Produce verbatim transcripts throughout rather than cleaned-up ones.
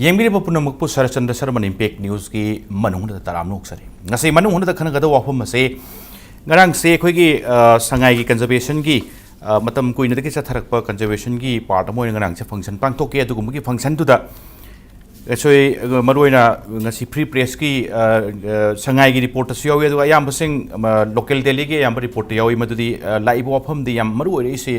ꯌꯦꯡꯕꯤꯔꯤꯕ ꯄꯨꯝꯅꯃꯛꯄꯨ ꯁꯔꯠꯆꯟꯗ꯭ꯔ ꯁꯔꯃꯟ ꯏꯝꯄꯦꯛ ꯅ꯭ꯌꯨꯁꯀꯤ ꯃꯅꯨꯡ ꯍꯨꯠꯅꯗ ꯇꯔꯥꯝꯅ ꯑꯣꯛꯆꯔꯤ꯫ ꯉꯁꯤ ꯃꯅꯨꯡ ꯍꯨꯠꯅꯗ ꯈꯟꯅꯒꯗꯕ ꯋꯥꯐꯝ ꯑꯁꯦ, ꯉꯔꯥꯡꯁꯦ ꯑꯩꯈꯣꯏꯒꯤ, ꯑ, ꯁꯉꯥꯏꯒꯤ ꯀꯟꯖꯔꯕꯦꯁꯟꯒꯤ, ꯑ, ꯃꯇꯝ ꯀꯨꯏꯅꯗꯒꯤ ꯆꯠꯊꯔꯛꯄ ꯀꯟꯖꯔꯕꯦꯁꯟꯒꯤ ꯄꯥꯔꯠ ꯑꯃ ꯑꯣꯏꯅ ꯉꯔꯥꯡꯁꯦ ꯐꯪꯁꯟ ꯄꯥꯡꯊꯣꯛꯈꯤ꯫ ꯑꯗꯨꯒꯨꯝꯕꯒꯤ ꯐꯪꯁꯟꯗꯨꯗ ꯑꯩꯈꯣꯏ, ꯑ, ꯃꯔꯨꯑꯣꯏꯅ ꯉꯁꯤ ꯐ꯭ꯔꯤ ꯄ꯭ꯔꯦꯁꯀꯤ, ꯑ, ꯑ, ꯁꯉꯥꯏꯒꯤ ꯔꯤꯄꯣꯔꯠꯇꯁꯨ ꯌꯥꯎꯏ, ꯑꯗꯨꯒ ꯑꯌꯥꯝꯕꯁꯤꯡ, ꯑꯃ, ꯂꯣꯀꯦꯜ ꯗꯦꯜꯂꯤꯒꯤ ꯑꯌꯥꯝꯕ ꯔꯤꯄꯣꯔꯠꯇ ꯌꯥꯎꯏ꯫ ꯃꯗꯨꯗꯤ, ꯑ, ꯂꯥꯛꯏꯕ ꯋꯥꯐꯝꯗꯤ ꯌꯥꯝ ꯃꯔꯨ ꯑꯣꯏꯔꯛꯏꯁꯤ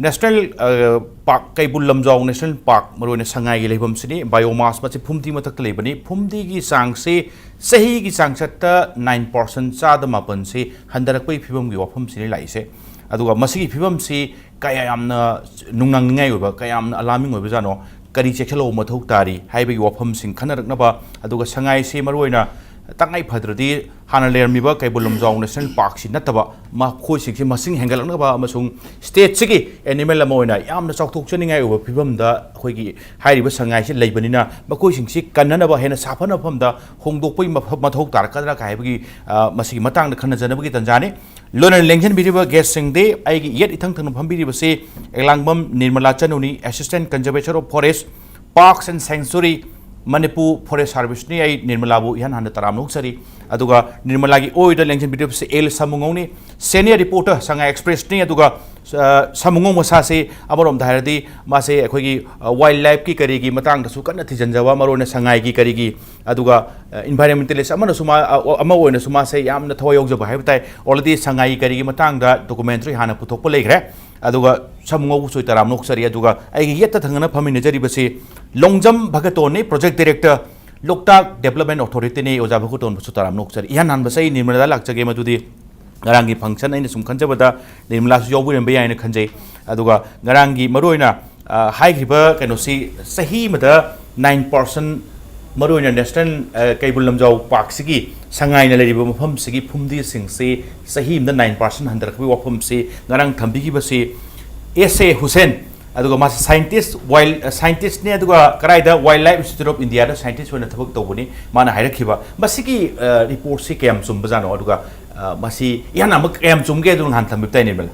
ꯅꯦꯁꯅꯦꯜ, ꯑ, park, Keibul Lamjao national park, ꯃꯔꯨꯑꯣꯏꯅ ꯁꯉꯥꯏꯒꯤ ꯂꯩꯐꯝꯁꯤꯅꯤ꯫ ꯕꯥꯏꯑꯣꯃꯥꯁ ꯃꯁꯤ ꯐꯨꯝꯗꯤ ꯃꯊꯛꯇ ꯂꯩꯕꯅꯤ꯫ ꯐꯨꯝꯗꯤꯒꯤ ꯆꯥꯡꯁꯤ ꯆꯍꯤꯒꯤ ꯆꯥꯡꯆꯠꯇ ꯅꯥꯏꯟ ꯄꯥꯔꯁꯦꯟ, ꯆꯥꯗ ꯃꯥꯄꯟꯁꯤ ꯍꯟꯊꯔꯛꯄꯒꯤ ꯐꯤꯕꯝꯒꯤ ꯋꯥꯐꯝꯁꯤꯅꯤ ꯂꯥꯛꯏꯁꯦ꯫ ꯑꯗꯨꯒ ꯃꯁꯤꯒꯤ ꯐꯤꯕꯝꯁꯤ ꯀꯌꯥ ꯌꯥꯝꯅ ꯅꯨꯡꯅꯥꯡꯅꯤꯡꯉꯥꯏ ꯑꯣꯏꯕ, ꯀꯌꯥ ꯌꯥꯝꯅ ꯑꯂꯥꯔꯃꯤꯡ ꯑꯣꯏꯕꯖꯥꯠꯅꯣ, ꯀꯔꯤ ꯆꯦꯛꯁꯤꯜꯍꯧꯕ ꯃꯊꯧ ꯇꯥꯔꯤ ꯍꯥꯏꯕꯒꯤ ꯋꯥꯐꯝꯁꯤꯡ ꯈꯟꯅꯔꯛꯅꯕ, ꯑꯗꯨꯒ ꯁꯉꯥꯏꯁꯤ ꯃꯔꯨꯑꯣꯏꯅ ꯇꯉꯥꯏ ꯐꯗ꯭ꯔꯗꯤ ꯍꯥꯟꯅ ꯂꯩꯔꯝꯃꯤꯕ ꯀꯩꯕꯨꯜ ꯂꯝꯖꯥꯎ ꯅꯦꯁꯅꯦꯜ ꯄꯥꯔꯛꯁꯤ ꯅꯠꯇꯕ ꯃꯈꯣꯏꯁꯤꯡꯁꯤ ꯃꯁꯤꯡ ꯍꯦꯟꯒꯠꯂꯛꯅꯕ ꯑꯃꯁꯨꯡ ꯁ꯭ꯇꯦꯠꯁꯤꯒꯤ ꯑꯦꯅꯤꯃꯦꯜ ꯑꯃ ꯑꯣꯏꯅ ꯌꯥꯝꯅ ꯆꯥꯎꯊꯣꯛꯆꯅꯤꯡꯉꯥꯏ ꯑꯣꯏꯕ ꯐꯤꯕꯝꯗ ꯑꯩꯈꯣꯏꯒꯤ ꯍꯥꯏꯔꯤꯕ ꯁꯉꯥꯏꯁꯤ ꯂꯩꯕꯅꯤꯅ ꯃꯈꯣꯏꯁꯤꯡꯁꯤ ꯀꯟꯅꯅꯕ ꯍꯦꯟꯅ ꯁꯥꯐꯅꯕ ꯃꯐꯝꯗ ꯍꯣꯡꯗꯣꯛꯄꯒꯤ ꯃꯐ-, ꯃꯊꯧ ꯇꯥꯔꯛꯀꯗ꯭ꯔꯥ ꯀꯥꯏ ꯍꯥꯏꯕꯒꯤ, ꯑ, ꯃꯁꯤꯒꯤ ꯃꯇꯥꯡꯗ ꯈꯟꯅꯖꯅꯕꯒꯤ ꯇꯥꯟꯖꯥꯅꯤ꯫ ꯂꯣꯏꯅꯅ ꯂꯦꯡꯁꯤꯟꯕꯤꯔꯤꯕ ꯒꯦꯁꯁꯤꯡꯗꯤ ꯑꯩꯒꯤ ꯌꯦꯠ ꯏꯊꯪ ꯊꯪꯅ ꯐꯝꯕꯤꯔꯤꯕꯁꯤ ꯑꯦꯂꯥꯡꯕꯝ ꯅꯤꯔꯃꯂꯥ ꯆꯅꯨꯅꯤ, Assistant Conservator of Forest, Parks and Sanctuary, Manipur forest ꯁꯥꯔꯚꯤꯁꯅꯤ꯫ ꯑꯩ ꯅꯤꯔꯃꯂꯥꯕꯨ ꯏꯍꯥꯟ ꯍꯥꯟꯅ ꯇꯔꯥꯝꯅ ꯑꯣꯛꯆꯔꯤ꯫ ꯑꯗꯨꯒ ꯅꯤꯔꯃꯂꯥꯒꯤ ꯑꯣꯏꯗ ꯂꯦꯡꯁꯤꯟꯕꯤꯔꯤꯕꯁꯤ ꯑꯦꯜ ꯁꯥꯃꯨꯉꯧꯅꯤ, ꯁꯦꯅꯤꯌꯔ ꯔꯤꯄꯣꯔꯇꯔ ꯁꯉꯥꯏ ꯑꯦꯛꯁꯄ꯭ꯔꯦꯁꯅꯤ꯫ ꯑꯗꯨꯒ, ꯑ, ꯁꯥꯃꯨꯉꯧ ꯃꯁꯥꯁꯦ ꯑꯃꯔꯣꯝꯗ ꯍꯥꯏꯔꯗꯤ ꯃꯥꯁꯦ ꯑꯩꯈꯣꯏꯒꯤ, ꯑ, ꯋꯥꯏꯜ ꯂꯥꯏꯐꯀꯤ ꯀꯔꯤꯒꯤ ꯃꯇꯥꯡꯗꯁꯨ ꯀꯟꯅ ꯊꯤꯖꯤꯟꯖꯕ, ꯃꯔꯨ ꯑꯣꯏꯅ ꯁꯉꯥꯏꯒꯤ ꯀꯔꯤꯒꯤ, ꯑꯗꯨꯒ, ꯑ, ꯏꯟꯚꯥꯏꯔꯣꯟꯃꯦꯟꯇꯦꯂꯤꯁ ꯑꯃꯅꯁꯨ ꯃꯥ, ꯑ, ꯑꯃ ꯑꯣꯏꯅꯁꯨ ꯃꯥꯁꯦ ꯌꯥꯝꯅ ꯊꯋꯥꯏ ꯌꯥꯎꯖꯕ ꯍꯥꯏꯕ ꯇꯥꯏ꯫ ꯑꯣꯜꯔꯦꯗꯤ ꯁꯉꯥꯏꯒꯤ ꯀꯔꯤꯒꯤ ꯃꯇꯥꯡꯗ ꯗꯣꯀꯨꯃꯦꯟꯇꯔꯤ ꯍꯥꯟꯅ ꯄꯨꯊꯣꯛꯄ ꯂꯩꯈ꯭ꯔꯦ꯫ ꯑꯗꯨꯒ ꯁꯥꯃꯨꯉꯧꯕꯨꯁꯨ ꯑꯩ ꯇꯔꯥꯝꯅ ꯑꯣꯛꯆꯔꯤ꯫ ꯑꯗꯨꯒ ꯑꯩꯒꯤ ꯌꯦꯠꯇ ꯊꯪꯅꯅ ꯐꯝꯃꯤꯟꯅꯖꯔꯤꯕꯁꯤ ꯂꯣꯡꯖꯝ ꯚꯒꯇꯣꯟꯅꯤ, ꯄ꯭ꯔꯣꯖꯦꯛ ꯗꯥꯏꯔꯦꯛꯇꯔ, ꯂꯣꯛꯇꯥꯛ ꯗꯦꯕꯂꯞꯃꯦꯟ ꯑꯣꯊꯣꯔꯤꯇꯤꯅꯤ꯫ ꯑꯣꯖꯥ ꯚꯒꯇꯣꯟꯕꯨꯁꯨ ꯇꯔꯥꯝꯅ ꯑꯣꯛꯆꯔꯤ꯫ ꯏꯍꯥꯟ ꯍꯥꯟꯕꯁꯦ ꯑꯩ ꯅꯤꯔꯃꯂꯥꯗ ꯂꯥꯛꯆꯒꯦ, ꯃꯗꯨꯗꯤ ꯉꯔꯥꯡꯒꯤ ꯐꯪꯁꯟ ꯑꯩꯅ ꯁꯨꯝ ꯈꯟꯖꯕꯗ ꯅꯤꯔꯃꯂꯥꯁꯨ ꯌꯥꯎꯕꯤꯔꯝꯕ ꯌꯥꯏꯅ ꯈꯟꯖꯩ꯫ ꯑꯗꯨꯒ ꯉꯔꯥꯡꯒꯤ ꯃꯔꯨꯑꯣꯏꯅ, ꯑ, ꯍꯥꯏꯈ꯭ꯔꯤꯕ ꯀꯩꯅꯣꯁꯤ ꯆꯍꯤ ꯑꯃꯗ ꯅꯥꯏꯟ ꯄꯥꯔꯁꯦꯟ, ꯃꯔꯨꯑꯣꯏꯅ ꯅꯦꯁꯅꯦꯜ, ꯑ, ꯀꯩꯕꯨꯜ ꯂꯝꯖꯥꯎ ꯄꯥꯔꯛꯁꯤꯒꯤ ꯁꯉꯥꯏꯅ ꯂꯩꯔꯤꯕ ꯃꯐꯝꯁꯤꯒꯤ ꯐꯨꯝꯗꯤꯁꯤꯡꯁꯤ ꯆꯍꯤ ꯑꯃꯗ ꯅꯥꯏꯟ ꯄꯥꯔꯁꯦꯟ ꯍꯟꯊꯔꯛꯄꯒꯤ ꯋꯥꯐꯝꯁꯤ ꯉꯔꯥꯡ ꯊꯝꯕꯤꯈꯤꯕꯁꯤ ꯑꯦꯁ ꯑꯦ ꯍꯨꯁꯦꯟ, ꯑꯗꯨꯒ ꯃꯥꯁꯤ ꯁꯥꯏꯟꯇꯤꯁ, ꯋꯥꯏꯜ, ꯁꯥꯏꯟꯇꯤꯁꯅꯤ, ꯑꯗꯨꯒ ꯀꯗꯥꯏꯗ, ꯋꯥꯏꯜ ꯂꯥꯏꯐ ꯏꯟꯁꯇꯤꯇ꯭ꯌꯨꯠ ꯑꯣꯐ ꯏꯟꯗꯤꯌꯥꯗ ꯁꯥꯏꯟꯇꯤꯁ ꯑꯣꯏꯅ ꯊꯕꯛ ꯇꯧꯕꯅꯤ꯫ ꯃꯥꯅ ꯍꯥꯏꯔꯛꯈꯤꯕ ꯃꯁꯤꯒꯤ, ꯑ, ꯔꯤꯄꯣꯔꯠꯁꯤ ꯀꯌꯥꯝ ꯆꯨꯝꯕꯖꯥꯠꯅꯣ, ꯑꯗꯨꯒ, ꯑ, ꯃꯁꯤ ꯏꯍꯥꯟ ꯍꯥꯟꯕ ꯀꯌꯥꯝ ꯆꯨꯝꯒꯦ ꯑꯗꯨ ꯅꯍꯥꯟ ꯊꯝꯕꯤꯕ ꯇꯥꯏꯅꯦ, ꯃꯦꯂꯥ꯫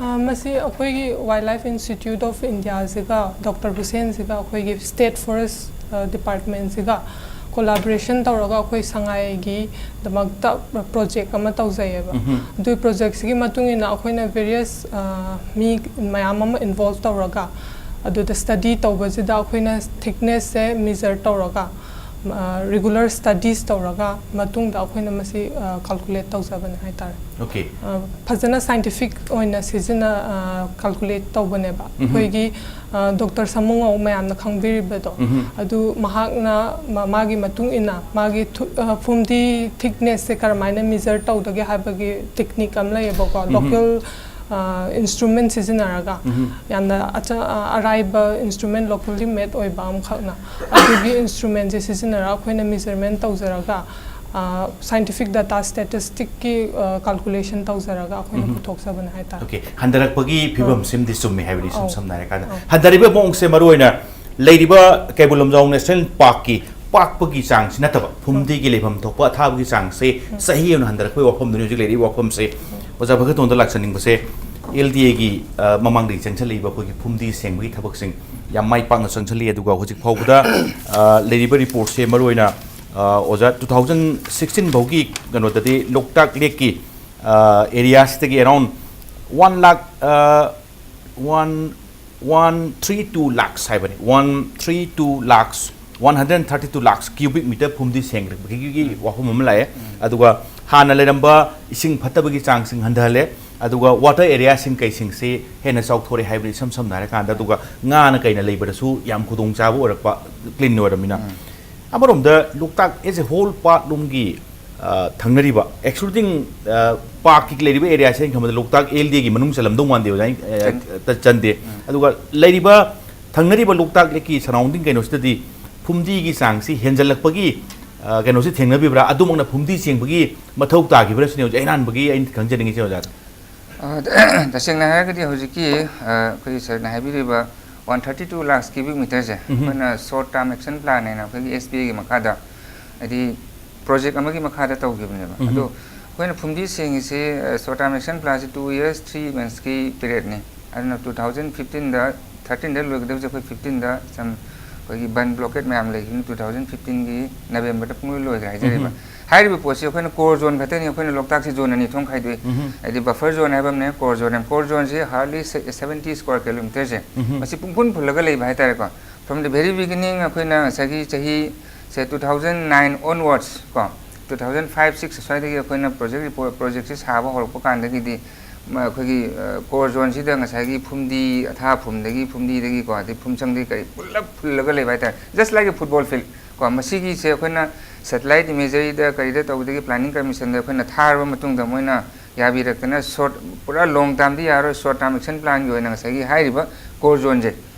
ꯑ, ꯃꯁꯤ ꯑꯩꯈꯣꯏꯒꯤ Wildlife Institute of Indiaꯁꯤꯒ ꯗꯣꯛꯇꯔ ꯍꯨꯁꯦꯟꯁꯤꯒ ꯑꯩꯈꯣꯏꯒꯤ State Forest, ꯑ, Departmentꯁꯤꯒ collaboration ꯇꯧꯔꯒ ꯑꯩꯈꯣꯏ ꯁꯉꯥꯏꯒꯤꯗꯃꯛꯇ project ꯑꯃ ꯇꯧꯖꯩꯌꯦꯕ꯫ ꯎꯝꯍꯨꯝ꯫ ꯑꯗꯨꯒꯤ projectꯁꯤꯒꯤ ꯃꯇꯨꯡ ꯏꯟꯅ ꯑꯩꯈꯣꯏꯅ various, ꯑ, ꯃꯤ ꯃꯌꯥꯝ ꯑꯃ involve ꯇꯧꯔꯒ ꯑꯗꯨꯗ study ꯇꯧꯕꯁꯤꯗ ꯑꯩꯈꯣꯏꯅ thicknessꯁꯦ measure ꯇꯧꯔꯒ, ꯑ, regular studies ꯇꯧꯔꯒ ꯃꯇꯨꯡꯗ ꯑꯩꯈꯣꯏꯅ ꯃꯁꯤ, ꯑ, calculate ꯇꯧꯖꯕꯅꯦ ꯍꯥꯏꯇꯥꯔꯦ꯫ Okay꯫ ꯑ, ꯐꯖꯅ scientific ꯑꯣꯏꯅ ꯁꯤꯖꯤꯟꯅ-, ꯑ, calculate ꯇꯧꯕꯅꯦꯕ꯫ ꯎꯝꯍꯨꯝ꯫ ꯑꯩꯈꯣꯏꯒꯤ, ꯑ, ꯗꯣꯛꯇꯔ ꯁꯥꯃꯨꯉꯧ ꯃꯌꯥꯝꯅ ꯈꯪꯕꯤꯔꯤꯕꯗꯣ, ꯎꯝꯍꯨꯝ꯫ ꯑꯗꯨ ꯃꯍꯥꯛꯅ ꯃꯥ-, ꯃꯥꯒꯤ ꯃꯇꯨꯡ ꯏꯟꯅ ꯃꯥꯒꯤ ꯊꯨ-, ꯑ, ꯐꯨꯝꯗꯤ thicknessꯁꯦ ꯀꯔꯝꯍꯥꯏꯅ measure ꯇꯧꯗꯒꯦ ꯍꯥꯏꯕꯒꯤ technique ꯑꯃ ꯂꯩꯌꯦꯕꯀꯣ꯫ ꯎꯝꯍꯨꯝ꯫ Local, ꯑ, instrument ꯁꯤꯖꯤꯟꯅꯔꯒ, ꯎꯝꯍꯨꯝ꯫ ꯌꯥꯝꯅ ꯑꯆ-, ꯑ, ꯑꯔꯥꯏꯕ instrument, locally made ꯑꯣꯏꯕ ꯑꯃꯈꯛꯅ, ꯑꯗꯨꯒꯤ instrumentꯁꯦ ꯁꯤꯖꯤꯟꯅꯔꯒ ꯑꯩꯈꯣꯏꯅ measurement ꯇꯧꯖꯔꯒ, ꯑ, scientific data statisticꯀꯤ, ꯑ, calculation ꯇꯧꯖꯔꯒ ꯑꯩꯈꯣꯏꯅ ꯎꯝꯍꯨꯝ꯫ ꯄꯨꯊꯣꯛꯆꯕꯅꯦ ꯍꯥꯏꯇꯥꯔꯦ꯫ Okay, ꯍꯟꯊꯔꯛꯄꯒꯤ ꯐꯤꯕꯝ ꯑꯥ꯫ ꯁꯤꯃꯗꯤ ꯆꯨꯝꯃꯤ ꯍꯥꯏꯕꯗꯤ ꯏꯁꯝ ꯑꯧ꯫ ꯁꯝꯅ ꯍꯥꯏꯔꯀꯥꯟꯗ꯫ ꯑꯧ꯫ ꯍꯟꯊꯔꯤꯕ ꯃꯑꯣꯡꯁꯦ ꯃꯔꯨꯑꯣꯏꯅ ꯂꯩꯔꯤꯕ ꯀꯩꯕꯨꯜ ꯂꯝꯖꯥꯎ National Parkꯀꯤ ꯄꯥꯛꯄꯒꯤ ꯆꯥꯡꯁꯤ ꯅꯠꯇꯕ, ꯐꯨꯝꯗꯤꯒꯤ ꯂꯩꯐꯝ ꯊꯣꯛꯄ ꯑꯊꯥꯕꯒꯤ ꯆꯥꯡꯁꯦ ꯎꯝ꯫ ꯆꯍꯤ ꯑꯃꯅ ꯍꯟꯊꯔꯛꯄꯒꯤ ꯋꯥꯐꯝꯗꯨꯅꯤ ꯍꯧꯖꯤꯛ ꯂꯩꯔꯤꯕ ꯋꯥꯐꯝꯁꯦ꯫ ꯎꯝ꯫ ꯑꯣꯖꯥ ꯚꯒꯠꯇꯣꯟꯗ ꯂꯥꯛꯆꯅꯤꯡꯕꯁꯦ, L D Aꯒꯤ, ꯑ, ꯃꯃꯥꯡꯗꯒꯤ ꯆꯪꯁꯤꯜꯂꯛꯏꯕ ꯑꯩꯈꯣꯏꯒꯤ ꯐꯨꯝꯗꯤ ꯁꯦꯡꯕꯒꯤ ꯊꯕꯛꯁꯤꯡ ꯌꯥꯝ ꯃꯥꯏ ꯄꯥꯛꯅ ꯆꯪꯁꯤꯜꯂꯛꯏ꯫ ꯑꯗꯨꯒ ꯍꯧꯖꯤꯛ ꯐꯥꯎꯕꯗ, ꯑ, ꯂꯩꯔꯤꯕ reportꯁꯦ ꯃꯔꯨꯑꯣꯏꯅ, ꯑ, ꯑꯣꯖꯥ, two thousand sixteen ꯐꯥꯎꯒꯤ ꯀꯩꯅꯣꯗꯗꯤ ꯂꯣꯛꯇꯥꯛ Lakeꯀꯤ, ꯑ, areaꯁꯤꯗꯒꯤ around one lakh, ꯑ, one, one three two lakhs ꯍꯥꯏꯕꯅꯤ, one three two lakhs, one hundred thirty two lakhs cubic meter ꯐꯨꯝꯗꯤ ꯁꯦꯡꯂꯛꯄꯒꯤ ꯎꯝ꯫ ꯋꯥꯐꯝ ꯑꯃ ꯂꯥꯛꯑꯦ꯫ ꯎꯝ꯫ ꯑꯗꯨꯒ ꯍꯥꯟꯅ ꯂꯩꯔꯝꯕ ꯏꯁꯤꯡ ꯐꯠꯇꯕꯒꯤ ꯆꯥꯡꯁꯤꯡ ꯍꯟꯊꯍꯜꯂꯦ꯫ ꯑꯗꯨꯒ water areaꯁꯤꯡ ꯀꯩꯁꯤꯡꯁꯤ ꯍꯦꯟꯅ ꯆꯥꯎꯊꯣꯔꯛꯑꯦ ꯍꯥꯏꯕꯅꯤ ꯏꯁꯝ ꯁꯝꯅ ꯍꯥꯏꯔꯀꯥꯟꯗ꯫ ꯑꯗꯨꯒ ꯉꯥꯅ ꯀꯩꯅ ꯂꯩꯕꯗꯁꯨ ꯌꯥꯝ ꯈꯨꯗꯣꯡꯆꯥꯕ ꯑꯣꯏꯔꯛꯄ, clean ꯑꯣꯏꯔꯕꯅꯤꯅ꯫ ꯎꯝ꯫ ꯑꯃꯔꯣꯝꯗ ꯂꯣꯛꯇꯥꯛ as a whole park ꯂꯣꯝꯒꯤ, ꯑ, ꯊꯪꯅꯔꯤꯕ, excluding, ꯑ, parkꯀꯤ ꯂꯩꯔꯤꯕ areaꯁꯦ ꯑꯩꯅ ꯈꯟꯕꯗ ꯂꯣꯛꯇꯥꯛ L D Aꯒꯤ ꯃꯅꯨꯡ ꯆꯜꯂꯝꯗꯧ ꯃꯥꯟꯗꯦ, ꯑꯣꯖꯥ, ꯑ, ꯆꯟꯗꯦ꯫ ꯆ-, ꯆꯟꯗꯦ꯫ ꯎꯝ꯫ ꯑꯗꯨꯒ ꯂꯩꯔꯤꯕ ꯊꯪꯅꯔꯤꯕ ꯂꯣꯛꯇꯥꯛ Lakeꯀꯤ surrounding ꯀꯩꯅꯣꯁꯤꯗꯗꯤ ꯐꯨꯝꯗꯤꯒꯤ ꯆꯥꯡꯁꯤ ꯍꯦꯟꯖꯜꯂꯛꯄꯒꯤ, ꯑ, ꯀꯩꯅꯣꯁꯤ ꯊꯦꯡꯅꯕꯤꯕ꯭ꯔꯥ? ꯑꯗꯨꯃꯛꯅ ꯐꯨꯝꯗꯤ ꯁꯦꯡꯕꯒꯤ ꯃꯊꯧ ꯇꯥꯈꯤꯕ꯭ꯔꯥ ꯁꯤꯅꯤ ꯍꯧꯖꯤꯛ ꯑꯩꯅ ꯑꯍꯥꯟꯕꯒꯤ ꯑꯩꯅ ꯈꯪꯖꯅꯤꯡꯉꯤꯁꯦ, ꯑꯣꯖꯥ꯫ ꯑ, ꯇꯁꯦꯡꯅ ꯍꯥꯏꯔꯒꯗꯤ ꯍꯧꯖꯤꯛꯀꯤ, ꯑ, ꯑꯩꯈꯣꯏꯒꯤ sirꯅ ꯍꯥꯏꯕꯤꯔꯤꯕ one thirty two lakhs cubic meterꯁꯦ ꯎꯝꯍꯨꯝ꯫ ꯑꯩꯈꯣꯏꯅ short term action plan ꯍꯥꯏꯅ ꯑꯩꯈꯣꯏꯒꯤ S P Aꯒꯤ ꯃꯈꯥꯗ, ꯍꯥꯏꯗꯤ project ꯑꯃꯒꯤ ꯃꯈꯥꯗ ꯇꯧꯈꯤꯕꯅꯦꯕ꯫ ꯎꯝꯍꯨꯝ꯫ ꯑꯗꯣ ꯑꯩꯈꯣꯏꯅ ꯐꯨꯝꯗꯤ ꯁꯦꯡꯉꯤꯁꯤ, short term action plan ꯁꯤ two years three months ꯀꯤ period ꯅꯤ꯫ ꯑꯗꯨꯅ two thousand fifteen ꯗ, thirteen ꯗ ꯂꯣꯏꯒꯗꯕꯁꯦ ꯑꯩꯈꯣꯏ fifteen ꯗ ꯁꯝ ꯑꯩꯈꯣꯏꯒꯤ ꯕꯟ ꯕ꯭ꯂꯣꯀꯦꯠ ꯃꯌꯥꯝ ꯂꯩꯈꯤꯕꯅꯤ, two thousand fifteen ꯒꯤ November ꯗ ꯄꯨꯡꯂꯣꯏ ꯂꯣꯏꯈ꯭ꯔꯦ ꯍꯥꯏꯖꯔꯤꯕ꯫ ꯎꯝ꯫ ꯍꯥꯏꯔꯤꯕ ꯄꯣꯠꯁꯤ ꯑꯩꯈꯣꯏꯅ core zone ꯈꯛꯇꯅꯤ, ꯑꯩꯈꯣꯏꯅ ꯂꯣꯛꯇꯥꯛꯁꯤ zone ꯑꯅꯤ ꯊꯣꯛꯅ ꯈꯥꯏꯗꯣꯛꯏ꯫ ꯎꯝ꯫ ꯍꯥꯏꯗꯤ buffer zone ꯍꯥꯏꯕ ꯑꯃꯅꯦ, core zone ꯍꯥꯏꯕ꯫ Core zone ꯁꯤ hardly seventy square kilometer ꯁꯦ, ꯎꯝ꯫ ꯃꯁꯤ ꯄꯨꯡꯐꯨꯟ ꯐꯨꯜꯂꯒ ꯂꯩꯕ ꯍꯥꯏꯇꯥꯔꯦꯀꯣ꯫ From the very beginning ꯑꯩꯈꯣꯏꯅ ꯉꯁꯥꯏꯒꯤ ꯆꯍꯤ ꯁꯦ two thousand nine onwards ꯀꯣ, two thousand five six ꯁ꯭ꯋꯥꯏꯗꯒꯤ ꯑꯩꯈꯣꯏꯅ project report, project ꯁꯤ ꯁꯥꯕ ꯍꯧꯔꯛꯄ ꯀꯥꯟꯗꯒꯤꯗꯤ ꯃ-, ꯑꯩꯈꯣꯏꯒꯤ, ꯑ, core zone ꯁꯤꯗ ꯉꯁꯥꯏꯒꯤ ꯐꯨꯝꯗꯤ, ꯑꯊꯥ ꯐꯨꯝꯗꯒꯤ, ꯐꯨꯝꯗꯤꯗꯒꯤꯀꯣ, ꯑꯗꯩ ꯐꯨꯝꯁꯪꯗꯒꯤ ꯀꯔꯤ ꯄꯨꯜꯂꯞ ꯐꯨꯜꯂꯒ ꯂꯩꯕ ꯍꯥꯏꯇꯥꯔꯦ, just like a football field ꯀꯣ꯫ ꯃꯁꯤꯒꯤꯁꯦ ꯑꯩꯈꯣꯏꯅ satellite imagery ꯗ ꯀꯔꯤꯗ ꯇꯧꯕꯗꯒꯤ planning commission ꯗ ꯑꯩꯈꯣꯏꯅ ꯊꯥꯔꯕ ꯃꯇꯨꯡꯗ ꯃꯣꯏꯅ ꯌꯥꯕꯤꯔꯛꯇꯅ short, ꯄꯨꯔꯥ long term ꯗꯤ ꯌꯥꯔꯣꯏ, short term action plan ꯒꯤ ꯑꯣꯏꯅ ꯉꯁꯥꯏꯒꯤ ꯍꯥꯏꯔꯤꯕ core zone ꯁꯦ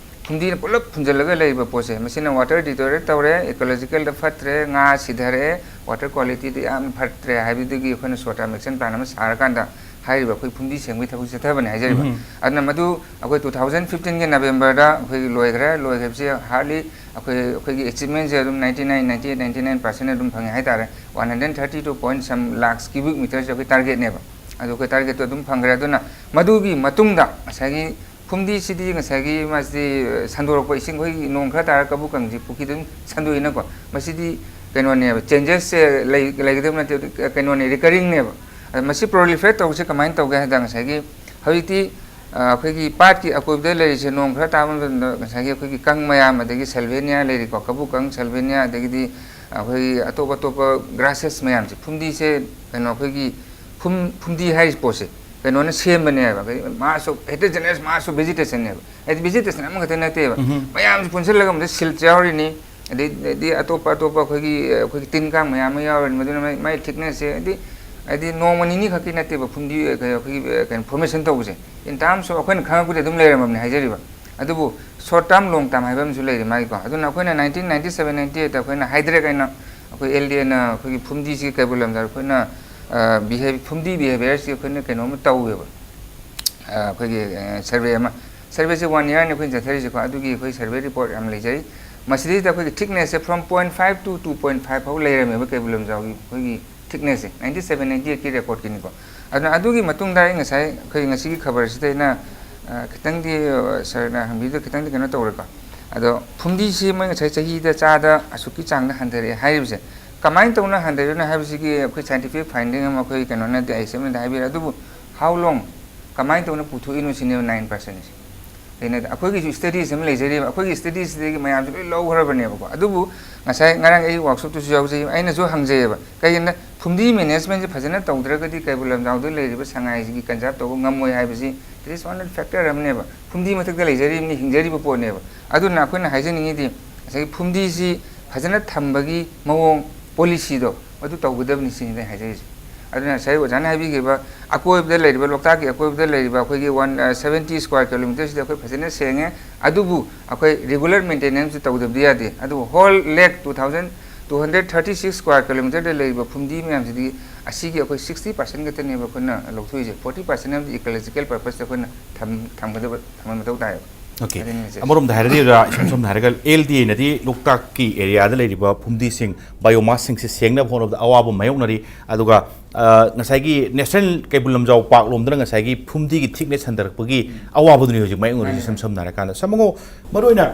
ꯐꯨꯝꯗꯤꯅ ꯄꯨꯂꯞ ꯐꯨꯝꯖꯤꯜꯂꯒ ꯂꯩꯔꯤꯕ ꯄꯣꯠꯁꯦ, ꯃꯁꯤꯅ water deteriorate ꯇꯧꯔꯦ, ecological ꯗ ꯐꯠꯇ꯭ꯔꯦ, ꯉꯥ ꯁꯤꯊꯔꯛꯑꯦ, water quality ꯗ ꯌꯥꯝ ꯐꯠꯇ꯭ꯔꯦ ꯍꯥꯏꯕꯗꯒꯤ ꯑꯩꯈꯣꯏꯅ short term action plan ꯑꯃ ꯁꯥꯔꯀꯥꯟꯗ ꯍꯥꯏꯔꯤꯕ ꯑꯩꯈꯣꯏ ꯐꯨꯝꯗꯤ ꯁꯦꯡꯕꯒꯤ ꯊꯕꯛ ꯆꯠꯊꯕꯅꯦ ꯍꯥꯏꯖꯔꯤꯕ꯫ ꯎꯝ꯫ ꯑꯗꯨꯅ ꯃꯗꯨ ꯑꯩꯈꯣꯏ two thousand fifteen ꯒꯤ November ꯗ ꯑꯩꯈꯣꯏ ꯂꯣꯏꯈ꯭ꯔꯦ꯫ ꯂꯣꯏꯈ꯭ꯔꯤꯕꯁꯤ hardly ꯑꯩꯈꯣꯏ, ꯑꯩꯈꯣꯏꯒꯤ achievement ꯁꯦ ꯑꯗꯨꯝ ninety nine, ninety eight, ninety nine percent ꯑꯗꯨꯝ ꯐꯪꯉꯦ ꯍꯥꯏꯇꯥꯔꯦ꯫ One hundred thirty two point some lakhs cubic meter ꯁꯦ ꯑꯩꯈꯣꯏ target ꯅꯦꯕ꯫ ꯑꯗꯨ ꯑꯩꯈꯣꯏ target ꯇꯣ ꯑꯗꯨꯝ ꯐꯪꯈ꯭ꯔꯦ꯫ ꯑꯗꯨꯅ ꯃꯗꯨꯒꯤ ꯃꯇꯨꯡꯗ ꯉꯁꯥꯏꯒꯤ ꯐꯨꯝꯗꯤꯁꯤꯗꯤ ꯉꯁꯥꯏꯒꯤ ꯃꯥꯁꯤꯗꯤ, ꯑ, ꯁꯟꯗꯣꯔꯛꯄ ꯏꯁꯤꯡ, ꯑꯩꯈꯣꯏꯒꯤ ꯅꯣꯡ ꯈꯔ ꯇꯥꯔꯒ ꯀꯕꯣꯛ ꯀꯪꯁꯤ ꯄꯨꯈ꯭ꯔꯤꯗ ꯑꯗꯨꯝ ꯁꯟꯗꯣꯛꯏꯅꯀꯣ꯫ ꯃꯁꯤꯗꯤ ꯀꯩꯅꯣꯅꯦꯕ, changes ꯁꯦ ꯂꯩ-, ꯂꯩꯒꯗꯕ ꯅꯠꯇꯦ, ꯑꯗꯨ ꯀꯩꯅꯣꯅꯦ, recurring ꯅꯦꯕ꯫ ꯑꯗ ꯃꯁꯤ proliferate ꯇꯧꯕꯁꯦ ꯀꯃꯥꯏꯅ ꯇꯧꯒꯦ ꯍꯥꯏꯗ, ꯉꯁꯥꯏꯒꯤ ꯍꯧꯖꯤꯛꯇꯤ, ꯑ, ꯑꯩꯈꯣꯏꯒꯤ ꯄꯥꯠꯀꯤ ꯑꯀꯣꯏꯕꯗ ꯂꯩꯔꯤꯁꯦ ꯅꯣꯡ ꯈꯔ ꯇꯥꯕ ꯃꯇꯝꯗ ꯉꯁꯥꯏꯒꯤ ꯑꯩꯈꯣꯏꯒꯤ ꯀꯪ ꯃꯌꯥꯝ, ꯑꯗꯒꯤ salvinia ꯂꯩꯔꯤꯀꯣ, ꯀꯕꯣꯛ ꯀꯪ, salvinia, ꯑꯗꯒꯤꯗꯤ ꯑꯩꯈꯣꯏꯒꯤ ꯑꯇꯣꯞ ꯑꯇꯣꯞꯄ grasses ꯃꯌꯥꯝꯁꯦ, ꯐꯨꯝꯗꯤꯁꯦ ꯀꯩꯅꯣ ꯑꯩꯈꯣꯏꯒꯤ ꯐꯨꯝ-, ꯐꯨꯝꯗꯤ ꯍꯥꯏꯔꯤꯁꯦ ꯄꯣꯠꯁꯦ ꯀꯩꯅꯣꯅ ꯁꯦꯝꯕꯅꯦꯕ, ꯑꯩꯈꯣꯏ mass of, heterogeneous mass of vegetation ꯅꯦꯕ꯫ ꯍꯥꯏꯗꯤ vegetation ꯑꯃꯈꯛꯇ ꯅꯠꯇꯦꯕ, ꯎꯝꯍꯨꯝ꯫ ꯃꯌꯥꯝꯁꯦ ꯄꯨꯟꯁꯤꯜꯂꯒ ꯑꯃꯗ silt ꯌꯥꯎꯔꯤꯅꯤ, ꯑꯗꯩ, ꯑꯗꯩꯗꯤ ꯑꯇꯣꯞꯄ ꯑꯇꯣꯞꯄ ꯑꯩꯈꯣꯏꯒꯤ, ꯑꯩꯈꯣꯏꯒꯤ ꯇꯤꯟ ꯀꯥꯡ ꯃꯌꯥꯝ ꯑꯃ ꯌꯥꯎꯔꯤꯅꯤ, ꯃꯗꯨꯅ ꯃꯥꯏ, ꯃꯥꯏ thickness ꯁꯦ ꯍꯥꯏꯗꯤ, ꯍꯥꯏꯗꯤ ꯅꯣꯡꯃ ꯅꯤꯅꯤ ꯈꯛꯀꯤ ꯅꯠꯇꯦꯕ ꯐꯨꯝꯗꯤ, ꯑꯩꯈꯣꯏꯒꯤ, ꯀꯩꯅꯣ, formation ꯇꯧꯕꯁꯦ꯫ In terms of ꯑꯩꯈꯣꯏꯅ ꯈꯪꯉꯛꯄꯗꯤ ꯑꯗꯨꯝ ꯂꯩꯔꯝꯃꯕꯅꯦ ꯍꯥꯏꯖꯔꯤꯕ꯫ ꯑꯗꯨꯕꯨ short term, long term ꯍꯥꯏꯕ ꯑꯃꯁꯨ ꯂꯩꯔꯤ ꯃꯥꯒꯤꯀꯣ꯫ ꯑꯗꯨꯅ ꯑꯩꯈꯣꯏꯅ nineteen ninety seven ninety eight ꯇ ꯑꯩꯈꯣꯏꯅ ꯍꯥꯏꯗ꯭ꯔꯦꯛ ꯍꯥꯏꯅ ꯑꯩꯈꯣꯏ L D A ꯅ ꯑꯩꯈꯣꯏꯒꯤ ꯐꯨꯝꯗꯤꯁꯤ ꯀꯩꯕꯨꯜ ꯂꯝꯖꯥꯎ ꯑꯩꯈꯣꯏꯅ, ꯑ, behav-, ꯐꯨꯝꯗꯤ behaviour ꯁꯤ ꯑꯩꯈꯣꯏꯅ ꯀꯩꯅꯣꯝꯃ ꯇꯧꯋꯦꯕ꯫ ꯑ, ꯑꯩꯈꯣꯏꯒꯤ, ꯑ, survey ꯑꯃ, survey ꯁꯦ one year ꯅꯤ ꯑꯩꯈꯣꯏꯅ ꯆꯠꯊꯔꯤꯁꯦꯀꯣ꯫ ꯑꯗꯨꯒꯤ ꯑꯩꯈꯣꯏ survey report ꯌꯥꯝ ꯂꯩꯖꯩ꯫ ꯃꯁꯤꯗꯩꯗ ꯑꯩꯈꯣꯏꯒꯤ thickness say from point five to two point five ꯐꯥꯎ ꯂꯩꯔꯝꯃꯦꯕ ꯀꯩꯕꯨꯜ ꯂꯝꯖꯥꯎꯒꯤ ꯑꯩꯈꯣꯏꯒꯤ ꯊꯤꯛꯅꯦꯁꯁꯦ ꯅꯥꯏꯟꯇꯤ ꯁꯕꯦꯟ ꯅꯥꯏꯟꯇꯤ ꯑꯩꯠꯀꯤ ꯔꯦꯀꯣꯔꯗꯀꯤꯅꯤꯀꯣ꯫ ꯑꯗꯨꯅ ꯑꯗꯨꯒꯤ ꯃꯇꯨꯡꯗ ꯑꯩ ꯉꯁꯥꯏ ꯑꯩꯈꯣꯏ ꯉꯁꯤꯒꯤ ꯈꯕꯔꯁꯤꯗ ꯑꯩꯅ ꯑ, ꯈꯤꯇꯪꯗꯤ ꯑ, ꯁꯥꯔꯅ ꯍꯪꯕꯤꯗꯨ ꯈꯤꯇꯪꯗꯤ ꯀꯩꯅꯣ ꯇꯧꯔꯦꯀꯣ꯫ ꯑꯗꯣ ꯐꯨꯝꯗꯤꯁꯤ ꯃꯣꯏ ꯉꯁꯥꯏ ꯆꯍꯤꯗ ꯆꯥꯗ ꯑꯁꯨꯛꯀꯤ ꯆꯥꯡꯗ ꯍꯟꯊꯔꯛꯑꯦ ꯍꯥꯏꯔꯤꯕꯁꯦ ꯀꯃꯥꯏꯅ ꯇꯧꯅ ꯍꯟꯊꯔꯤꯅꯣ ꯍꯥꯏꯕꯁꯤꯒꯤ ꯑꯩꯈꯣꯏ ꯁꯥꯏꯟꯇꯤꯐꯤꯛ ꯐꯥꯏꯟꯗꯤꯡ ꯑꯃ ꯑꯩꯈꯣꯏ ꯀꯩꯅꯣꯅꯗꯤ ꯑꯥꯏ ꯑꯦꯁ ꯑꯦꯝꯅꯗꯤ ꯍꯥꯏꯕꯤꯔꯦ꯫ ꯑꯗꯨꯕꯨ ꯍꯥꯎ ꯂꯣꯡ ꯀꯃꯥꯏꯅ ꯇꯧꯅ ꯄꯨꯊꯣꯛꯏꯅꯣ ꯁꯤꯅꯦꯕ ꯅꯥꯏꯟ ꯄꯥꯔꯁꯦꯟꯁꯦ꯫ ꯂꯩꯅꯗꯦ꯫ ꯑꯩꯈꯣꯏꯒꯤꯁꯨ ꯁ꯭ꯇꯗꯤꯁ ꯑꯃ ꯂꯩꯖꯔꯤꯕ, ꯑꯩꯈꯣꯏꯒꯤ ꯁ꯭ꯇꯗꯤꯁꯤꯗꯒꯤ ꯃꯌꯥꯝꯁꯨ ꯂꯣꯏ ꯂꯧꯈ꯭ꯔꯕꯅꯦꯕꯀꯣ꯫ ꯑꯗꯨꯕꯨ ꯉꯁꯥꯏ ꯉꯔꯥꯡ ꯑꯩ ꯋꯥꯛꯁꯣꯞꯇꯨꯁꯨ ꯌꯥꯎꯖꯩ, ꯑꯩꯅꯁꯨ ꯍꯪꯖꯩꯌꯦꯕ, ꯀꯩꯒꯤꯅꯣ ꯐꯨꯝꯗꯤ ꯃꯦꯅꯦꯖꯃꯦꯟꯁꯦ ꯐꯖꯅ ꯇꯧꯗ꯭ꯔꯒꯗꯤ ꯀꯩꯕꯨꯜ ꯂꯝꯖꯥꯎꯗ ꯂꯩꯔꯤꯕ ꯁꯉꯥꯏꯁꯤꯒꯤ ꯀꯟꯖꯥꯔꯕ ꯇꯧꯕ ꯉꯝꯃꯣꯏ ꯍꯥꯏꯕꯁꯤ ꯏꯠ ꯏꯁ ꯋꯥꯟ ꯐꯦꯛꯇꯔ ꯑꯃꯅꯦꯕ꯫ ꯐꯨꯝꯗꯤ ꯃꯊꯛꯇ ꯂꯩꯖꯔꯤꯕꯅꯤ, ꯍꯤꯡꯖꯔꯤꯕ ꯄꯣꯠꯅꯦꯕ꯫ ꯑꯗꯨꯅ ꯑꯩꯈꯣꯏꯅ ꯍꯥꯏꯖꯅꯤꯡꯉꯤꯗꯤ ꯉꯁꯥꯏꯒꯤ ꯐꯨꯝꯗꯤꯁꯤ ꯐꯖꯅ ꯊꯝꯕꯒꯤ ꯃꯑꯣꯡ, ꯄꯣꯂꯤꯁꯤꯗꯣ ꯑꯗꯨ ꯇꯧꯒꯗꯕꯅꯤ ꯁꯤꯅꯤ ꯑꯩ ꯍꯥꯏꯖꯔꯤꯁꯦ꯫ ꯑꯗꯨꯅ ꯉꯁꯥꯏ ꯑꯣꯖꯥꯅ ꯍꯥꯏꯕꯤꯈꯤꯕ ꯑꯀꯣꯏꯕꯗ ꯂꯩꯔꯤꯕ, ꯂꯣꯛꯇꯥꯛꯀꯤ ꯑꯀꯣꯏꯕꯗ ꯂꯩꯔꯤꯕ ꯑꯩꯈꯣꯏꯒꯤ ꯋꯥꯟ ꯁꯕꯦꯟꯇꯤ ꯁ꯭ꯀ꯭ꯋꯥꯔ ꯀꯤꯂꯣꯃꯤꯇꯔꯁꯤꯗ ꯑꯩꯈꯣꯏ ꯐꯖꯅ ꯁꯦꯡꯉꯦ꯫ ꯑꯗꯨꯕꯨ ꯑꯩꯈꯣꯏ ꯔꯤꯒꯨꯂꯔ ꯃꯦꯟꯇꯦꯅꯦꯟꯁ ꯇꯧꯗꯕꯗꯤ ꯌꯥꯗꯦ꯫ ꯑꯗꯨꯕꯨ whole lake two thousand two hundred thirty six square ꯀꯤꯂꯣꯃꯤꯇꯔꯗ ꯂꯩꯔꯤꯕ ꯐꯨꯝꯗꯤ ꯃꯌꯥꯝꯁꯤꯗꯤ ꯑꯁꯤꯒꯤ ꯑꯩꯈꯣꯏ ꯁꯤꯛꯁꯇꯤ ꯄꯥꯔꯁꯦꯟ ꯈꯛꯇꯅꯦꯕ ꯑꯩꯈꯣꯏꯅ ꯂꯧꯊꯣꯛꯏꯁꯦ꯫ ꯐꯣꯔꯇꯤ ꯄꯥꯔꯁꯦꯟ ꯑꯃꯗꯤ ꯏꯀꯣꯂꯣꯖꯤꯀꯦꯜ ꯄꯔꯄꯁꯇ ꯑꯩꯈꯣꯏꯅ ꯊꯝ-, ꯊꯝꯒꯗꯕ, ꯊꯝꯕ ꯃꯊꯧ ꯇꯥꯏꯌꯦꯕ꯫ ꯑꯣꯀꯦ꯫ ꯑꯗꯨꯅꯤ ꯉꯁꯥꯏ꯫ ꯑꯃꯔꯣꯝꯗ ꯍꯥꯏꯔꯗꯤ ꯑꯣꯖꯥ, ꯏꯁꯝ ꯁꯝꯅ ꯍꯥꯏꯔꯒ ꯑꯦꯜ ꯗꯤ ꯑꯦꯅꯗꯤ ꯂꯣꯛꯇꯥꯛꯀꯤ ꯑꯦꯔꯤꯌꯥꯗ ꯂꯩꯔꯤꯕ ꯐꯨꯝꯗꯤꯁꯤꯡ, ꯕꯥꯏꯑꯣꯃꯥꯁꯁꯤꯡꯁꯦ ꯁꯦꯡꯅꯕ ꯍꯣꯠꯅꯕꯗ ꯑꯋꯥꯕ ꯃꯥꯌꯣꯛꯅꯔꯤ꯫ ꯑꯗꯨꯒ, ꯑ, ꯉꯁꯥꯏꯒꯤ ꯅꯦꯁꯅꯦꯜ ꯀꯩꯕꯨꯜ ꯂꯝꯖꯥꯎ ꯄꯥꯔꯛ ꯂꯣꯝꯗꯅ ꯉꯁꯥꯏꯒꯤ ꯐꯨꯝꯗꯤꯒꯤ ꯊꯤꯛꯅꯦꯁ ꯍꯟꯊꯔꯛꯄꯒꯤ ꯑꯋꯥꯕꯗꯨꯅꯤ ꯍꯧꯖꯤꯛ ꯃꯥꯌꯣꯛꯅꯔꯤꯁꯤ꯫ ꯃꯥꯅꯤ꯫ ꯏꯁꯝ ꯁꯝꯅ ꯍꯥꯏꯔꯀꯥꯟꯗ, ꯁꯝ ꯑꯉꯧ, ꯃꯔꯨꯑꯣꯏꯅ,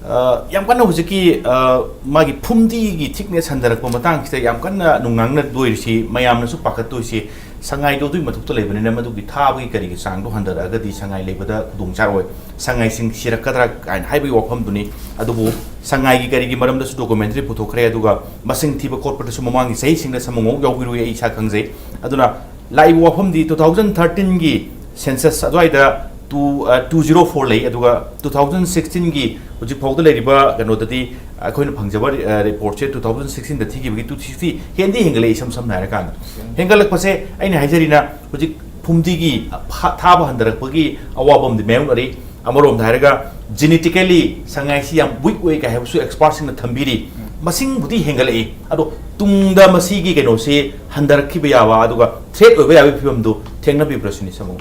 ꯑ, ꯌꯥꯝ ꯀꯟꯅ ꯍꯧꯖꯤꯛꯀꯤ, ꯑ, ꯃꯥꯒꯤ ꯐꯨꯝꯗꯤꯒꯤ ꯊꯤꯛꯅꯦꯁ ꯍꯟꯊꯔꯛꯄ ꯃꯇꯥꯡꯁꯤꯗ ꯌꯥꯝ ꯀꯟꯅ ꯅꯨꯡꯉꯥꯡꯅꯗꯣꯏꯔꯤꯁꯤ, ꯃꯌꯥꯝꯅꯁꯨ ꯄꯥꯈꯠꯇꯣꯏꯁꯤ, ꯁꯉꯥꯏꯗꯣ ꯑꯗꯨꯒꯤ ꯃꯊꯛꯇ ꯂꯩꯕꯅꯤꯅ ꯃꯗꯨꯒꯤ ꯊꯥꯕꯒꯤ ꯀꯔꯤꯒꯤ ꯆꯥꯡꯗꯣ ꯍꯟꯊꯔꯛꯑꯒꯗꯤ ꯁꯉꯥꯏ ꯂꯩꯕꯗ ꯈꯨꯗꯣꯡ ꯆꯥꯔꯣꯏ, ꯁꯉꯥꯏꯁꯤꯡ ꯁꯤꯔꯛꯀꯗ꯭ꯔꯥ ꯀꯥꯏꯅ ꯍꯥꯏꯕꯒꯤ ꯋꯥꯐꯝꯗꯨꯅꯤ꯫ ꯑꯗꯨꯕꯨ ꯁꯉꯥꯏꯒꯤ ꯀꯔꯤꯒꯤ ꯃꯔꯝꯗꯁꯨ ꯗꯣꯀꯨꯃꯦꯟꯇꯔꯤ ꯄꯨꯊꯣꯛꯈ꯭ꯔꯦ, ꯑꯗꯨꯒ ꯃꯁꯤꯡ ꯊꯤꯕ ꯈꯣꯠꯄꯗꯁꯨ ꯃꯃꯥꯡꯒꯤ ꯆꯍꯤꯁꯤꯡꯗ ꯁꯝ ꯑꯉꯧ ꯌꯥꯎꯕꯤꯔꯨꯏ, ꯑꯩ ꯏꯁꯥ ꯈꯪꯖꯩ꯫ ꯑꯗꯨꯅ ꯂꯥꯛꯏꯕ ꯋꯥꯐꯝꯗꯤ ꯇꯨ ꯊꯥꯎꯖꯟ ꯊꯥꯔꯇꯤꯟꯒꯤ ꯁꯦꯟꯁꯁ ꯑꯗꯨꯋꯥꯏꯗ ꯇꯨ, ꯑ, ꯇꯨ ꯖꯤꯔꯣ ꯐꯣꯔ ꯂꯩ, ꯑꯗꯨꯒ ꯇꯨ ꯊꯥꯎꯖꯟ ꯁꯤꯛꯁꯇꯤꯟꯒꯤ ꯍꯧꯖꯤꯛ ꯐꯥꯎꯗ ꯂꯩꯔꯤꯕ ꯀꯩꯅꯣꯗꯗꯤ ꯑꯩꯈꯣꯏꯅ ꯐꯪꯖꯕ, ꯑ, ꯔꯤꯄꯣꯔꯠꯁꯦ ꯇꯨ ꯊꯥꯎꯖꯟ ꯁꯤꯛꯁꯇꯤꯟꯗ ꯊꯤꯈꯤꯕꯒꯤ ꯇꯨ ꯁꯤꯛꯁꯇꯤ ꯍꯦꯟꯗꯤ ꯍꯦꯟꯒꯠꯂꯛꯏ꯫ ꯏꯁꯝ ꯁꯝꯅ ꯍꯥꯏꯔꯀꯥꯟꯗ ꯍꯦꯟꯒꯠꯂꯛꯄꯁꯦ ꯑꯩꯅ ꯍꯥꯏꯖꯔꯤꯅ ꯍꯧꯖꯤꯛ ꯐꯨꯝꯗꯤꯒꯤ ꯐꯥ-, ꯊꯥꯕ ꯍꯟꯊꯔꯛꯄꯒꯤ ꯑꯋꯥꯕ ꯑꯃꯗꯤ ꯃꯥꯌꯣꯛꯅꯔꯤ꯫ ꯑꯃꯔꯣꯝꯗ ꯍꯥꯏꯔꯒ ꯖꯤꯅꯦꯇꯤꯀꯦꯂꯤ ꯁꯉꯥꯏꯁꯤ ꯌꯥꯝ ꯋꯤꯛ ꯑꯣꯏ ꯀꯥꯏ ꯍꯥꯏꯕꯁꯨ ꯑꯦꯛꯁꯄꯥꯔꯠꯁꯤꯡꯅ ꯊꯝꯕꯤꯔꯤ꯫ ꯃꯁꯤꯡꯕꯨꯗꯤ ꯍꯦꯟꯒꯠꯂꯛꯏ, ꯑꯗꯣ ꯇꯨꯡꯗ ꯃꯁꯤꯒꯤ ꯀꯩꯅꯣꯁꯤ ꯍꯟꯊꯔꯛꯈꯤꯕ ꯌꯥꯕ ꯑꯗꯨꯒ ꯊ꯭ꯔꯦꯠ ꯑꯣꯏꯕ ꯌꯥꯕꯒꯤ ꯐꯤꯕꯝꯗꯨ ꯊꯦꯡꯅꯕꯤꯕ꯭ꯔꯥ ꯁꯤꯅꯤ, ꯁꯥꯃꯨ꯫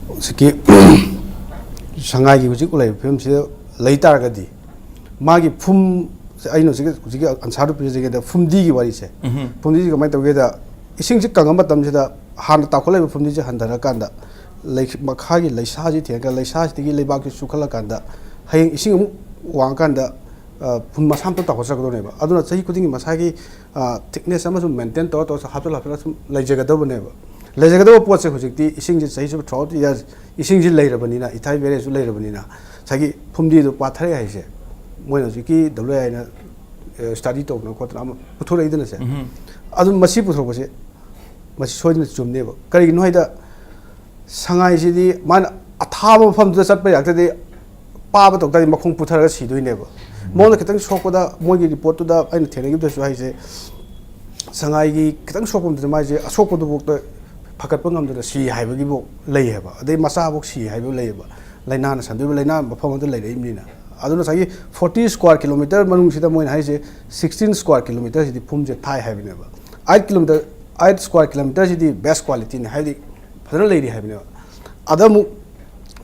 ꯍꯧꯖꯤꯛꯀꯤ ꯁꯉꯥꯏꯒꯤ ꯍꯧꯖꯤꯛ ꯂꯩꯔꯤꯕ ꯐꯤꯕꯝꯁꯤꯗ ꯂꯩ ꯇꯥꯔꯒꯗꯤ ꯃꯥꯒꯤ ꯐꯨꯝ, ꯑꯩꯅ ꯍꯧꯖꯤꯛ, ꯍꯧꯖꯤꯛꯀꯤ ꯑꯟꯁꯥꯔꯗꯨ ꯄꯤꯖꯒꯦꯗ ꯐꯨꯝꯗꯤꯒꯤ ꯋꯥꯔꯤꯁꯦ꯫ ꯐꯨꯝꯗꯤꯁꯤ ꯀꯃꯥꯏꯅ ꯇꯧꯒꯦꯗ, ꯏꯁꯤꯡꯁꯤ ꯀꯪꯉ ꯃꯇꯝꯁꯤꯗ ꯍꯥꯟꯅ ꯇꯥꯎꯈꯠꯂꯛꯏꯕ ꯐꯨꯝꯗꯤꯁꯦ ꯍꯟꯊꯔꯀꯥꯟꯗ ꯂꯩ-, ꯃꯈꯥꯒꯤ ꯂꯩꯁꯥꯁꯤ ꯊꯦꯡꯉꯒ ꯂꯩꯁꯥꯁꯤꯗꯒꯤ ꯂꯩꯕꯥꯛꯁꯤ ꯆꯨꯈꯠꯂꯀꯥꯟꯗ ꯍꯌꯦꯡ ꯏꯁꯤꯡ ꯑꯃꯨꯛ ꯋꯥꯡꯉꯀꯥꯟꯗ, ꯑ, ꯐꯨꯝ ꯃꯁꯥ ꯃꯇꯣꯝ ꯇꯥꯎꯈꯠꯆꯔꯛꯀꯗꯧꯅꯦꯕ꯫ ꯑꯗꯨꯅ ꯆꯍꯤ ꯈꯨꯗꯤꯡꯒꯤ ꯃꯁꯥꯒꯤ, ꯑ, thickness ꯑꯃꯁꯨꯡ maintain ꯇꯧꯔ ꯇꯧꯔ ꯍꯥꯞꯆꯤꯜ ꯍꯥꯞꯆꯤꯜꯂ ꯁꯨꯝ ꯂꯩꯖꯒꯗꯕꯅꯦꯕ꯫ ꯂꯩꯖꯒꯗꯕ ꯄꯣꯠꯁꯦ ꯍꯧꯖꯤꯛꯇꯤ ꯏꯁꯤꯡꯁꯦ ꯆꯍꯤ ꯆꯨꯞꯄ throughout the year ꯏꯁꯤꯡꯁꯤ ꯂꯩꯔꯕꯅꯤꯅ, ꯏꯊꯥꯏ ꯕꯦꯔꯦꯖꯁꯨ ꯂꯩꯔꯕꯅꯤꯅ, ꯉꯁꯥꯏꯒꯤ ꯐꯨꯝꯗꯤꯗꯨ ꯄꯥꯊꯔꯛꯑꯦ ꯍꯥꯏꯁꯦ, ꯃꯣꯏꯅ ꯍꯧꯖꯤꯛꯀꯤ W I ꯅ, ꯑ, study ꯇꯧꯗꯅ ꯈꯣꯠꯇꯅ ꯑꯃ ꯄꯨꯊꯣꯔꯛꯏꯗꯅꯁꯦ꯫ ꯎꯝꯍꯨꯝ꯫ ꯑꯗꯨꯝ ꯃꯁꯤ ꯄꯨꯊꯣꯔꯛꯄꯁꯦ, ꯃꯁꯤ ꯁꯣꯏꯗꯅ ꯆꯨꯝꯅꯦꯕ꯫ ꯀꯔꯤꯒꯤꯅꯣ ꯍꯥꯏꯗ, ꯁꯉꯥꯏꯁꯤꯗꯤ ꯃꯥꯅ ꯑꯊꯥꯕ ꯃꯐꯝꯗꯨꯗ ꯆꯠꯄ ꯌꯥꯔꯒꯗꯤ, ꯄꯥꯕ ꯇꯧ ꯇꯥꯔꯗꯤ ꯃꯈꯣꯡ ꯄꯨꯊꯔꯒ ꯁꯤꯗꯣꯏꯅꯦꯕ꯫ ꯃꯉꯣꯟꯗ ꯈꯤꯇꯪ ꯁꯣꯛꯄꯗ, ꯃꯣꯏꯒꯤ ꯔꯤꯄꯣꯔꯠꯇꯨꯗ ꯑꯩꯅ ꯊꯦꯡꯅꯈꯤꯕꯗꯁꯨ ꯍꯥꯏꯁꯦ, ꯁꯉꯥꯏꯒꯤ ꯈꯤꯇꯪ ꯁꯣꯛꯄ ꯃꯇꯝꯗ ꯃꯥꯏꯁꯦ ꯑꯁꯣꯛꯄꯗꯨꯐꯥꯎꯗ ꯐꯒꯠꯄ ꯉꯝꯗꯅ ꯁꯤ ꯍꯥꯏꯕꯒꯤꯐꯥꯎ ꯂꯩꯌꯦꯕ꯫ ꯑꯗꯩ ꯃꯆꯥꯐꯥꯎ ꯁꯤ ꯍꯥꯏꯕ ꯂꯩꯌꯦꯕ꯫ ꯂꯥꯏꯅꯥꯅ ꯁꯟꯗꯣꯛꯏꯕ, ꯂꯥꯏꯅꯥ ꯃꯐꯝ ꯑꯃꯗ ꯂꯩꯔꯛꯏꯕꯅꯤꯅ꯫ ꯑꯗꯨꯅ ꯉꯁꯥꯏꯒꯤ forty square kilometre ꯃꯅꯨꯡꯁꯤꯗ ꯃꯣꯏꯅ ꯍꯥꯏꯁꯦ, sixteen square kilometre ꯁꯤꯗꯤ ꯐꯨꯝꯁꯦ ꯊꯥꯏ ꯍꯥꯏꯕꯅꯦꯕ꯫ Eight kilometre, eight square kilometre ꯁꯤꯗꯤ best quality ꯅꯤ, ꯍꯥꯏꯕꯗꯤ ꯐꯖꯅ ꯂꯩꯔꯤ ꯍꯥꯏꯕꯅꯦꯕ꯫ ꯑꯗ ꯑꯃꯨꯛ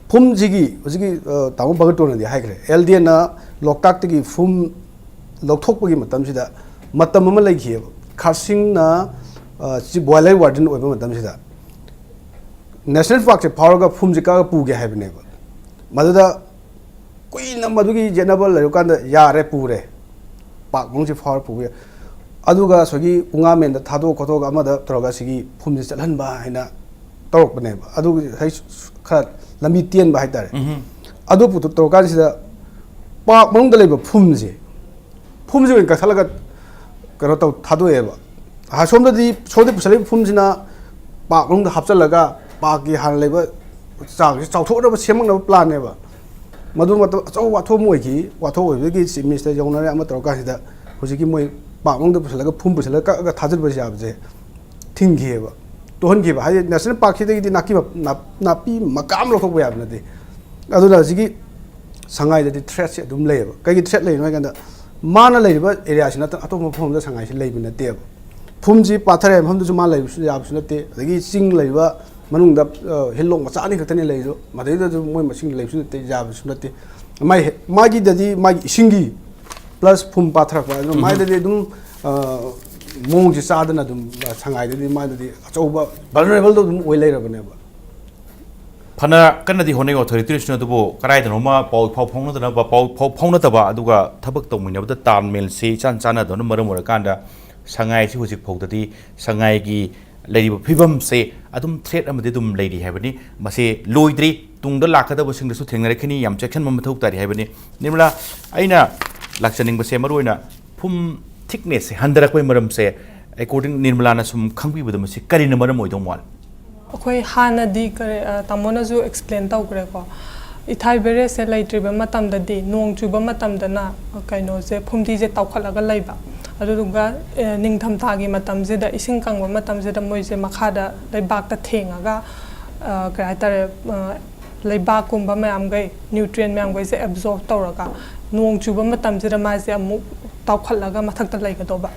ꯐꯨꯝꯁꯤꯒꯤ ꯍꯧꯖꯤꯛꯀꯤ, ꯑ, ꯇꯥꯃꯣ ꯚꯒꯠꯇꯣꯟꯅꯗꯤ ꯍꯥꯏꯈ꯭ꯔꯦ, L D N ꯅ ꯂꯣꯛꯇꯥꯛꯇꯒꯤ ꯐꯨꯝ ꯂꯧꯊꯣꯛꯄꯒꯤ ꯃꯇꯝꯁꯤꯗ ꯃꯇꯝ ꯑꯃ ꯂꯩꯈꯤꯑꯕ, ꯈꯥꯔꯁꯤꯡꯅ, ꯑ, ꯆꯤ-, wildlife warden ꯑꯣꯏꯕ ꯃꯇꯝꯁꯤꯗ national park ꯁꯦ ꯐꯥꯎꯔꯒ ꯐꯨꯝꯁꯦ ꯀꯛꯑꯒ ꯄꯨꯒꯦ ꯍꯥꯏꯕꯅꯦꯕ꯫ ꯃꯗꯨꯗ ꯀꯨꯏꯅ ꯃꯗꯨꯒꯤ ꯌꯦꯠꯅꯕ ꯂꯩꯔꯀꯥꯟꯗ ꯌꯥꯔꯦ, ꯄꯨꯔꯦ, park ꯃꯅꯨꯡꯁꯤ ꯐꯥꯎꯔ ꯄꯨꯕ ꯌꯥꯏ꯫ ꯑꯗꯨꯒ ꯉꯁꯥꯏꯒꯤ ꯎꯉꯥꯃꯦꯟꯗ ꯊꯥꯗꯣꯛ ꯈꯣꯠꯇꯣꯛꯑꯒ ꯑꯃꯗ ꯇꯧꯔꯒ ꯁꯤꯒꯤ ꯐꯨꯝꯁꯦ ꯆꯠꯍꯟꯕ ꯍꯥꯏꯅ ꯇꯧꯔꯛꯄꯅꯦꯕ꯫ ꯑꯗꯨꯒꯤ ꯉꯁꯥꯏ ꯈꯔ ꯂꯝꯕꯤ ꯇꯦꯟꯕ ꯍꯥꯏꯇꯥꯔꯦ꯫ ꯎꯝꯍꯨꯝ꯫ ꯑꯗꯨ ꯄꯨꯊꯣꯛ ꯇꯧꯔꯀꯥꯟꯁꯤꯗ park ꯃꯅꯨꯡꯗ ꯂꯩꯕ ꯐꯨꯝꯁꯦ, ꯐꯨꯝꯁꯦ ꯑꯣꯏꯅ ꯀꯛꯊꯠꯂꯒ ꯀꯩꯅꯣ ꯇꯧ, ꯊꯥꯗꯣꯛꯑꯦꯕ꯫ ꯑꯁꯣꯝꯗꯗꯤ, ꯁꯣꯝꯗ ꯄꯨꯁꯜꯂꯛꯏꯕ ꯐꯨꯝꯁꯤꯅ park ꯃꯅꯨꯡꯗ ꯍꯥꯞꯆꯤꯜꯂꯒ park ꯀꯤ ꯍꯥꯟꯅ ꯂꯩꯕ ꯆꯥꯡꯁꯤ ꯆꯥꯎꯊꯣꯛꯅꯕ ꯁꯦꯝꯃꯛꯅꯕ plan ꯅꯦꯕ꯫ ꯃꯗꯨ ꯃꯇꯝ ꯑꯆꯧꯕ ꯋꯥꯊꯣꯛ ꯑꯃ ꯑꯣꯏꯈꯤ꯫ ꯋꯥꯊꯣꯛ ꯑꯣꯏꯕꯗꯒꯤ chief minister ꯌꯧꯅꯔꯦ, ꯑꯃ ꯇꯧꯔꯀꯥꯟꯁꯤꯗ ꯍꯧꯖꯤꯛꯀꯤ ꯃꯣꯏ park ꯃꯅꯨꯡꯗ ꯄꯨꯁꯜꯂꯒ ꯐꯨꯝ ꯄꯨꯁꯜꯂꯒ ꯀꯛꯑꯒ ꯊꯥꯖꯤꯟꯕ ꯌꯥꯕꯁꯦ ꯊꯤꯡꯈꯤꯑꯕ, ꯇꯣꯛꯍꯟꯈꯤꯕ꯫ ꯍꯥꯏꯗꯤ national park ꯁꯤꯗꯒꯤꯗꯤ ꯅꯥꯄꯤ ꯃ-, ꯅꯥꯞ-, ꯅꯥꯄꯤ ꯃꯀꯥ ꯑꯃ ꯂꯧꯊꯣꯛꯄ ꯌꯥꯕ ꯅꯠꯇꯦ꯫ ꯑꯗꯨꯅ ꯍꯧꯖꯤꯛꯀꯤ ꯁꯉꯥꯏꯗꯗꯤ threat ꯁꯦ ꯑꯗꯨꯝ ꯂꯩꯌꯦꯕ꯫ ꯀꯩꯒꯤ threat ꯂꯩꯔꯤꯅꯣ ꯍꯥꯏ ꯀꯥꯟꯗ, ꯃꯥꯅ ꯂꯩꯔꯤꯕ area ꯁꯤ ꯅꯠꯇꯅ ꯑꯇꯣꯞꯄ ꯃꯐꯝ ꯑꯃꯗ ꯁꯉꯥꯏꯁꯤ ꯂꯩꯕ ꯅꯠꯇꯦꯕ꯫ ꯐꯨꯝꯁꯤ ꯄꯥꯊꯔꯛꯄ ꯃꯐꯝꯗꯨꯁꯨ ꯃꯥ ꯂꯩꯕꯁꯨ ꯌꯥꯕꯁꯨ ꯅꯠꯇꯦ꯫ ꯑꯗꯒꯤ ꯆꯤꯡ ꯂꯩꯕ ꯃꯅꯨꯡꯗ, ꯑ, ꯍꯤꯜꯂꯣꯡ ꯃꯆꯥ ꯑꯅꯤ ꯈꯛꯇꯅꯤ ꯂꯩꯔꯤꯗꯣ, ꯃꯗꯩꯗꯁꯨ ꯃꯣꯏ ꯃꯁꯤꯡ ꯂꯩꯕꯁꯨ ꯅꯠꯇꯦ, ꯌꯥꯕꯁꯨ ꯅꯠꯇꯦ꯫ ꯃꯥꯏ ꯍꯦ-, ꯃꯥꯒꯤꯗꯗꯤ ꯃꯥꯒꯤ ꯏꯁꯤꯡꯒꯤ plus ꯐꯨꯝ ꯄꯥꯊꯔꯛꯄ, ꯑꯗꯨꯅ ꯎꯝ꯫ ꯃꯥꯏꯗꯗꯤ ꯑꯗꯨꯝ, ꯑ, ꯃꯑꯣꯡꯁꯦ ꯆꯥꯗꯅ ꯑꯗꯨꯝ ꯁꯉꯥꯏꯗꯗꯤ ꯃꯥꯗꯗꯤ ꯑꯆꯧꯕ ꯚꯜꯅꯔꯦꯕꯜꯗꯣ ꯑꯗꯨꯝ ꯑꯣꯏ ꯂꯩꯔꯕꯅꯦꯕ꯫ ꯐꯅ ꯀꯟꯅꯗꯤ ꯍꯣꯠꯅꯩ ꯑꯣꯊꯣꯔꯤꯇꯤꯁꯅ, ꯑꯗꯨꯕꯨ ꯀꯗꯥꯏꯗꯅꯣꯃ ꯄꯥꯎ ꯏꯐꯥꯎ ꯐꯥꯎꯅꯗꯅꯕ ꯄꯥꯎ ꯐꯥꯎ ꯐꯥꯎꯅꯗꯕ, ꯑꯗꯨꯒ ꯊꯕꯛ ꯇꯧꯃꯤꯟꯅꯕꯗ ꯇꯥꯜꯃꯦꯜꯁꯤ ꯏꯆꯥꯟ ꯆꯥꯟꯅꯗꯕꯅ ꯃꯔꯝ ꯑꯣꯏꯔꯀꯥꯟꯗ ꯁꯉꯥꯏꯁꯤ ꯍꯧꯖꯤꯛ ꯐꯥꯎꯗꯗꯤ ꯁꯉꯥꯏꯒꯤ ꯂꯩꯔꯤꯕ ꯐꯤꯕꯝꯁꯦ ꯑꯗꯨꯝ ꯊ꯭ꯔꯦꯠ ꯑꯃꯗꯤ ꯑꯗꯨꯝ ꯂꯩꯔꯤ ꯍꯥꯏꯕꯅꯤ꯫ ꯃꯁꯤ ꯂꯣꯏꯗ꯭ꯔꯤ, ꯇꯨꯡꯗ ꯂꯥꯛꯀꯗꯕꯁꯤꯡꯗꯁꯨ ꯊꯦꯡꯅꯔꯛꯈꯤꯅꯤ, ꯌꯥꯝ ꯆꯦꯛꯁꯤꯟꯕ ꯃꯊꯧ ꯇꯥꯔꯤ ꯍꯥꯏꯕꯅꯤ꯫ ꯅꯤꯔꯃꯂꯥ, ꯑꯩꯅ ꯂꯥꯛꯆꯅꯤꯡꯕꯁꯦ ꯃꯔꯨꯑꯣꯏꯅ ꯐꯨꯝ ꯊꯤꯛꯅꯦꯁꯁꯦ ꯍꯟꯊꯔꯛꯄꯒꯤ ꯃꯔꯝꯁꯦ, ꯑꯦꯀꯣꯔꯗꯤꯡ ꯅꯤꯔꯃꯂꯥꯅ ꯁꯨꯝ ꯈꯪꯕꯤꯕꯗ ꯃꯁꯤ ꯀꯔꯤꯅ ꯃꯔꯝ ꯑꯣꯏꯗꯧ ꯃꯥꯜꯂꯤ? ꯑꯩꯈꯣꯏ ꯍꯥꯟꯅꯗꯤ ꯀꯔꯤ ꯑ, ꯇꯥꯃꯣꯅꯁꯨ ꯑꯦꯛꯁꯄ꯭ꯂꯦꯟ ꯇꯧꯈ꯭ꯔꯦꯀꯣ, ꯏꯊꯥꯏ ꯕꯦꯔꯦꯖꯁꯦ ꯂꯩꯇ꯭ꯔꯤꯕ ꯃꯇꯝꯗꯗꯤ ꯅꯣꯡ ꯆꯨꯕ ꯃꯇꯝꯗꯅ ꯀꯩꯅꯣꯁꯦ ꯐꯨꯝꯗꯤꯁꯦ ꯇꯥꯎꯈꯠꯂꯒ ꯂꯩꯕ꯫ ꯑꯗꯨꯗꯨꯒ ꯑ, ꯅꯤꯡꯊꯝꯊꯥꯒꯤ ꯃꯇꯝꯁꯤꯗ, ꯏꯁꯤꯡ ꯀꯪꯕ ꯃꯇꯝꯁꯤꯗ ꯃꯣꯏꯁꯦ ꯃꯈꯥꯗ ꯂꯩꯕꯥꯛꯇ ꯊꯦꯡꯉꯒ ꯑ, ꯀꯩ ꯍꯥꯏꯇꯥꯔꯦ, ꯑ, ꯂꯩꯕꯥꯛꯀꯨꯝꯕ ꯃꯌꯥꯝꯈꯩ, ꯅ꯭ꯌꯨꯇ꯭ꯔꯤꯌꯦꯟ ꯃꯌꯥꯝꯈꯩꯁꯦ ꯑꯦꯕꯖꯣꯔꯞ ꯇꯧꯔꯒ ꯅꯣꯡ ꯆꯨꯕ ꯃꯇꯝꯁꯤꯗ ꯃꯥꯁꯦ ꯑꯃꯨꯛ ꯇꯥꯎꯈꯠꯂꯒ ꯃꯊꯛꯇ ꯂꯩꯒꯗꯧꯕ꯫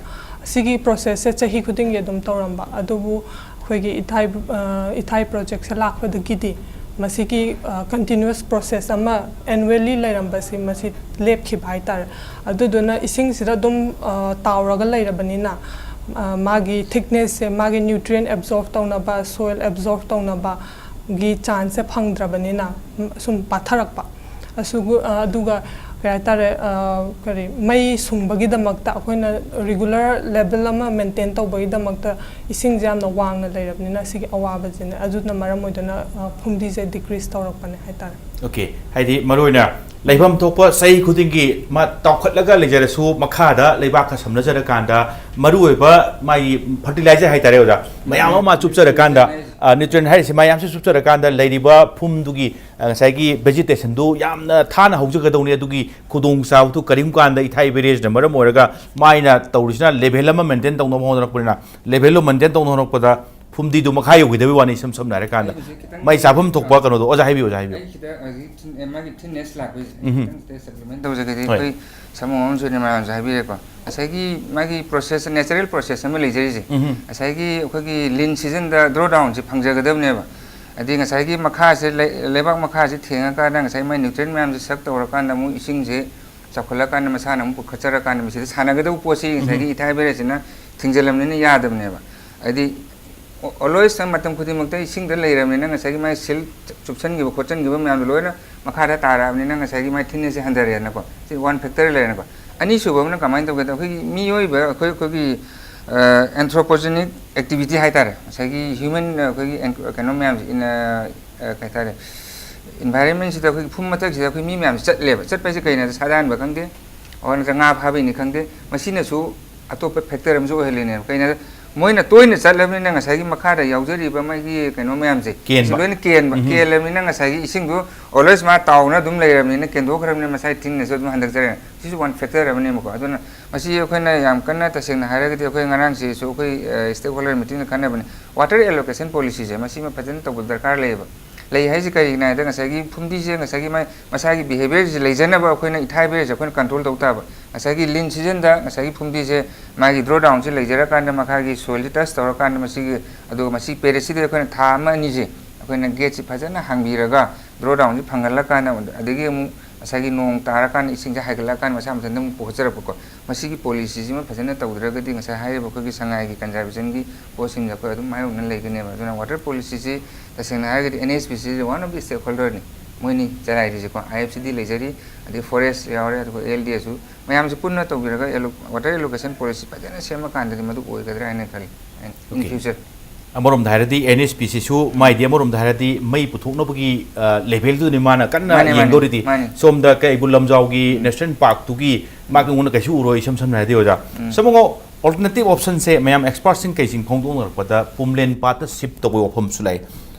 ꯑꯁꯤꯒꯤ ꯄ꯭ꯔꯣꯁꯦꯁꯁꯦ ꯆꯍꯤ ꯈꯨꯗꯤꯡꯒꯤ ꯑꯗꯨꯝ ꯇꯧꯔꯝꯕ, ꯑꯗꯨꯕꯨ ꯑꯩꯈꯣꯏꯒꯤ ꯏꯊꯥꯏ ꯑ, ꯏꯊꯥꯏ ꯄ꯭ꯔꯣꯖꯦꯛꯁꯦ ꯂꯥꯛꯄꯗꯒꯤꯗꯤ ꯃꯁꯤꯒꯤ ꯀꯟꯇꯤꯅ꯭ꯌꯨꯁ ꯄ꯭ꯔꯣꯁꯦꯁ ꯑꯃ ꯑꯦꯅꯨꯋꯦꯂꯤ ꯂꯩꯔꯝꯕꯁꯤ ꯃꯁꯤ ꯂꯦꯞꯈꯤꯕ ꯍꯥꯏꯇꯥꯔꯦ꯫ ꯑꯗꯨꯗꯨꯅ ꯏꯁꯤꯡꯁꯤꯗ ꯑꯗꯨꯝ ꯑ, ꯇꯥꯎꯔꯒ ꯂꯩꯔꯕꯅꯤꯅ ꯑ, ꯃꯥꯒꯤ ꯊꯤꯛꯅꯦꯁꯁꯦ, ꯃꯥꯒꯤ ꯅ꯭ꯌꯨꯇ꯭ꯔꯤꯌꯦꯟ ꯑꯦꯕꯖꯣꯔꯞ ꯇꯧꯅꯕ, ꯁꯣꯏꯜ ꯑꯦꯕꯖꯣꯔꯞ ꯇꯧꯅꯕꯒꯤ ꯆꯥꯟꯁꯁꯦ ꯐꯪꯗ꯭ꯔꯕꯅꯤꯅ ꯁꯨꯝ ꯄꯥꯊꯔꯛꯄ꯫ ꯑꯁꯨꯒꯨ-, ꯑ, ꯑꯗꯨꯒ ꯀꯩ ꯍꯥꯏꯇꯥꯔꯦ, ꯑ, ꯀꯔꯤ, ꯃꯩ ꯁꯨꯡꯕꯒꯤꯗꯃꯛꯇ ꯑꯩꯈꯣꯏꯅ ꯔꯤꯒꯨꯂꯔ ꯂꯦꯕꯦꯜ ꯑꯃ ꯃꯦꯟꯇꯦꯟ ꯇꯧꯕꯒꯤꯗꯃꯛꯇ ꯏꯁꯤꯡꯁꯦ ꯌꯥꯝꯅ ꯋꯥꯡꯅ ꯂꯩꯔꯕꯅꯤꯅ ꯁꯤꯒꯤ ꯑꯋꯥꯕꯁꯤꯅ, ꯑꯗꯨꯅ ꯃꯔꯝ ꯑꯣꯏꯗꯨꯅ ꯑ, ꯐꯨꯝꯗꯤꯁꯦ ꯗꯤꯀ꯭ꯔꯤꯁ ꯇꯧꯔꯛꯄꯅꯦ ꯍꯥꯏꯇꯥꯔꯦ꯫ ꯑꯣꯀꯦ, ꯍꯥꯏꯗꯤ ꯃꯔꯨꯑꯣꯏꯅ ꯂꯩꯐꯝ ꯊꯣꯛꯄ ꯆꯍꯤ ꯈꯨꯗꯤꯡꯒꯤ ꯃꯥ ꯇꯥꯎꯈꯠꯂꯒ ꯂꯩꯖꯔꯁꯨ, ꯃꯈꯥꯗ ꯂꯩꯕꯥꯛꯀ ꯁꯝꯅꯖꯔꯀꯥꯟꯗ ꯃꯔꯨꯑꯣꯏꯕ ꯃꯥꯒꯤ ꯐꯔꯇꯤꯂꯥꯏꯖꯔ ꯍꯥꯏꯇꯥꯔꯦ ꯑꯣꯖꯥ, ꯃꯌꯥꯝ ꯑꯃ ꯆꯨꯞꯆꯔꯀꯥꯟꯗ, ꯅ꯭ꯌꯨꯇ꯭ꯔꯤꯌꯦꯟ ꯍꯥꯏꯔꯤꯁꯦ ꯃꯌꯥꯝꯁꯦ ꯆꯨꯞꯆꯔꯀꯥꯟꯗ ꯂꯩꯔꯤꯕ ꯐꯨꯝꯗꯨꯒꯤ ꯑ, ꯉꯁꯥꯏꯒꯤ ꯚꯦꯖꯤꯇꯦꯁꯟꯗꯨ ꯌꯥꯝꯅ ꯊꯥꯅ ꯍꯧꯖꯒꯗꯧꯅꯤ꯫ ꯑꯗꯨꯒꯤ ꯈꯨꯗꯣꯡꯆꯥꯕꯗꯨ ꯀꯔꯤꯒꯨꯝꯕ ꯀꯥꯟꯗ ꯏꯊꯥꯏ ꯕꯦꯔꯦꯖꯅ ꯃꯔꯝ ꯑꯣꯏꯔꯒ ꯃꯥꯏꯅ ꯇꯧꯔꯤꯁꯤꯅ ꯂꯦꯚꯦꯜ ꯑꯃ ꯃꯦꯟꯇꯦꯟ ꯇꯧꯅꯕ ꯍꯣꯠꯅꯔꯛꯄꯅꯤꯅ, ꯂꯦꯚꯦꯜꯗꯣ ꯃꯦꯟꯇꯦꯟ ꯇꯧꯅ ꯍꯣꯠꯅꯔꯛꯄꯗ ꯐꯨꯝꯗꯤꯗꯨ ꯃꯈꯥ ꯌꯧꯈꯤꯗꯕꯒꯤ ꯋꯥꯅꯤ, ꯏꯁꯝ ꯁꯝꯅ ꯍꯥꯏꯔꯀꯥꯟꯗ꯫ ꯑꯩ ꯍꯧꯖꯤꯛ ꯈꯤꯇꯪ ꯃꯥꯏ ꯆꯥꯐꯝ ꯊꯣꯛꯄ ꯀꯩꯅꯣꯗꯣ ꯑꯣꯖꯥ ꯍꯥꯏꯕꯤꯌꯨ, ꯑꯣꯖꯥ ꯍꯥꯏꯕꯤꯌꯨ꯫ ꯑꯩ ꯈꯤꯇꯪ ꯍꯧꯖꯤꯛ ꯊꯤꯟ-, ꯑꯦ, ꯃꯥꯒꯤ ꯊꯤꯟꯅꯦꯁ ꯂꯥꯛꯄꯩꯁꯦ ꯎꯝꯍꯨꯝ꯫ ꯈꯤꯇꯪ ꯁꯞꯄ꯭ꯂꯤꯃꯦꯟ ꯇꯧꯖꯒꯦꯗꯤ, ꯍꯣꯏ꯫ ꯑꯩꯈꯣꯏ ꯁꯥꯃꯨ ꯑꯃꯁꯨ ꯅꯤꯔꯃꯂꯥꯅꯁꯨ ꯍꯥꯏꯕꯤꯔꯦꯀꯣ, ꯉꯁꯥꯏꯒꯤ ꯃꯥꯒꯤ ꯄ꯭ꯔꯣꯁꯦꯁ, ꯅꯦꯆꯔꯦꯜ ꯄ꯭ꯔꯣꯁꯦꯁ ꯑꯃ ꯂꯩꯖꯔꯤꯁꯦ, ꯎꯝꯍꯨꯝ꯫ ꯉꯁꯥꯏꯒꯤ ꯑꯩꯈꯣꯏꯒꯤ ꯂꯤꯟ ꯁꯤꯖꯟꯗ ꯗ꯭ꯔꯣ ꯗꯥꯎꯟꯁꯦ ꯐꯪꯖꯒꯗꯕꯅꯦꯕ꯫ ꯑꯗꯩ ꯉꯁꯥꯏꯒꯤ ꯃꯈꯥꯁꯦ ꯂꯩ-, ꯂꯩꯕꯥꯛ ꯃꯈꯥꯁꯦ ꯊꯦꯡꯉꯀꯥꯟꯗ ꯉꯁꯥꯏ ꯃꯥꯏ ꯅ꯭ꯌꯨꯇ꯭ꯔꯤꯌꯦꯟ ꯃꯌꯥꯝꯁꯦ ꯁꯛ ꯇꯧꯔꯀꯥꯟꯗ ꯑꯃꯨꯛ ꯏꯁꯤꯡꯁꯦ ꯆꯥꯎꯈꯠꯂꯀꯥꯟꯗ ꯃꯁꯥꯅ ꯑꯃꯨꯛ ꯄꯨꯈꯠꯆꯔꯀꯥꯟꯗ ꯃꯁꯤꯗ ꯁꯥꯟꯅꯒꯗꯧꯕ ꯄꯣꯠꯁꯤ ꯉꯁꯥꯏꯒꯤ ꯏꯊꯥꯏ ꯕꯦꯔꯦꯖꯁꯤꯅ ꯊꯤꯡꯖꯤꯜꯂꯕꯅꯤꯅ ꯌꯥꯗꯕꯅꯦꯕ꯫ ꯍꯥꯏꯗꯤ ꯑꯣꯜꯋꯦꯁ ꯃꯇꯝ ꯈꯨꯗꯤꯡꯃꯛꯇ ꯏꯁꯤꯡꯗ ꯂꯩꯔꯕꯅꯤꯅ ꯉꯁꯥꯏꯒꯤ ꯃꯥꯏ ꯁꯤꯜ ꯆꯨꯞꯁꯟꯈꯤꯕ ꯈꯣꯠꯆꯟꯈꯤꯕ ꯃꯌꯥꯝꯗꯣ ꯂꯣꯏꯅ ꯃꯈꯥꯗ ꯇꯥꯔꯛꯑꯕꯅꯤꯅ ꯉꯁꯥꯏꯒꯤ ꯃꯥꯏ ꯊꯤꯛꯅꯦꯁꯁꯦ ꯍꯟꯊꯔꯦꯅꯀꯣ꯫ ꯁꯤ ꯋꯥꯟ ꯐꯦꯛꯇꯔ ꯂꯩꯔꯦꯅꯀꯣ꯫ ꯑꯅꯤꯁꯨꯕ ꯑꯃꯅ ꯀꯃꯥꯏꯅ ꯇꯧꯒꯦꯗ, ꯑꯩꯈꯣꯏꯒꯤ ꯃꯤꯑꯣꯏꯕ ꯑꯩꯈꯣꯏ ꯑꯩꯈꯣꯏꯒꯤ ꯑꯦꯟꯊ꯭ꯔꯣꯄꯣꯖꯦꯅꯤꯛ ꯑꯦꯛꯇꯤꯚꯤꯇꯤ ꯍꯥꯏꯇꯥꯔꯦ, ꯉꯁꯥꯏꯒꯤ ꯍ꯭ꯌꯨꯃꯟ ꯑꯩꯈꯣꯏꯒꯤ ꯑꯦꯟ- ꯀꯩꯅꯣ ꯃꯌꯥꯝꯁꯦ ꯏꯟ- ꯑ, ꯀꯩ ꯍꯥꯏꯇꯥꯔꯦ, ꯏꯟꯚꯥꯏꯔꯟꯃꯦꯟꯁꯤꯗ ꯑꯩꯈꯣꯏꯒꯤ ꯐꯨꯝ ꯃꯊꯛꯁꯤꯗ ꯑꯩꯈꯣꯏ ꯃꯤ ꯃꯌꯥꯝꯁꯦ ꯆꯠꯂꯦꯕ꯫ ꯆꯠꯄ ꯍꯥꯏꯁꯦ ꯀꯩꯅꯣꯗ, ꯁꯥ ꯗꯥꯟꯕ ꯈꯪꯗꯦ, ꯑꯣꯔ ꯅꯠꯇ꯭ꯔꯒ ꯉꯥ ꯐꯥꯕꯩꯅꯤ ꯈꯪꯗꯦ, ꯃꯁꯤꯅꯁꯨ ꯑꯇꯣꯞꯄ ꯐꯦꯛꯇꯔ ꯑꯃꯁꯨ ꯑꯣꯏꯍꯜꯂꯤꯅꯦꯕ꯫ ꯀꯩꯅꯣꯗ, ꯃꯣꯏꯅ ꯇꯣꯏꯅ ꯆꯠꯂꯕꯅꯤꯅ ꯉꯁꯥꯏꯒꯤ ꯃꯈꯥꯗ ꯌꯥꯎꯖꯔꯤꯕ ꯃꯥꯒꯤ ꯀꯩꯅꯣ ꯃꯌꯥꯝꯁꯦ, ꯀꯦꯟꯕ꯫ ꯁꯤ ꯂꯣꯏꯅ ꯀꯦꯟꯕ꯫ ꯎꯝ꯫ ꯀꯦꯜꯂꯕꯅꯤꯅ ꯉꯁꯥꯏꯒꯤ ꯏꯁꯤꯡꯗꯣ ꯑꯣꯜꯋꯦꯁ ꯃꯥ ꯇꯥꯎꯅ ꯑꯗꯨꯝ ꯂꯩꯔꯕꯅꯤꯅ, ꯀꯦꯟꯊꯣꯛꯈ꯭ꯔꯕꯅꯤꯅ ꯃꯁꯥꯒꯤ ꯊꯤꯛꯅꯦꯁꯁꯨ ꯑꯗꯨꯝ ꯍꯟꯊꯔꯛꯆꯔꯦ꯫ ꯁꯤꯁꯨ ꯋꯥꯟ ꯐꯦꯛꯇꯔ ꯑꯃꯅꯦꯕꯀꯣ꯫ ꯑꯗꯨꯅ ꯃꯁꯤ ꯑꯩꯈꯣꯏꯅ ꯌꯥꯝ ꯀꯟꯅ, ꯇꯁꯦꯡꯅ ꯍꯥꯏꯔꯒꯗꯤ, ꯑꯩꯈꯣꯏ ꯉꯔꯥꯡꯁꯤꯁꯨ ꯑꯩꯈꯣꯏ ꯁ꯭ꯇꯦꯛ ꯍꯣꯜꯗꯔ ꯃꯤꯇꯤꯡꯗ ꯈꯟꯅꯕꯅꯤ꯫ ꯋꯥꯇꯔ ꯑꯦꯂꯣꯀꯦꯁꯟ ꯄꯣꯂꯤꯁꯤꯁꯦ ꯃꯁꯤꯃ ꯐꯖꯅ ꯇꯧꯕ ꯗꯔꯀꯥꯔ ꯂꯩꯌꯦꯕ꯫ ꯂꯩ ꯍꯥꯏꯁꯦ ꯀꯔꯤꯒꯤꯅꯣ ꯍꯥꯏꯗ, ꯉꯁꯥꯏꯒꯤ ꯐꯨꯝꯗꯤꯁꯦ ꯉꯁꯥꯏꯒꯤ ꯃꯥꯏ ꯃꯁꯥꯒꯤ ꯕꯤꯍꯦꯕꯤꯌꯔꯁꯦ ꯂꯩꯖꯅꯕ ꯑꯩꯈꯣꯏꯅ ꯏꯊꯥꯏ ꯕꯤꯍꯦꯕꯤꯌꯔꯁꯦ ꯑꯩꯈꯣꯏꯅ ꯀꯟꯇ꯭ꯔꯣꯜ ꯇꯧ ꯇꯥꯕ꯫ ꯉꯁꯥꯏꯒꯤ ꯂꯤꯟ ꯁꯤꯖꯟꯗ ꯉꯁꯥꯏꯒꯤ ꯐꯨꯝꯗꯤꯁꯦ ꯃꯥꯒꯤ ꯗ꯭ꯔꯣ ꯗꯥꯎꯟꯁꯦ ꯂꯩꯖꯔꯀꯥꯟꯗ, ꯃꯈꯥꯒꯤ ꯁꯣꯏꯜꯁꯦ ꯇꯁ ꯇꯧꯔꯀꯥꯟꯗ, ꯃꯁꯤꯒꯤ, ꯑꯗꯨꯒ ꯃꯁꯤ ꯄꯦꯔꯦꯠꯁꯤꯗ ꯑꯩꯈꯣꯏꯅ ꯊꯥ ꯑꯃ ꯑꯅꯤꯁꯦ ꯑꯩꯈꯣꯏꯅ ꯒꯦꯠꯁꯤ ꯐꯖꯅ ꯍꯥꯡꯕꯤꯔꯒ, ꯗ꯭ꯔꯣ ꯗꯥꯎꯟꯁꯤ ꯐꯪꯍꯜꯂꯀꯥꯟꯗ, ꯑꯗꯒꯤ ꯑꯃꯨꯛ ꯉꯁꯥꯏꯒꯤ ꯅꯣꯡ ꯇꯥꯔꯀꯥꯟꯗ ꯏꯁꯤꯡꯁꯦ ꯍꯥꯏꯒꯠꯂꯛꯑꯀꯥꯟꯗ ꯃꯁꯥ ꯃꯊꯟꯇ ꯑꯃꯨꯛ ꯄꯨꯈꯠꯆꯔꯛꯄꯀꯣ꯫ ꯃꯁꯤꯒꯤ ꯄꯣꯂꯤꯁꯤꯁꯤꯃ ꯐꯖꯅ ꯇꯧꯗ꯭ꯔꯒꯗꯤ ꯉꯁꯥꯏ ꯍꯥꯏꯔꯤꯕ ꯑꯩꯈꯣꯏꯒꯤ ꯁꯉꯥꯏꯒꯤ ꯀꯟꯖꯥꯔꯕꯦꯁꯟꯒꯤ ꯄꯣꯠꯁꯤꯡꯁꯦ ꯑꯩꯈꯣꯏ ꯑꯗꯨꯝ ꯃꯥꯌꯣꯛꯅ ꯂꯩꯒꯅꯦꯕ꯫ ꯑꯗꯨꯅ ꯋꯥꯇꯔ ꯄꯣꯂꯤꯁꯤꯁꯤ ꯇꯁꯦꯡꯅ ꯍꯥꯏꯔꯒꯗꯤ ꯑꯦꯟ ꯑꯦꯁ ꯄꯤ ꯁꯤꯁꯤ ꯋꯥꯟ ꯑꯣꯐ ꯗꯤ ꯁ꯭ꯇꯦꯛ ꯍꯣꯜꯗꯔꯅꯤ꯫ ꯃꯣꯏꯅꯤ ꯆꯂꯥꯏꯔꯤꯁꯦꯀꯣ, ꯑꯥꯏ ꯑꯦꯐ ꯁꯤ ꯗꯤ ꯂꯩꯖꯔꯤ, ꯑꯗꯩ ꯐꯣꯔꯦꯁ ꯌꯥꯎꯔꯦ, ꯑꯗꯨꯒ ꯑꯦꯜ ꯗꯤ ꯑꯦꯁꯨ, ꯃꯌꯥꯝꯁꯦ ꯄꯨꯟꯅ ꯇꯧꯕꯤꯔꯒ ꯑꯦꯂꯣ-, ꯋꯥꯇꯔ ꯑꯦꯂꯣꯀꯦꯁꯟ ꯄꯣꯂꯤꯁꯤ ꯐꯖꯅ ꯁꯦꯝꯃꯀꯥꯟꯗꯗꯤ ꯃꯗꯨ ꯑꯣꯏꯒꯗ꯭ꯔꯥ ꯍꯥꯏꯅ ꯈꯜꯂꯤ꯫ And in OK. Future꯫ ꯑꯃꯔꯣꯝꯗ ꯍꯥꯏꯔꯗꯤ ꯑꯦꯟ ꯑꯦꯁ ꯄꯤ ꯁꯤꯁꯨ ꯃꯥꯏꯗꯤ ꯑꯃꯔꯣꯝꯗ ꯍꯥꯏꯔꯗꯤ ꯃꯩ ꯄꯨꯊꯣꯛꯅꯕꯒꯤ, ꯑ, ꯂꯦꯚꯦꯜꯗꯨꯗꯅꯤ ꯃꯥꯅ ꯀꯟꯅ ꯃꯥꯅꯦ, ꯃꯥꯅꯦ, ꯌꯦꯡꯗꯧꯔꯤꯗꯤ꯫ ꯃꯥꯅꯦ꯫ ꯁꯣꯝꯗ ꯀꯩꯕꯨꯜ ꯂꯝꯖꯥꯎꯒꯤ ꯎꯝ꯫ ꯅꯦꯁꯅꯦꯜ ꯄꯥꯔꯛꯇꯨꯒꯤ ꯃꯥꯒꯤ ꯎꯝ꯫ ꯃꯉꯣꯟꯗ ꯀꯩꯁꯨ ꯎꯔꯣꯏ, ꯏꯁꯝ ꯁꯝꯅ ꯍꯥꯏꯔꯗꯤ, ꯑꯣꯖꯥ꯫ ꯎꯝ꯫ ꯁꯃꯨꯡꯉꯣ, ꯑꯣꯜꯇꯔꯅꯦꯇꯤꯚ ꯑꯣꯞꯁꯟꯁꯦ ꯃꯌꯥꯝ ꯑꯦꯛꯁꯄꯥꯔꯠꯁꯤꯡ ꯀꯩꯁꯤꯡ ꯐꯣꯡꯗꯣꯛꯅꯔꯛꯄꯗ ꯄꯨꯝꯂꯦꯟ ꯄꯥꯠꯇ ꯁꯤꯞ ꯇꯧꯕꯒꯤ ꯋꯥꯐꯝꯁꯨ ꯂꯥꯛꯏ꯫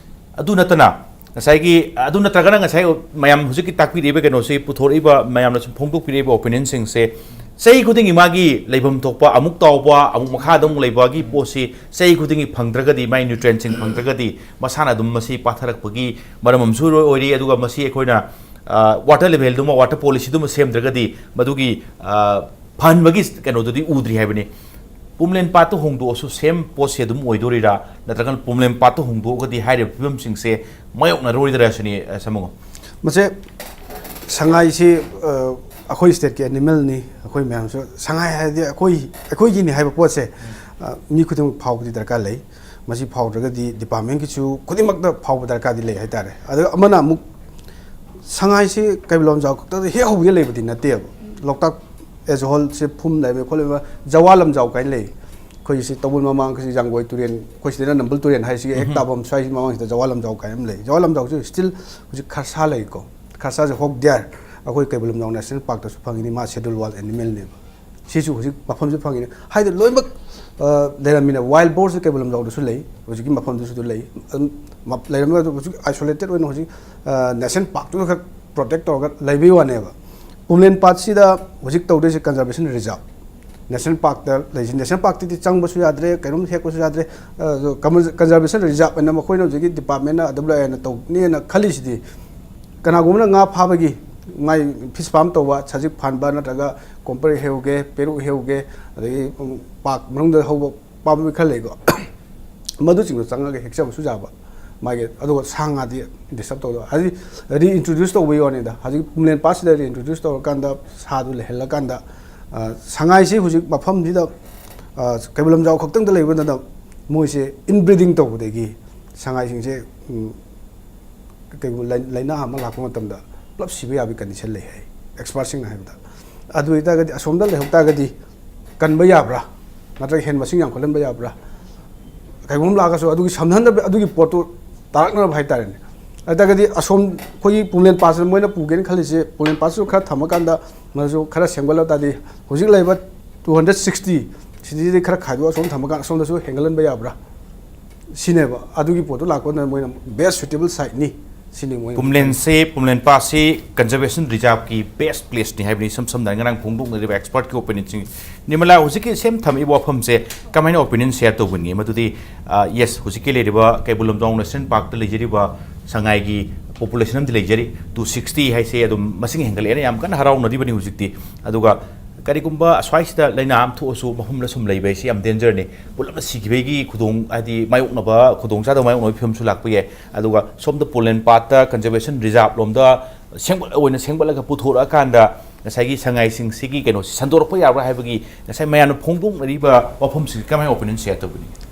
ꯑꯗꯨ ꯅꯠꯇꯅ ꯉꯁꯥꯏꯒꯤ, ꯑꯗꯨ ꯅꯠꯇ꯭ꯔꯒꯅ ꯉꯁꯥꯏ ꯃꯌꯥꯝ ꯍꯧꯖꯤꯛꯀꯤ ꯇꯥꯛꯄꯤꯔꯛꯏꯕ ꯀꯩꯅꯣꯁꯤ, ꯄꯨꯊꯣꯔꯛꯏꯕ, ꯃꯌꯥꯝꯅ ꯁꯨꯝ ꯐꯣꯡꯗꯣꯛꯄꯤꯔꯛꯏꯕ ꯑꯣꯄꯤꯅꯤꯌꯟꯁꯤꯡꯁꯦ ꯆꯍꯤ ꯈꯨꯗꯤꯡꯒꯤ ꯃꯥꯒꯤ ꯂꯩꯐꯝ ꯊꯣꯛꯄ ꯑꯃꯨꯛ ꯇꯥꯎꯕ, ꯑꯃꯨꯛ ꯃꯈꯥꯗ ꯑꯃꯨꯛ ꯂꯩꯕꯒꯤ ꯄꯣꯠꯁꯤ ꯆꯍꯤ ꯈꯨꯗꯤꯡꯒꯤ ꯐꯪꯗ꯭ꯔꯒꯗꯤ, ꯃꯥꯒꯤ ꯅ꯭ꯌꯨꯇ꯭ꯔꯦꯟꯁꯤꯡ ꯐꯪꯗ꯭ꯔꯒꯗꯤ ꯃꯁꯥꯅ ꯑꯗꯨꯝ ꯃꯁꯤ ꯄꯥꯊꯔꯛꯄꯒꯤ ꯃꯔꯝ ꯑꯃꯁꯨ ꯑꯣꯏ-, ꯑꯣꯏꯔꯤ꯫ ꯑꯗꯨꯒ ꯃꯁꯤ ꯑꯩꯈꯣꯏꯅ, ꯑ, ꯋꯥꯇꯔ ꯂꯦꯚꯦꯜꯗꯨꯃ, ꯋꯥꯇꯔ ꯄꯣꯂꯤꯁꯤꯗꯨꯃ ꯁꯦꯝꯗ꯭ꯔꯒꯗꯤ ꯃꯗꯨꯒꯤ, ꯑ, ꯐꯍꯟꯕꯒꯤ ꯀꯩꯅꯣꯗꯨꯗꯤ ꯎꯗ꯭ꯔꯤ ꯍꯥꯏꯕꯅꯤ꯫ ꯄꯨꯝꯂꯦꯟ ꯄꯥꯠꯇ ꯍꯣꯡꯗꯣꯛꯑꯁꯨ ꯁꯦꯝ ꯄꯣꯠꯁꯦ ꯑꯗꯨꯝ ꯑꯣꯏꯗꯣꯔꯤꯔꯥ? ꯅꯠꯇ꯭ꯔꯒꯅ ꯄꯨꯝꯂꯦꯟ ꯄꯥꯠꯇ ꯍꯣꯡꯗꯣꯛꯑꯒꯗꯤ ꯍꯥꯏꯔꯤꯕ ꯐꯤꯕꯝꯁꯤꯡꯁꯦ ꯃꯥꯌꯣꯛꯅꯔꯣꯏꯗ꯭ꯔꯥ ꯁꯤꯅꯤ, ꯑ, ꯁꯃꯨꯡꯉꯣ? ꯃꯁꯦ ꯁꯉꯥꯏꯁꯤ, ꯑ, ꯑꯩꯈꯣꯏ ꯁ꯭ꯇꯦꯠꯀꯤ ꯑꯦꯅꯤꯃꯦꯜꯅꯤ꯫ ꯑꯩꯈꯣꯏ ꯃꯌꯥꯝꯁꯨ ꯁꯉꯥꯏ ꯍꯥꯏꯗꯤ ꯑꯩꯈꯣꯏ, ꯑꯩꯈꯣꯏꯒꯤꯅꯤ ꯍꯥꯏꯕ ꯄꯣꯠꯁꯦ, ꯑ, ꯃꯤ ꯈꯨꯗꯤꯡꯃꯛ ꯐꯥꯎꯕꯗꯤ ꯗꯔꯀꯥꯔ ꯂꯩ꯫ ꯃꯁꯤ ꯐꯥꯎꯗ꯭ꯔꯒꯗꯤ ꯗꯤꯄꯥꯔꯠꯃꯦꯟꯒꯤꯁꯨ ꯈꯨꯗꯤꯡꯃꯛꯇ ꯐꯥꯎꯕ ꯗꯔꯀꯥꯔꯗꯤ ꯂꯩ ꯍꯥꯏꯇꯥꯔꯦ꯫ ꯑꯗꯨꯒ ꯑꯃꯅ ꯑꯃꯨꯛ ꯁꯉꯥꯏꯁꯤ ꯀꯩꯕꯨꯜ ꯂꯝꯖꯥꯎ ꯈꯛꯇꯗ ꯍꯦꯛ ꯍꯧꯕꯗ ꯂꯩꯕꯗꯤ ꯅꯠꯇꯦꯕ꯫ ꯂꯣꯛꯇꯥꯛ as a whole ꯁꯦ ꯐꯨꯝ ꯂꯩꯕ ꯈꯣꯠꯂꯤꯕ ꯖꯋꯥ ꯂꯝꯖꯥꯎ ꯀꯥꯏꯅ ꯂꯩ꯫ ꯑꯩꯈꯣꯏ ꯁꯤ ꯇꯧꯕꯨꯜ ꯃꯃꯥꯡ, ꯑꯩꯈꯣꯏ ꯁꯤ ꯌꯥꯡꯒꯣꯏ ꯇꯨꯔꯦꯟ, ꯑꯩꯈꯣꯏ ꯁꯤꯗꯅ ꯅꯝꯕꯨꯜ ꯇꯨꯔꯦꯟ ꯍꯥꯏꯁꯤꯒꯤ ꯍꯦꯛ ꯎꯝ꯫ ꯇꯥꯐꯝ ꯁ꯭ꯋꯥꯏꯁꯤ ꯃꯃꯥꯡꯁꯤꯗ ꯖꯋꯥ ꯂꯝꯖꯥꯎ ꯀꯥꯏꯅ ꯑꯃ ꯂꯩ꯫ ꯖꯋꯥ ꯂꯝꯖꯥꯎꯁꯤ still ꯍꯧꯖꯤꯛ ꯈꯔꯁꯥ ꯂꯩꯀꯣ꯫ ꯈꯔꯁꯥꯁꯦ ꯍꯣꯛ ꯗꯤꯌꯥꯔ ꯑꯩꯈꯣꯏ ꯀꯩꯕꯨꯜ ꯂꯝꯖꯥꯎ ꯅꯦꯁꯅꯦꯜ ꯄꯥꯔꯛꯇꯁꯨ ꯐꯪꯉꯤꯅꯤ, ꯃꯥ ꯁꯦꯗꯨꯜ ꯋꯥꯏꯜ ꯑꯦꯅꯤꯃꯦꯜꯅꯦꯕ꯫ ꯁꯤꯁꯨ ꯍꯧꯖꯤꯛ ꯃꯐꯝꯁꯤ ꯐꯪꯉꯤꯅꯤ꯫ ꯍꯥꯏꯗꯤ ꯂꯣꯏꯅꯃꯛ, ꯑ, ꯂꯩꯔꯝꯃꯤꯅ ꯋꯥꯏꯜ ꯕꯣꯔꯁꯦ ꯀꯩꯕꯨꯜ ꯂꯝꯖꯥꯎꯗꯁꯨ ꯂꯩ, ꯍꯧꯖꯤꯛꯀꯤ ꯃꯐꯝꯗꯨꯁꯨ ꯂꯩ꯫ ꯑꯗꯨꯝ ꯃꯞ-, ꯂꯩꯔꯝꯃꯒ ꯑꯗꯨꯝ ꯍꯧꯖꯤꯛ ꯑꯥꯏꯁꯣꯂꯦꯇꯦꯠ ꯑꯣꯏꯅ ꯍꯧꯖꯤꯛ, ꯑ, ꯅꯦꯁꯅꯦꯜ ꯄꯥꯔꯛꯇꯨꯗ ꯈꯛ ꯄ꯭ꯔꯣꯇꯦꯛ ꯇꯧꯔꯒ ꯂꯩꯕꯒꯤ ꯋꯥꯅꯦꯕ꯫ ꯄꯨꯝꯂꯦꯟ ꯄꯥꯠꯁꯤꯗ ꯍꯧꯖꯤꯛ ꯇꯧꯗꯣꯏꯁꯦ ꯀꯟꯖꯔꯕꯦꯁꯟ ꯔꯤꯖꯥꯔꯚ꯫ ꯅꯦꯁꯅꯦꯜ ꯄꯥꯔꯛꯇ ꯂꯩꯁꯦ, ꯅꯦꯁꯅꯦꯜ ꯄꯥꯔꯛꯇꯗꯤ ꯆꯪꯕꯁꯨ ꯌꯥꯗ꯭ꯔꯦ, ꯀꯩꯅꯣꯝ ꯍꯦꯛꯄꯁꯨ ꯌꯥꯗ꯭ꯔꯦ꯫ ꯑ, ꯀꯃ-, ꯀꯟꯖꯔꯕꯦꯁꯟ ꯔꯤꯖꯥꯔꯚ ꯍꯥꯏꯅ ꯃꯈꯣꯏꯅ ꯍꯧꯖꯤꯛꯀꯤ ꯗꯤꯄꯥꯔꯠꯃꯦꯟꯅ, ꯗꯕ꯭ꯂꯤꯌꯨ ꯑꯥꯏꯅ ꯇꯧꯅꯦꯅ ꯈꯜꯂꯤꯁꯤꯗꯤ, ꯀꯅꯥꯒꯨꯝꯕꯅ ꯉꯥ ꯐꯥꯕꯒꯤ, ꯃꯥꯏ ꯐꯤꯁ ꯐꯥꯔꯝ ꯇꯧꯕ, ꯁꯖꯤꯛ ꯐꯥꯟꯕ, ꯅꯠꯇ꯭ꯔꯒ ꯀꯣꯝꯄ꯭ꯔꯦꯛ ꯍꯦꯛꯎꯒꯦ, ꯄꯦꯔꯨꯛ ꯍꯦꯛꯎꯒꯦ, ꯑꯗꯒꯤ, ꯎꯝ, ꯄꯥꯛ ꯃꯅꯨꯡꯗ ꯍꯧꯕ ꯄꯥꯝꯕꯤ ꯈꯔ ꯂꯩꯀꯣ, ꯃꯗꯨꯁꯤꯡꯗꯣ ꯆꯪꯉꯒ ꯍꯦꯛꯆꯕꯁꯨ ꯌꯥꯕ꯫ ꯃꯥꯒꯤ, ꯑꯗꯨꯒ ꯁꯥ ꯉꯥꯗꯤ ꯗꯤꯁꯇꯔꯕ ꯇꯧꯗꯕ꯫ ꯍꯥꯏꯗꯤ ꯔꯤꯏꯟꯇ꯭ꯔꯣꯗ꯭ꯌꯨꯁ ꯇꯧꯕꯒꯤ ꯋꯥꯅꯤꯗ꯫ ꯍꯧꯖꯤꯛ ꯄꯨꯝꯂꯦꯟ ꯄꯥꯠꯁꯤꯗ ꯔꯤꯏꯟꯇ꯭ꯔꯣꯗ꯭ꯌꯨꯁ ꯇꯧꯔꯀꯥꯟꯗ, ꯁꯥꯗꯨ ꯂꯩꯍꯜꯂꯀꯥꯟꯗ, ꯑ, ꯁꯉꯥꯏꯁꯤ ꯍꯧꯖꯤꯛ ꯃꯐꯝꯁꯤꯗ, ꯑ, ꯀꯩꯕꯨꯜ ꯂꯝꯖꯥꯎ ꯈꯛꯇꯪꯗ ꯂꯩꯕ ꯅꯠꯇꯅ ꯃꯣꯏꯁꯦ ꯏꯟꯕ꯭ꯔꯤꯗꯤꯡ ꯇꯧꯕꯗꯒꯤ ꯁꯉꯥꯏꯁꯤꯡꯁꯦ, ꯎꯝ, ꯀꯩꯒꯨꯝꯕ ꯂꯥꯏ-, ꯂꯥꯏꯅꯥ ꯑꯃ ꯂꯥꯛꯄ ꯃꯇꯝꯗ ꯄꯨꯂꯞ ꯁꯤꯕ ꯌꯥꯕꯒꯤ ꯀꯟꯗꯤꯁꯟ ꯂꯩ ꯍꯥꯏ, ꯑꯦꯛꯁꯄꯥꯔꯠꯁꯤꯡꯅ ꯍꯥꯏꯕꯗ꯫ ꯑꯗꯨ ꯑꯣꯏꯇꯥꯔꯒꯗꯤ ꯑꯁꯣꯝꯗ ꯂꯩꯍꯧ ꯇꯥꯔꯒꯗꯤ ꯀꯟꯕ ꯌꯥꯕ꯭ꯔꯥ? ꯅꯠꯇ꯭ꯔꯒ ꯍꯦꯟ ꯃꯁꯤꯡ ꯌꯥꯝꯈꯠꯍꯟꯕ ꯌꯥꯕ꯭ꯔꯥ? ꯀꯩꯒꯨꯝꯕ ꯂꯥꯛꯑꯒꯁꯨ ꯑꯗꯨꯒꯤ ꯁꯝꯅꯍꯟꯗꯕ, ꯑꯗꯨꯒꯤ ꯄꯣꯠꯇꯨ ꯇꯥꯔꯛꯅꯕ ꯍꯥꯏꯇꯥꯔꯦꯅꯦ꯫ ꯑꯗꯨ ꯑꯣꯏꯇꯥꯔꯒꯗꯤ ꯑꯁꯣꯝ ꯑꯩꯈꯣꯏꯒꯤ ꯄꯨꯝꯂꯦꯟ ꯄꯥꯠꯁꯤꯗ ꯃꯣꯏꯅ ꯄꯨꯒꯦꯅ ꯈꯜꯂꯤꯁꯦ, ꯄꯨꯝꯂꯦꯟ ꯄꯥꯠꯁꯤꯁꯨ ꯈꯔ ꯊꯝꯃꯀꯥꯟꯗ ꯃꯗꯨꯁꯨ ꯈꯔ ꯁꯦꯝꯒꯠꯂ ꯇꯥꯔꯗꯤ, ꯍꯧꯖꯤꯛ ꯂꯩꯔꯤꯕ two hundred sixty ꯁꯤꯗꯩꯗꯤ ꯈꯔ ꯈꯥꯏꯗꯣꯛꯑ ꯑꯁꯣꯝ ꯊꯝꯃꯀꯥꯟꯗ ꯑꯁꯣꯝꯗꯁꯨ ꯍꯦꯟꯒꯠꯍꯟꯕ ꯌꯥꯕ꯭ꯔꯥ? ꯁꯤꯅꯦꯕ꯫ ꯑꯗꯨꯒꯤ ꯄꯣꯠꯇꯨ ꯂꯥꯛꯄ ꯃꯇꯝꯗ ꯃꯣꯏꯅ best suitable siteꯅꯤ ꯁꯤꯅꯤ ꯃꯣꯏꯅ꯫ ꯄꯨꯝꯂꯦꯟꯁꯦ, ꯄꯨꯝꯂꯦꯟ ꯄꯥꯠꯁꯤ conservation reserveꯀꯤ best placeꯅꯤ ꯍꯥꯏꯕꯅꯤ, ꯏꯁꯝ ꯁꯝꯅ ꯉꯔꯥꯡ ꯐꯣꯡꯗꯣꯛꯅꯔꯤꯕ expertꯀꯤ opinionꯁꯤꯡ꯫ ꯅꯤꯔꯃꯂꯥ, ꯍꯧꯖꯤꯛꯀꯤ ꯁꯦꯝ ꯊꯝꯃꯤꯕ ꯋꯥꯐꯝꯁꯦ ꯀꯃꯥꯏꯅ opinion share ꯇꯧꯒꯅꯤ? ꯃꯗꯨꯗꯤ, ꯑ, yes, ꯍꯧꯖꯤꯛꯀꯤ ꯂꯩꯔꯤꯕ ꯀꯩꯕꯨꯜ ꯂꯝꯖꯥꯎ ꯅꯦꯁꯅꯦꯜ ꯄꯥꯔꯛꯇ ꯂꯩꯖꯔꯤꯕ ꯁꯉꯥꯏꯒꯤ population ꯑꯃꯗꯤ ꯂꯩꯖꯔꯤ, two sixty ꯍꯥꯏꯁꯦ ꯑꯗꯨꯝ ꯃꯁꯤꯡ ꯍꯦꯟꯒꯠꯂꯛꯑꯦꯅ ꯌꯥꯝ ꯀꯟꯅ ꯍꯔꯥꯎꯅꯔꯤꯕꯅꯤ ꯍꯧꯖꯤꯛꯇꯤ꯫ ꯑꯗꯨꯒ ꯀꯔꯤꯒꯨꯝꯕ ꯑꯁ꯭ꯋꯥꯏꯁꯤꯗ ꯂꯥꯏꯅꯥ ꯑꯃ ꯊꯣꯛꯑꯁꯨ ꯃꯐꯝꯗ ꯁꯨꯝ ꯂꯩꯕ ꯍꯥꯏꯁꯤ ꯌꯥꯝ dangerꯅꯤ꯫ ꯄꯨꯂꯞꯅ ꯁꯤꯈꯤꯕꯒꯤ ꯈꯨꯗꯣꯡ, ꯍꯥꯏꯗꯤ ꯃꯥꯌꯣꯛꯅꯕ, ꯈꯨꯗꯣꯡꯆꯥꯗꯕ ꯃꯥꯌꯣꯛꯅꯕꯒꯤ ꯐꯤꯕꯝꯁꯨ ꯂꯥꯛꯄ ꯌꯥꯏ꯫ ꯑꯗꯨꯒ ꯁꯣꯝꯗ ꯄꯨꯝꯂꯦꯟ ꯄꯥꯠꯇ conservation reserve ꯂꯣꯝꯗ ꯁꯦꯝꯒꯠ-, ꯑꯣꯏꯅ ꯁꯦꯝꯒꯠꯂꯒ ꯄꯨꯊꯣꯔꯛꯑꯀꯥꯟꯗ ꯉꯁꯥꯏꯒꯤ ꯁꯉꯥꯏꯁꯤꯡꯁꯤꯒꯤ ꯀꯩꯅꯣꯁꯤ ꯁꯟꯗꯣꯔꯛꯄ ꯌꯥꯕ꯭ꯔꯥ ꯍꯥꯏꯕꯒꯤ ꯉꯁꯥꯏ ꯃꯌꯥꯝꯅ ꯐꯣꯡꯗꯣꯛꯅꯔꯤꯕ ꯋꯥꯐꯝꯁꯤꯡ ꯀꯃꯥꯏꯅ opinion share ꯇꯧꯕꯤꯅꯤꯡꯉꯤ?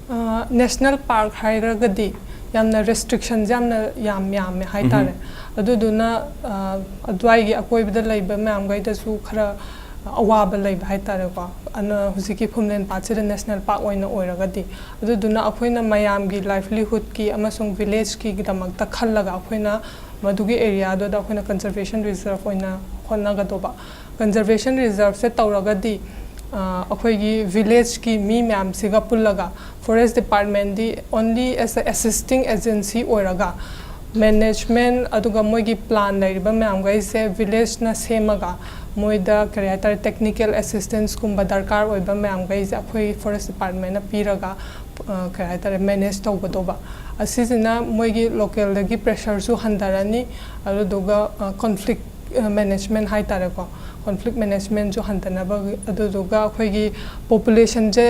ꯅꯦꯁꯅꯦꯜ ꯄꯥꯔꯛ ꯍꯥꯏꯔꯒꯗꯤ ꯌꯥꯝꯅ ꯔꯦꯁꯇ꯭ꯔꯤꯛꯁꯟꯁꯦ ꯌꯥꯝꯅ ꯌꯥꯝ ꯌꯥꯝꯃꯦ ꯍꯥꯏꯇꯥꯔꯦ꯫ ꯑꯗꯨꯗꯨꯅ ꯑ, ꯑꯗꯨꯋꯥꯏꯒꯤ ꯑꯀꯣꯏꯕꯗ ꯂꯩꯕ ꯃꯌꯥꯝꯈꯩꯗꯁꯨ ꯈꯔ ꯑꯋꯥꯕ ꯂꯩꯕ ꯍꯥꯏꯇꯥꯔꯦꯀꯣ꯫ ꯑꯗꯨꯅ ꯍꯧꯖꯤꯛꯀꯤ ꯐꯨꯝꯂꯦꯟ ꯄꯥꯠꯁꯤꯗ ꯅꯦꯁꯅꯦꯜ ꯄꯥꯔꯛ ꯑꯣꯏꯅ ꯑꯣꯏꯔꯒꯗꯤ, ꯑꯗꯨꯗꯨꯅ ꯑꯩꯈꯣꯏꯅ ꯃꯌꯥꯝꯒꯤ ꯂꯥꯏꯚꯂꯤꯍꯨꯗꯀꯤ ꯑꯃꯁꯨꯡ ꯚꯤꯂꯦꯖꯀꯤꯗꯃꯛꯇ ꯈꯜꯂꯒ ꯑꯩꯈꯣꯏꯅ ꯃꯗꯨꯒꯤ ꯑꯦꯔꯤꯌꯥꯗꯨꯗ ꯑꯩꯈꯣꯏꯅ ꯀꯟꯖꯔꯕꯦꯁꯟ ꯔꯤꯖꯔꯚ ꯑꯣꯏꯅ ꯍꯣꯠꯅꯒꯗꯧꯕ꯫ ꯀꯟꯖꯔꯕꯦꯁꯟ ꯔꯤꯖꯔꯚꯁꯦ ꯇꯧꯔꯒꯗꯤ ꯑ, ꯑꯩꯈꯣꯏꯒꯤ ꯚꯤꯂꯦꯖꯀꯤ ꯃꯤ ꯃꯌꯥꯝꯁꯤꯒ ꯄꯨꯜꯂꯒ, ꯐꯣꯔꯦꯁ ꯗꯤꯄꯥꯔꯠꯃꯦꯟꯗꯤ only as a assisting agency ꯑꯣꯏꯔꯒ, ꯃꯦꯅꯦꯖꯃꯦꯟ ꯑꯗꯨꯒ ꯃꯣꯏꯒꯤ ꯄ꯭ꯂꯥꯟ ꯂꯩꯔꯤꯕ ꯃꯌꯥꯝꯈꯩꯁꯦ ꯚꯤꯂꯦꯖꯅ ꯁꯦꯝꯃꯒ, ꯃꯣꯏꯗ ꯀꯔꯤ ꯍꯥꯏꯇꯥꯔꯦ, ꯇꯦꯛꯅꯤꯀꯦꯜ ꯑꯦꯁꯤꯁꯇꯦꯟꯁꯀꯨꯝꯕ ꯗꯔꯀꯥꯔ ꯑꯣꯏꯕ ꯃꯌꯥꯝꯈꯩꯁꯦ ꯑꯩꯈꯣꯏ ꯐꯣꯔꯦꯁ ꯗꯤꯄꯥꯔꯠꯃꯦꯟꯅ ꯄꯤꯔꯒ ꯑ, ꯀꯩ ꯍꯥꯏꯇꯥꯔꯦ, ꯃꯦꯅꯦꯖ ꯇꯧꯒꯗꯧꯕ꯫ ꯑꯁꯤꯁꯤꯅ ꯃꯣꯏꯒꯤ ꯂꯣꯀꯦꯜꯗꯒꯤ ꯄ꯭ꯔꯦꯁꯔꯁꯨ ꯍꯟꯊꯔꯅꯤ, ꯑꯗꯨꯗꯨꯒ ꯀꯣꯟꯐ꯭ꯂꯤꯛ ꯃꯦꯅꯦꯖꯃꯦꯟ ꯍꯥꯏꯇꯥꯔꯦꯀꯣ, ꯀꯣꯟꯐ꯭ꯂꯤꯛ ꯃꯦꯅꯦꯖꯃꯦꯟꯁꯨ ꯍꯟꯊꯅꯕ, ꯑꯗꯨꯗꯨꯒ ꯑꯩꯈꯣꯏꯒꯤ ꯄꯣꯄꯨꯂꯦꯁꯟꯁꯦ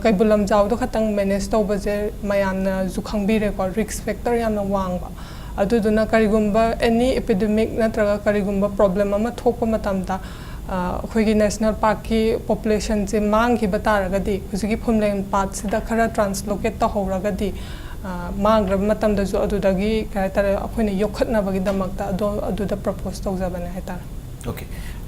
ꯀꯩꯕꯨꯜ ꯂꯝꯖꯥꯎꯗ ꯈꯛꯇꯪ ꯃꯦꯅꯦꯖ ꯇꯧꯕꯁꯦ ꯃꯌꯥꯝꯅꯁꯨ ꯈꯪꯕꯤꯔꯦꯀꯣ, ꯔꯤꯛꯁ ꯐꯦꯛꯇꯔ ꯌꯥꯝꯅ ꯋꯥꯡꯕ꯫ ꯑꯗꯨꯗꯨꯅ ꯀꯔꯤꯒꯨꯝꯕ ꯑꯦꯅꯤ ꯏꯄꯤꯗꯦꯃꯤꯛ ꯅꯠꯇ꯭ꯔꯒ ꯀꯔꯤꯒꯨꯝꯕ ꯄ꯭ꯔꯣꯕ꯭ꯂꯦꯝ ꯑꯃ ꯊꯣꯛꯄ ꯃꯇꯝꯗ ꯑ, ꯑꯩꯈꯣꯏꯒꯤ ꯅꯦꯁꯅꯦꯜ ꯄꯥꯔꯛꯀꯤ ꯄꯣꯄꯨꯂꯦꯁꯟꯁꯦ ꯃꯥꯡꯈꯤꯕ ꯇꯥꯔꯒꯗꯤ, ꯍꯧꯖꯤꯛꯀꯤ ꯐꯨꯝꯂꯦꯟ ꯄꯥꯠꯁꯤꯗ ꯈꯔ ꯇ꯭ꯔꯥꯟꯁꯂꯣꯀꯦꯠ ꯇꯧꯍꯧꯔꯒꯗꯤ, ꯑ, ꯃꯥꯡꯈ꯭ꯔꯕ ꯃꯇꯝꯗꯁꯨ ꯑꯗꯨꯗꯒꯤ ꯀꯩ ꯍꯥꯏꯇꯥꯔꯦ, ꯑꯩꯈꯣꯏꯅ ꯌꯣꯛꯈꯠꯅꯕꯒꯤꯗꯃꯛꯇ ꯑꯗꯣ ꯑꯗꯨꯗ ꯄ꯭ꯔꯄꯣꯁ ꯇꯧꯖꯕꯅꯦ ꯍꯥꯏꯇꯥꯔꯦ꯫ ꯑꯣꯀꯦ꯫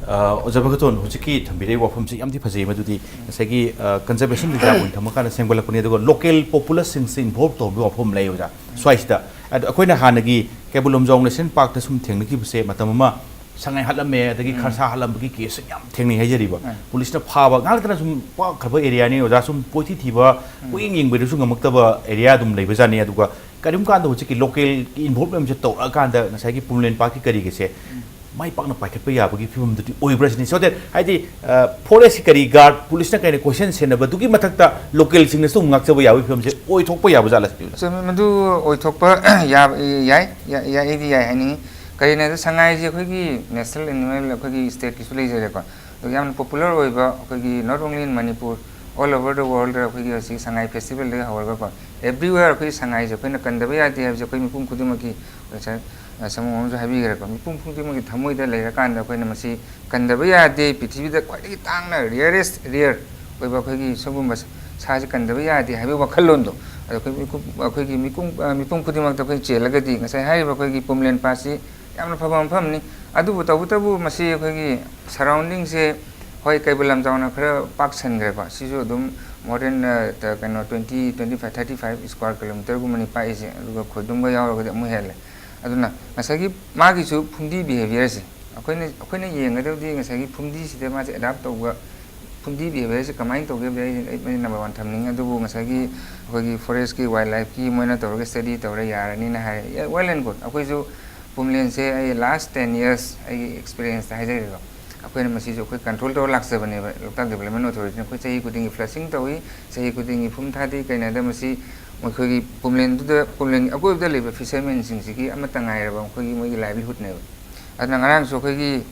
ꯑ, ꯑꯣꯖꯥ ꯚꯒꯇꯣꯟ, ꯍꯧꯖꯤꯛꯀꯤ ꯊꯝꯕꯤꯔꯛꯏ ꯋꯥꯐꯝꯁꯤ ꯌꯥꯝꯗꯤ ꯐꯖꯩ꯫ ꯃꯗꯨꯗꯤ ꯉꯁꯥꯏꯒꯤ, ꯑ, ꯀꯟꯖꯔꯕꯦꯁꯟ ꯔꯤꯖꯥꯔꯚ ꯑꯣꯏꯅ ꯊꯝꯃꯀꯥꯟꯗ ꯁꯦꯝꯒꯠꯂꯛꯄꯅꯤ, ꯑꯗꯨꯒ ꯂꯣꯀꯦꯜ ꯄꯣꯄꯨꯂꯁꯁꯤꯡꯁꯤ ꯏꯟꯚꯣꯜꯕ ꯇꯧꯕꯒꯤ ꯋꯥꯐꯝ ꯂꯩ ꯑꯣꯖꯥ ꯁ꯭ꯋꯥꯏꯁꯤꯗ꯫ ꯑꯗꯣ ꯑꯩꯈꯣꯏꯅ ꯍꯥꯟꯅꯒꯤ ꯀꯩꯕꯨꯜ ꯂꯝꯖꯥꯎ ꯅꯦꯁꯅꯦꯜ ꯄꯥꯔꯛꯇ ꯁꯨꯝ ꯊꯦꯡꯅꯈꯤꯕꯁꯦ, ꯃꯇꯝ ꯑꯃ ꯁꯉꯥꯏ ꯍꯥꯠꯂꯝꯃꯦ, ꯑꯗꯒꯤ ꯎꯝ꯫ ꯈꯔꯁꯥ ꯍꯥꯠꯂꯝꯕꯒꯤ ꯀꯦꯁꯁꯨ ꯌꯥꯝ ꯊꯦꯡꯅꯩ ꯍꯥꯏꯖꯔꯤꯕ꯫ ꯎꯝ꯫ ꯄꯨꯂꯤꯁꯅ ꯐꯥꯕ, ꯉꯥꯏꯍꯥꯛ ꯂꯩꯇꯅ ꯁꯨꯝ ꯄꯥꯛꯈ꯭ꯔꯕ ꯑꯦꯔꯤꯌꯥꯅꯤ ꯑꯣꯖꯥ, ꯁꯨꯝ ꯀꯣꯏꯊꯤ ꯊꯤꯕ, ꯎꯝ꯫ ꯀꯣꯏꯌꯦꯡ ꯌꯦꯡꯕꯗꯁꯨ ꯉꯝꯃꯛꯇꯕ ꯑꯦꯔꯤꯌꯥ ꯑꯗꯨꯝ ꯂꯩꯕꯖꯥꯠꯅꯤ꯫ ꯑꯗꯨꯒ ꯀꯔꯤꯒꯨꯝꯕ ꯀꯥꯟꯗ ꯍꯧꯖꯤꯛꯀꯤ ꯂꯣꯀꯦꯜꯒꯤ ꯏꯟꯚꯣꯜꯕꯃꯦꯟꯁꯦ ꯇꯧꯔꯛꯑꯀꯥꯟꯗ ꯉꯁꯥꯏꯒꯤ ꯐꯨꯝꯂꯦꯟ ꯄꯥꯠꯀꯤ ꯀꯔꯤꯒꯁꯦ ꯎꯝ꯫ ꯃꯥꯏ ꯄꯥꯛꯅ ꯄꯥꯏꯈꯠꯄ ꯌꯥꯕꯒꯤ ꯐꯤꯕꯝꯗꯨꯗꯤ ꯑꯣꯏꯕ꯭ꯔꯥ ꯁꯤꯅꯤ꯫ So that, ꯍꯥꯏꯗꯤ, ꯑ, ꯐꯣꯔꯦꯁꯀꯤ ꯀꯔꯤ ꯒꯥꯔꯗ, ꯄꯨꯂꯤꯁꯅ ꯀꯩꯅ ꯀꯣꯏꯁꯦꯟ ꯁꯦꯟꯅꯕꯗꯨꯒꯤ ꯃꯊꯛꯇ ꯂꯣꯀꯦꯜꯁꯤꯡꯅꯁꯨ ꯑꯃꯨꯛ ꯉꯥꯛꯆꯕ ꯌꯥꯕꯒꯤ ꯐꯤꯕꯝꯁꯦ ꯑꯣꯏꯊꯣꯛꯄ ꯌꯥꯕ ꯖꯥꯠꯂ ꯁꯤꯅꯤ ꯑꯣꯖꯥ? ꯆꯨꯝꯃꯤ, ꯃꯗꯨ ꯑꯣꯏꯊꯣꯛꯄ ꯌꯥꯕ, ꯌꯥꯏ, ꯌꯥ-, ꯌꯥꯏ, ꯑꯩꯗꯤ ꯌꯥꯏ ꯍꯥꯏꯅꯤꯡꯉꯤ꯫ ꯀꯔꯤꯅꯣ ꯍꯥꯏꯕꯗ ꯁꯉꯥꯏꯁꯦ ꯑꯩꯈꯣꯏꯒꯤ ꯅꯦꯁꯅꯦꯜ ꯑꯦꯅꯤꯃꯦꯜ ꯑꯩꯈꯣꯏꯒꯤ ꯁ꯭ꯇꯦꯠꯀꯤꯁꯨ ꯂꯩꯖꯔꯦꯀꯣ꯫ ꯑꯗꯨꯒ ꯌꯥꯝꯅ ꯄꯣꯄꯨꯂꯔ ꯑꯣꯏꯕ ꯑꯩꯈꯣꯏꯒꯤ not only in Manipur, all over the world ꯑꯩꯈꯣꯏꯒꯤ ꯍꯧꯖꯤꯛ ꯁꯉꯥꯏ ꯐꯦꯁꯇꯤꯚꯦꯜꯗꯒꯤ ꯍꯧꯔꯒꯀꯣ, Everywhere ꯑꯩꯈꯣꯏ ꯁꯉꯥꯏꯁꯦ ꯑꯩꯈꯣꯏꯅ ꯀꯟꯗꯕ ꯌꯥꯗꯦ ꯍꯥꯏꯕꯁꯦ ꯑꯩꯈꯣꯏ ꯃꯤꯄꯨꯝ ꯈꯨꯗꯤꯡꯃꯛꯀꯤ, ꯉꯁꯥꯏ, ꯑ, ꯁꯃꯨ ꯑꯃꯁꯨ ꯍꯥꯏꯕꯤꯈ꯭ꯔꯦꯀꯣ, ꯃꯤꯄꯨꯝ ꯈꯨꯗꯤꯡꯃꯛꯀꯤ ꯊꯃꯣꯏꯗ ꯂꯩꯔꯀꯥꯟꯗ ꯑꯩꯈꯣꯏꯅ ꯃꯁꯤ ꯀꯟꯗꯕ ꯌꯥꯗꯦ, ꯄ꯭ꯔꯤꯊꯤꯕꯤꯗ ꯈ꯭ꯋꯥꯏꯗꯒꯤ ꯇꯥꯡꯅ, rarest rare ꯑꯣꯏꯕ ꯑꯩꯈꯣꯏꯒꯤ ꯁꯤꯒꯨꯝꯕ ꯁꯥꯁꯤ ꯀꯟꯗꯕ ꯌꯥꯗꯦ ꯍꯥꯏꯕꯒꯤ ꯋꯥꯈꯜꯂꯣꯟꯗꯣ, ꯑꯗꯣ ꯑꯩꯈꯣꯏ ꯃꯤꯀꯨꯞ-, ꯑꯩꯈꯣꯏꯒꯤ ꯃꯤꯄꯨꯝ, ꯑ, ꯃꯤꯄꯨꯝ ꯈꯨꯗꯤꯡꯃꯛꯇ ꯑꯩꯈꯣꯏ ꯆꯦꯜꯂꯒꯗꯤ ꯉꯁꯥꯏ ꯍꯥꯏꯔꯤꯕ ꯑꯩꯈꯣꯏꯒꯤ ꯄꯨꯝꯂꯦꯟ ꯄꯥꯠꯁꯤ ꯌꯥꯝꯅ ꯐꯕ ꯃꯐꯝꯅꯤ꯫ ꯑꯗꯨꯕꯨ ꯇꯧꯕꯇꯕꯨ ꯃꯁꯤ ꯑꯩꯈꯣꯏꯒꯤ surroundingꯁꯦ, ꯍꯣꯏ, ꯀꯩꯕꯨꯜ ꯂꯝꯖꯥꯎꯅ ꯈꯔ ꯄꯥꯛ ꯁꯟꯈ꯭ꯔꯦꯀꯣ, ꯁꯤꯁꯨ ꯑꯗꯨꯝ more than, ꯑ, ꯀꯩꯅꯣ, twenty, twenty five, thirty five square kilometerꯒꯨꯝꯕꯅꯤ ꯄꯥꯛꯏꯁꯦ, ꯑꯗꯨꯒ ꯈꯣꯏꯗꯨꯝꯒ ꯌꯥꯎꯔꯒꯗꯤ ꯑꯃꯨꯛ ꯍꯦꯜꯂꯦ꯫ ꯑꯗꯨꯅ ꯉꯁꯥꯏꯒꯤ ꯃꯥꯒꯤꯁꯨ ꯐꯨꯝꯗꯤ behaviourꯁꯦ ꯑꯩꯈꯣꯏꯅ, ꯑꯩꯈꯣꯏꯅ ꯌꯦꯡꯒꯗꯕꯗꯤ ꯉꯁꯥꯏꯒꯤ ꯐꯨꯝꯗꯤꯁꯤꯗ ꯃꯥꯁꯦ adapt ꯇꯧꯕ, ꯐꯨꯝꯗꯤ behaviourꯁꯦ ꯀꯃꯥꯏꯅ ꯇꯧꯒꯦ ꯍꯥꯏꯕꯗꯤ ꯑꯩ, ꯑꯩ number one ꯊꯝꯅꯤꯡꯉꯤ꯫ ꯑꯗꯨꯕꯨ ꯉꯁꯥꯏꯒꯤ ꯑꯩꯈꯣꯏꯒꯤ forestꯀꯤ, wildlifeꯀꯤ ꯃꯣꯏꯅ ꯇꯧꯔꯒ study ꯇꯧꯔ ꯌꯥꯔꯅꯤꯅ ꯍꯥꯏ꯫ Yeah, well and good꯫ ꯑꯩꯈꯣꯏꯁꯨ ꯄꯨꯝꯂꯦꯟꯁꯦ ꯑꯩ last ten years ꯑꯩꯒꯤ experienceꯇ ꯍꯥꯏꯖꯒꯦꯀꯣ, ꯑꯩꯈꯣꯏꯅ ꯃꯁꯤꯁꯨ ꯑꯩꯈꯣꯏ control ꯇꯧꯔ ꯂꯥꯛꯆꯕꯅꯦꯕ꯫ Local Development Authorityꯅ ꯑꯩꯈꯣꯏ ꯆꯍꯤ ꯈꯨꯗꯤꯡꯒꯤ flushing ꯇꯧꯏ, ꯆꯍꯤ ꯈꯨꯗꯤꯡꯒꯤ ꯐꯨꯝ ꯊꯥꯗꯦ꯫ ꯀꯩꯅꯣꯗ ꯃꯁꯤ ꯃꯈꯣꯏꯒꯤ ꯄꯨꯝꯂꯦꯟꯗꯨꯗ, ꯄꯨꯝꯂꯦꯟꯒꯤ ꯑꯀꯣꯏꯕꯗ ꯂꯩꯕ fishermanꯁꯤꯡꯁꯤꯒꯤ ꯑꯃꯠꯇ ꯉꯥꯏꯔꯕ ꯃꯈꯣꯏꯒꯤ, ꯃꯣꯏꯒꯤ livelihoodꯅꯦꯕ꯫ ꯑꯗꯨꯅ ꯉꯔꯥꯡꯁꯨ ꯑꯩꯈꯣꯏꯒꯤ,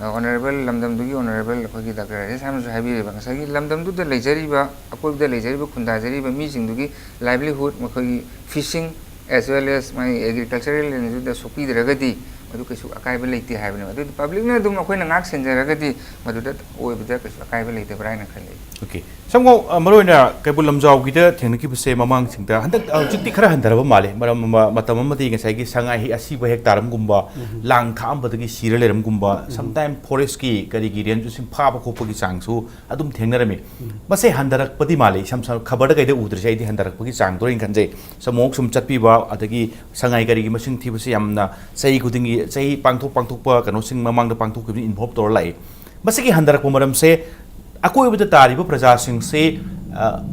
ꯑ, honourable, ꯂꯝꯗꯝꯗꯨꯒꯤ honourable ꯑꯩꯈꯣꯏꯒꯤ Doctor ꯔꯥꯖꯦꯁ ꯁꯥꯃꯅꯁꯨ ꯍꯥꯏꯕꯤꯔꯤꯕ, ꯉꯁꯥꯏꯒꯤ ꯂꯝꯗꯝꯗꯨꯗ ꯂꯩꯖꯔꯤꯕ, ꯑꯀꯣꯏꯕꯗ ꯂꯩꯖꯔꯤꯕ, ꯈꯨꯟꯗꯥꯖꯔꯤꯕ ꯃꯤꯁꯤꯡꯗꯨꯒꯤ livelihood, ꯃꯈꯣꯏꯒꯤ fishing as well as ꯃꯥꯒꯤ agricultural landꯗꯨꯗ ꯁꯣꯛꯄꯤꯗ꯭ꯔꯒꯗꯤ ꯃꯗꯨ ꯀꯩꯁꯨ ꯑꯀꯥꯏꯕ ꯂꯩꯇꯦ ꯍꯥꯏꯕꯅꯦꯕ꯫ ꯑꯗꯨꯗꯤ publicꯅ ꯑꯗꯨꯝ ꯑꯩꯈꯣꯏꯅ ꯉꯥꯛ ꯁꯦꯟꯖꯔꯒꯗꯤ ꯃꯗꯨꯗ ꯑꯣꯏꯕꯗ ꯀꯩꯁꯨ ꯑꯀꯥꯏꯕ ꯂꯩꯇꯕ꯭ꯔꯥ ꯍꯥꯏꯅ ꯈꯜꯂꯤ꯫ Okay꯫ ꯁꯝꯒꯧ, ꯑ, ꯃꯔꯨꯑꯣꯏꯅ ꯀꯩꯕꯨꯜ ꯂꯝꯖꯥꯎꯒꯤꯗ ꯊꯦꯡꯅꯈꯤꯕꯁꯦ ꯃꯃꯥꯡꯁꯤꯡꯗ, ꯍꯟꯗꯛ, ꯑ, ꯍꯧꯖꯤꯛꯇꯤ ꯈꯔ ꯍꯟꯊꯔꯕ ꯃꯥꯜꯂꯦ꯫ ꯃꯔꯝ ꯑꯃ, ꯃꯇꯝ ꯑꯃꯗꯤ ꯉꯁꯥꯏꯒꯤ ꯁꯉꯥꯏ ꯑꯁꯤꯕ ꯍꯦꯛ ꯇꯥꯔꯝꯒꯨꯝꯕ, ꯎꯝ꯫ ꯂꯥꯡ ꯊꯥꯛꯑꯝꯕꯗꯒꯤ ꯁꯤꯔ ꯂꯩꯔꯝꯒꯨꯝꯕ, ꯎꯝ꯫ Sometime forestꯀꯤ ꯀꯔꯤꯒꯤ rangeꯁꯤꯡ ꯐꯥꯕ ꯈꯣꯠꯄꯒꯤ ꯆꯥꯡꯁꯨ ꯑꯗꯨꯝ ꯊꯦꯡꯅꯔꯝꯃꯤ꯫ ꯎꯝ꯫ ꯃꯁꯦ ꯍꯟꯊꯔꯛꯄꯗꯤ ꯃꯥꯜꯂꯦ, ꯏꯁꯝ ꯁꯝꯅ ꯈꯕꯔꯗ ꯀꯩꯗ ꯎꯗ꯭ꯔꯤꯁꯦ ꯑꯩꯗꯤ ꯍꯟꯊꯔꯛꯄꯒꯤ ꯆꯥꯡꯗꯣ ꯑꯣꯏꯅ ꯈꯟꯖꯩ꯫ ꯁꯃꯨꯛ ꯁꯨꯝ ꯆꯠꯄꯤꯕ, ꯑꯗꯒꯤ ꯁꯉꯥꯏ ꯀꯔꯤꯒꯤ ꯃꯁꯤꯡ ꯊꯤꯕꯁꯦ ꯌꯥꯝꯅ ꯆꯍꯤ ꯈꯨꯗꯤꯡꯒꯤ, ꯆꯍꯤ ꯄꯥꯡꯊꯣꯛ ꯄꯥꯡꯊꯣꯛꯄ ꯀꯩꯅꯣꯁꯤꯡ ꯃꯃꯥꯡꯗ ꯄꯥꯡꯊꯣꯛꯈꯤꯕꯅꯤ, involve ꯇꯧꯔ ꯂꯥꯛꯏ꯫ ꯃꯁꯤꯒꯤ ꯍꯟꯊꯔꯛꯄ ꯃꯔꯝꯁꯦ ꯑꯀꯣꯏꯕꯗ ꯇꯥꯔꯤꯕ ꯄ꯭ꯔꯖꯥꯁꯤꯡꯁꯤ, ꯑ,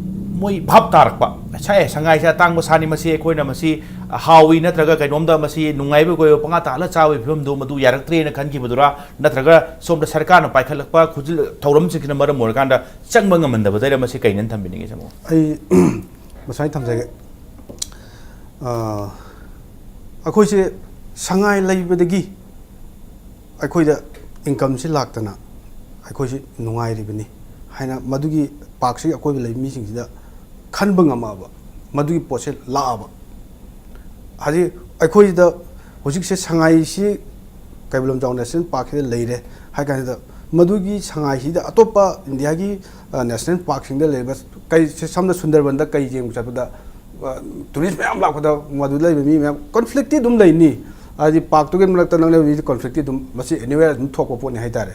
ꯃꯣꯏ ꯚꯥꯞ ꯇꯥꯔꯛꯄ, ꯁꯥꯏ, ꯁꯉꯥꯏꯁꯦ ꯑꯇꯥꯡꯕ ꯁꯥꯅꯤ, ꯃꯁꯤ ꯑꯩꯈꯣꯏꯅ ꯃꯁꯤ ꯍꯥꯎꯏ ꯅꯠꯇ꯭ꯔꯒ ꯀꯩꯅꯣꯝꯗ ꯃꯁꯤ ꯅꯨꯡꯉꯥꯏꯕ ꯑꯣꯏꯕ ꯄꯪꯉꯥ ꯇꯥꯍꯜꯂ ꯆꯥꯕꯒꯤ ꯐꯤꯕꯝꯗꯨ ꯃꯗꯨ ꯌꯥꯔꯛꯇ꯭ꯔꯦꯅ ꯈꯟꯈꯤꯕꯗꯨꯔꯥ, ꯅꯠꯇ꯭ꯔꯒ ꯁꯣꯝꯗ ꯁꯔꯀꯥꯔꯅ ꯄꯥꯏꯈꯠꯂꯛꯄ ꯈꯨꯖꯤꯜ-, ꯊꯧꯔꯝꯁꯤꯡꯁꯤꯅ ꯃꯔꯝ ꯑꯣꯏꯔꯀꯥꯟꯗ ꯆꯪꯕ ꯉꯝꯍꯟꯗꯕꯗꯩꯔ, ꯃꯁꯤ ꯀꯩꯅꯅ ꯊꯝꯕꯤꯅꯤꯡꯉꯤ, ꯁꯃꯨ? ꯑꯩ ꯉꯁꯥꯏ ꯊꯝꯖꯒꯦ꯫ ꯑ, ꯑꯩꯈꯣꯏꯁꯦ ꯁꯉꯥꯏ ꯂꯩꯕꯗꯒꯤ ꯑꯩꯈꯣꯏꯗ incomeꯁꯤ ꯂꯥꯛꯇꯅ ꯑꯩꯈꯣꯏꯁꯤ ꯅꯨꯡꯉꯥꯏꯔꯤꯕꯅꯤ ꯍꯥꯏꯅ ꯃꯗꯨꯒꯤ ꯄꯥꯔꯛꯁꯤꯒꯤ ꯑꯀꯣꯏꯕ ꯂꯩꯕ ꯃꯤꯁꯤꯡꯁꯤꯗ ꯈꯟꯕ ꯉꯝꯃꯛꯑꯕ꯫ ꯃꯗꯨꯒꯤ ꯄꯣꯠꯁꯦ ꯂꯥꯛꯑꯕ꯫ ꯍꯧꯖꯤꯛ ꯑꯩꯈꯣꯏꯗ ꯍꯧꯖꯤꯛꯁꯦ ꯁꯉꯥꯏꯁꯤ ꯀꯩꯕꯨꯜ ꯂꯝꯖꯥꯎ ꯅꯦꯁꯅꯦꯜ ꯄꯥꯔꯛꯁꯤꯗ ꯂꯩꯔꯦ ꯍꯥꯏ ꯀꯥꯟꯁꯤꯗ, ꯃꯗꯨꯒꯤ ꯁꯉꯥꯏꯁꯤꯗ ꯑꯇꯣꯞꯄ ꯏꯟꯗꯤꯌꯥꯒꯤ, ꯑ, ꯅꯦꯁꯅꯦꯜ ꯄꯥꯔꯛꯁꯤꯡꯗ ꯂꯩꯔꯤꯕ, ꯀꯩ, ꯁꯝꯅ ꯁꯨꯟꯗꯔꯕꯟꯗ ꯀꯩ ꯌꯦꯡꯕ ꯆꯠꯄꯗ, ꯑ, ꯇꯨꯔꯤꯁ ꯃꯌꯥꯝ ꯂꯥꯛꯄꯗ ꯃꯗꯨꯗ ꯂꯩꯕ ꯃꯤ ꯃꯌꯥꯝ ꯀꯟꯐ꯭ꯂꯤꯛꯇꯤ ꯑꯗꯨꯝ ꯂꯩꯅꯤ꯫ ꯍꯥꯏꯗꯤ ꯄꯥꯔꯛꯇꯨꯒꯤ ꯃꯔꯛꯇ ꯅꯪꯅ ꯃꯤꯁꯦ ꯀꯟꯐ꯭ꯂꯤꯛꯇꯤ ꯑꯗꯨꯝ ꯃꯁꯤ ꯑꯦꯅꯤꯋꯦꯌꯔ ꯑꯗꯨꯝ ꯊꯣꯛꯄ ꯄꯣꯠꯅꯤ ꯍꯥꯏꯇꯥꯔꯦ꯫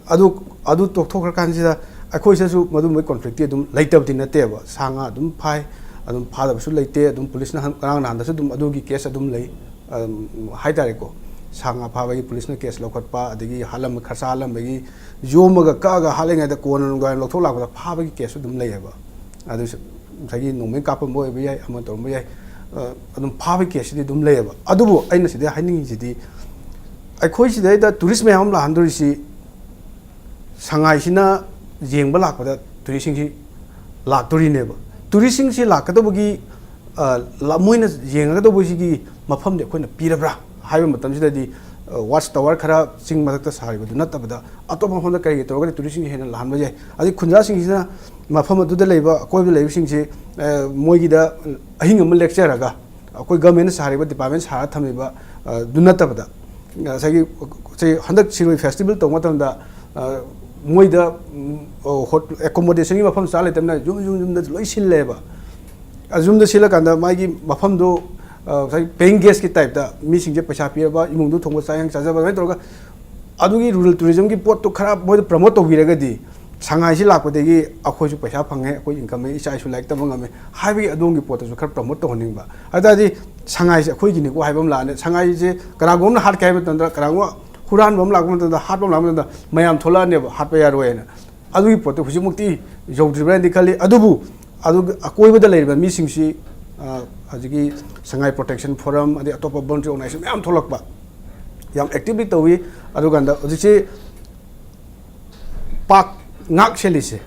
ꯑꯗꯨ, ꯑꯗꯨ ꯇꯣꯛꯊꯣꯛꯈ꯭ꯔꯀꯥꯟꯁꯤꯗ ꯑꯩꯈꯣꯏꯁꯤꯗꯁꯨ ꯃꯗꯨꯝꯕꯒꯤ ꯀꯣꯟꯐ꯭ꯂꯤꯛꯇꯤ ꯑꯗꯨꯝ ꯂꯩꯇꯕꯗꯤ ꯅꯠꯇꯦꯕ꯫ ꯁꯥ ꯉꯥ ꯑꯗꯨꯝ ꯐꯥꯏ, ꯑꯗꯨꯝ ꯐꯥꯗꯕꯁꯨ ꯂꯩꯇꯦ꯫ ꯑꯗꯨꯝ ꯄꯨꯂꯤꯁꯅ ꯍꯟ-, ꯉꯔꯥꯡ ꯅꯍꯥꯟꯗꯁꯨ ꯑꯗꯨꯝ ꯑꯗꯨꯒꯤ ꯀꯦꯁ ꯑꯗꯨꯝ ꯂꯩ, ꯑꯗꯨꯝ, ꯍꯥꯏꯇꯥꯔꯦꯀꯣ꯫ ꯁꯥ ꯉꯥ ꯐꯥꯕꯒꯤ ꯄꯨꯂꯤꯁꯅ ꯀꯦꯁ ꯂꯧꯈꯠꯄ, ꯑꯗꯒꯤ ꯍꯥꯠꯂꯝꯕ, ꯈꯔꯁꯥ ꯍꯥꯠꯂꯝꯕꯒꯤ, ꯌꯣꯝꯃꯒ ꯀꯛꯑꯒ ꯍꯥꯠꯂꯤꯉꯩꯗ ꯀꯣꯟꯅ ꯅꯨꯡꯗꯥꯡꯋꯥꯏꯔꯝ ꯂꯧꯊꯣꯛ ꯂꯥꯛꯄꯗ ꯐꯥꯕꯒꯤ ꯀꯦꯁꯁꯨ ꯑꯗꯨꯝ ꯂꯩꯌꯦꯕ꯫ ꯑꯗꯨꯁꯨ ꯉꯁꯥꯏꯒꯤ ꯅꯣꯡꯃꯩ ꯀꯥꯞꯄꯝꯕ ꯑꯣꯏꯕ ꯌꯥꯏ, ꯑꯃ ꯇꯧꯔꯝꯕ ꯌꯥꯏ, ꯑ, ꯑꯗꯨꯝ ꯐꯥꯕꯒꯤ ꯀꯦꯁꯁꯤꯗꯤ ꯑꯗꯨꯝ ꯂꯩꯌꯦꯕ꯫ ꯑꯗꯨꯕꯨ ꯑꯩꯅ ꯁꯤꯗ ꯍꯥꯏꯅꯤꯡꯉꯤꯁꯤꯗꯤ, ꯑꯩꯈꯣꯏ ꯁꯤꯗꯩꯗ ꯇꯨꯔꯤꯁ ꯃꯌꯥꯝ ꯑꯃ ꯂꯥꯛꯍꯟꯗꯣꯔꯤꯁꯤ, ꯁꯉꯥꯏꯁꯤꯅ ꯌꯦꯡꯕ ꯂꯥꯛꯄꯗ ꯇꯨꯔꯤꯁꯁꯤꯡꯁꯤ ꯂꯥꯛꯇꯣꯔꯤꯅꯦꯕ꯫ ꯇꯨꯔꯤꯁꯁꯤꯡꯁꯤ ꯂꯥꯛꯀꯗꯧꯕꯒꯤ, ꯑ, ꯂ-, ꯃꯣꯏꯅ ꯌꯦꯡꯒꯗꯧꯕꯁꯤꯒꯤ ꯃꯐꯝꯗꯤ ꯑꯩꯈꯣꯏꯅ ꯄꯤꯔꯕ꯭ꯔꯥ ꯍꯥꯏꯕ ꯃꯇꯝꯁꯤꯗꯗꯤ, ꯑ, ꯋꯥꯆ ꯇꯋꯥꯔ ꯈꯔ ꯆꯤꯡ ꯃꯊꯛꯇ ꯁꯥꯔꯤꯕꯗꯨ ꯅꯠꯇꯕꯗ, ꯑꯇꯣꯞꯄ ꯃꯐꯝꯗ ꯀꯔꯤꯒꯤ ꯇꯧꯔꯒꯗꯤ ꯇꯨꯔꯤꯁꯁꯤꯡꯁꯤ ꯍꯦꯟꯅ ꯂꯥꯛꯍꯟꯕ ꯌꯥꯏ? ꯑꯗꯩ ꯈꯨꯟꯖꯥꯁꯤꯡꯁꯤꯅ ꯃꯐꯝ ꯑꯗꯨꯗ ꯂꯩꯕ, ꯑꯀꯣꯏꯕꯗ ꯂꯩꯕꯁꯤꯡꯁꯤ, ꯑ, ꯃꯣꯏꯒꯤꯗ ꯑꯍꯤꯡ ꯑꯃ ꯂꯦꯛꯆꯔꯒ, ꯑꯩꯈꯣꯏ ꯒꯃꯦꯟꯅ ꯁꯥꯔꯤꯕ, ꯗꯤꯄꯥꯔꯠꯃꯦꯟ ꯁꯥꯔ ꯊꯝꯃꯤꯕ, ꯑ, ꯗꯨ ꯅꯠꯇꯕꯗ, ꯉꯁꯥꯏꯒꯤ, ꯁꯤ ꯍꯟꯗꯛ ꯁꯤꯔꯣꯏ ꯐꯦꯁꯇꯤꯚꯦꯜ ꯇꯧꯕ ꯃꯇꯝꯗ, ꯑ, ꯃꯣꯏꯗ, ꯎꯝ, ꯑ, ꯍꯣꯠ-, ꯑꯦꯀꯣꯃꯣꯗꯦꯁꯟꯒꯤ ꯃꯐꯝ ꯆꯥ ꯂꯩꯇꯕꯅꯤꯅ ꯌꯨꯝ, ꯌꯨꯝ, ꯌꯨꯝꯗ ꯂꯣꯏ ꯁꯤꯜꯂꯦꯕ꯫ ꯑ, ꯌꯨꯝꯗ ꯁꯤꯜꯂꯀꯥꯟꯗ ꯃꯥꯒꯤ ꯃꯐꯝꯗꯣ, ꯑ, ꯉꯁꯥꯏ ꯄꯦꯌꯤꯡ ꯒꯦꯁꯀꯤ ꯇꯥꯏꯞꯇ ꯃꯤꯁꯤꯡꯁꯦ ꯄꯩꯁꯥ ꯄꯤꯔꯕ, ꯏꯃꯨꯡꯗꯣ ꯊꯣꯡꯕ ꯆꯥꯛ ꯌꯦꯟꯁꯥꯡ ꯆꯥꯖꯕ, ꯑꯗꯨꯃꯥꯏꯅ ꯇꯧꯔꯒ ꯑꯗꯨꯒꯤ ꯔꯨꯔꯦꯜ ꯇꯨꯔꯤꯖꯝꯒꯤ ꯄꯣꯠꯇꯣ ꯈꯔ ꯃꯣꯏꯗ ꯄ꯭ꯔꯃꯣꯠ ꯇꯧꯕꯤꯔꯒꯗꯤ, ꯁꯉꯥꯏꯁꯤ ꯂꯥꯛꯄꯗꯒꯤ ꯑꯩꯈꯣꯏꯁꯨ ꯄꯩꯁꯥ ꯐꯪꯉꯦ, ꯑꯩꯈꯣꯏ ꯏꯟꯀꯝ ꯂꯩ, ꯏꯆꯥ ꯏꯁꯨ ꯂꯥꯏꯔꯤꯛ ꯇꯝꯕ ꯉꯝꯃꯦ ꯍꯥꯏꯕꯒꯤ ꯑꯗꯣꯝꯒꯤ ꯄꯣꯠꯇꯁꯨ ꯈꯔ ꯄ꯭ꯔꯃꯣꯠ ꯇꯧꯍꯟꯅꯤꯡꯕ꯫ ꯑꯗꯨ ꯇꯥꯔꯗꯤ ꯁꯉꯥꯏꯁꯦ ꯑꯩꯈꯣꯏꯒꯤꯅꯤꯀꯣ ꯍꯥꯏꯕ ꯑꯃ ꯂꯥꯛꯑꯅꯤ꯫ ꯁꯉꯥꯏꯁꯦ ꯀꯅꯥꯒꯨꯝꯕ ꯑꯃꯅ ꯍꯥꯠꯀꯦ ꯍꯥꯏꯕ ꯃꯇꯝꯗ, ꯀꯅꯥꯒꯨꯝꯕ ꯍꯨꯔꯥꯟꯕ ꯑꯃ ꯂꯥꯛꯄ ꯃꯇꯝꯗ, ꯍꯥꯠꯄ ꯑꯃ ꯂꯥꯛꯄ ꯃꯇꯝꯗ ꯃꯌꯥꯝ ꯊꯣꯛꯂꯛꯑꯅꯦꯕ, ꯍꯥꯠꯄ ꯌꯥꯔꯣꯏ ꯍꯥꯏꯅ꯫ ꯑꯗꯨꯒꯤ ꯄꯣꯠꯇꯣ ꯍꯧꯖꯤꯛꯃꯛꯇꯤ ꯌꯧꯗ꯭ꯔꯤꯕ꯭ꯔꯥ ꯍꯥꯏꯅꯗꯤ ꯈꯜꯂꯤ꯫ ꯑꯗꯨꯕꯨ ꯑꯗꯨꯒ ꯑꯀꯣꯏꯕꯗ ꯂꯩꯔꯤꯕ ꯃꯤꯁꯤꯡꯁꯤ, ꯑ, ꯍꯧꯖꯤꯛꯀꯤ ꯁꯉꯥꯏ ꯄ꯭ꯔꯣꯇꯦꯛꯁꯟ ꯐꯣꯔꯝ, ꯑꯗꯩ ꯑꯇꯣꯞꯄ ꯚꯣꯂꯨꯟꯇꯔꯤ ꯑꯣꯔꯒꯅꯥꯏꯖꯦꯁꯟ ꯃꯌꯥꯝ ꯊꯣꯛꯂꯛꯄ, ꯌꯥꯝ ꯑꯦꯛꯇꯤꯚꯂꯤ ꯇꯧꯏ꯫ ꯑꯗꯨꯀꯥꯟꯗ ꯍꯧꯖꯤꯛꯁꯤ ꯄꯥꯛ ꯉꯥꯛ ꯁꯦꯜꯂꯤꯁꯦ,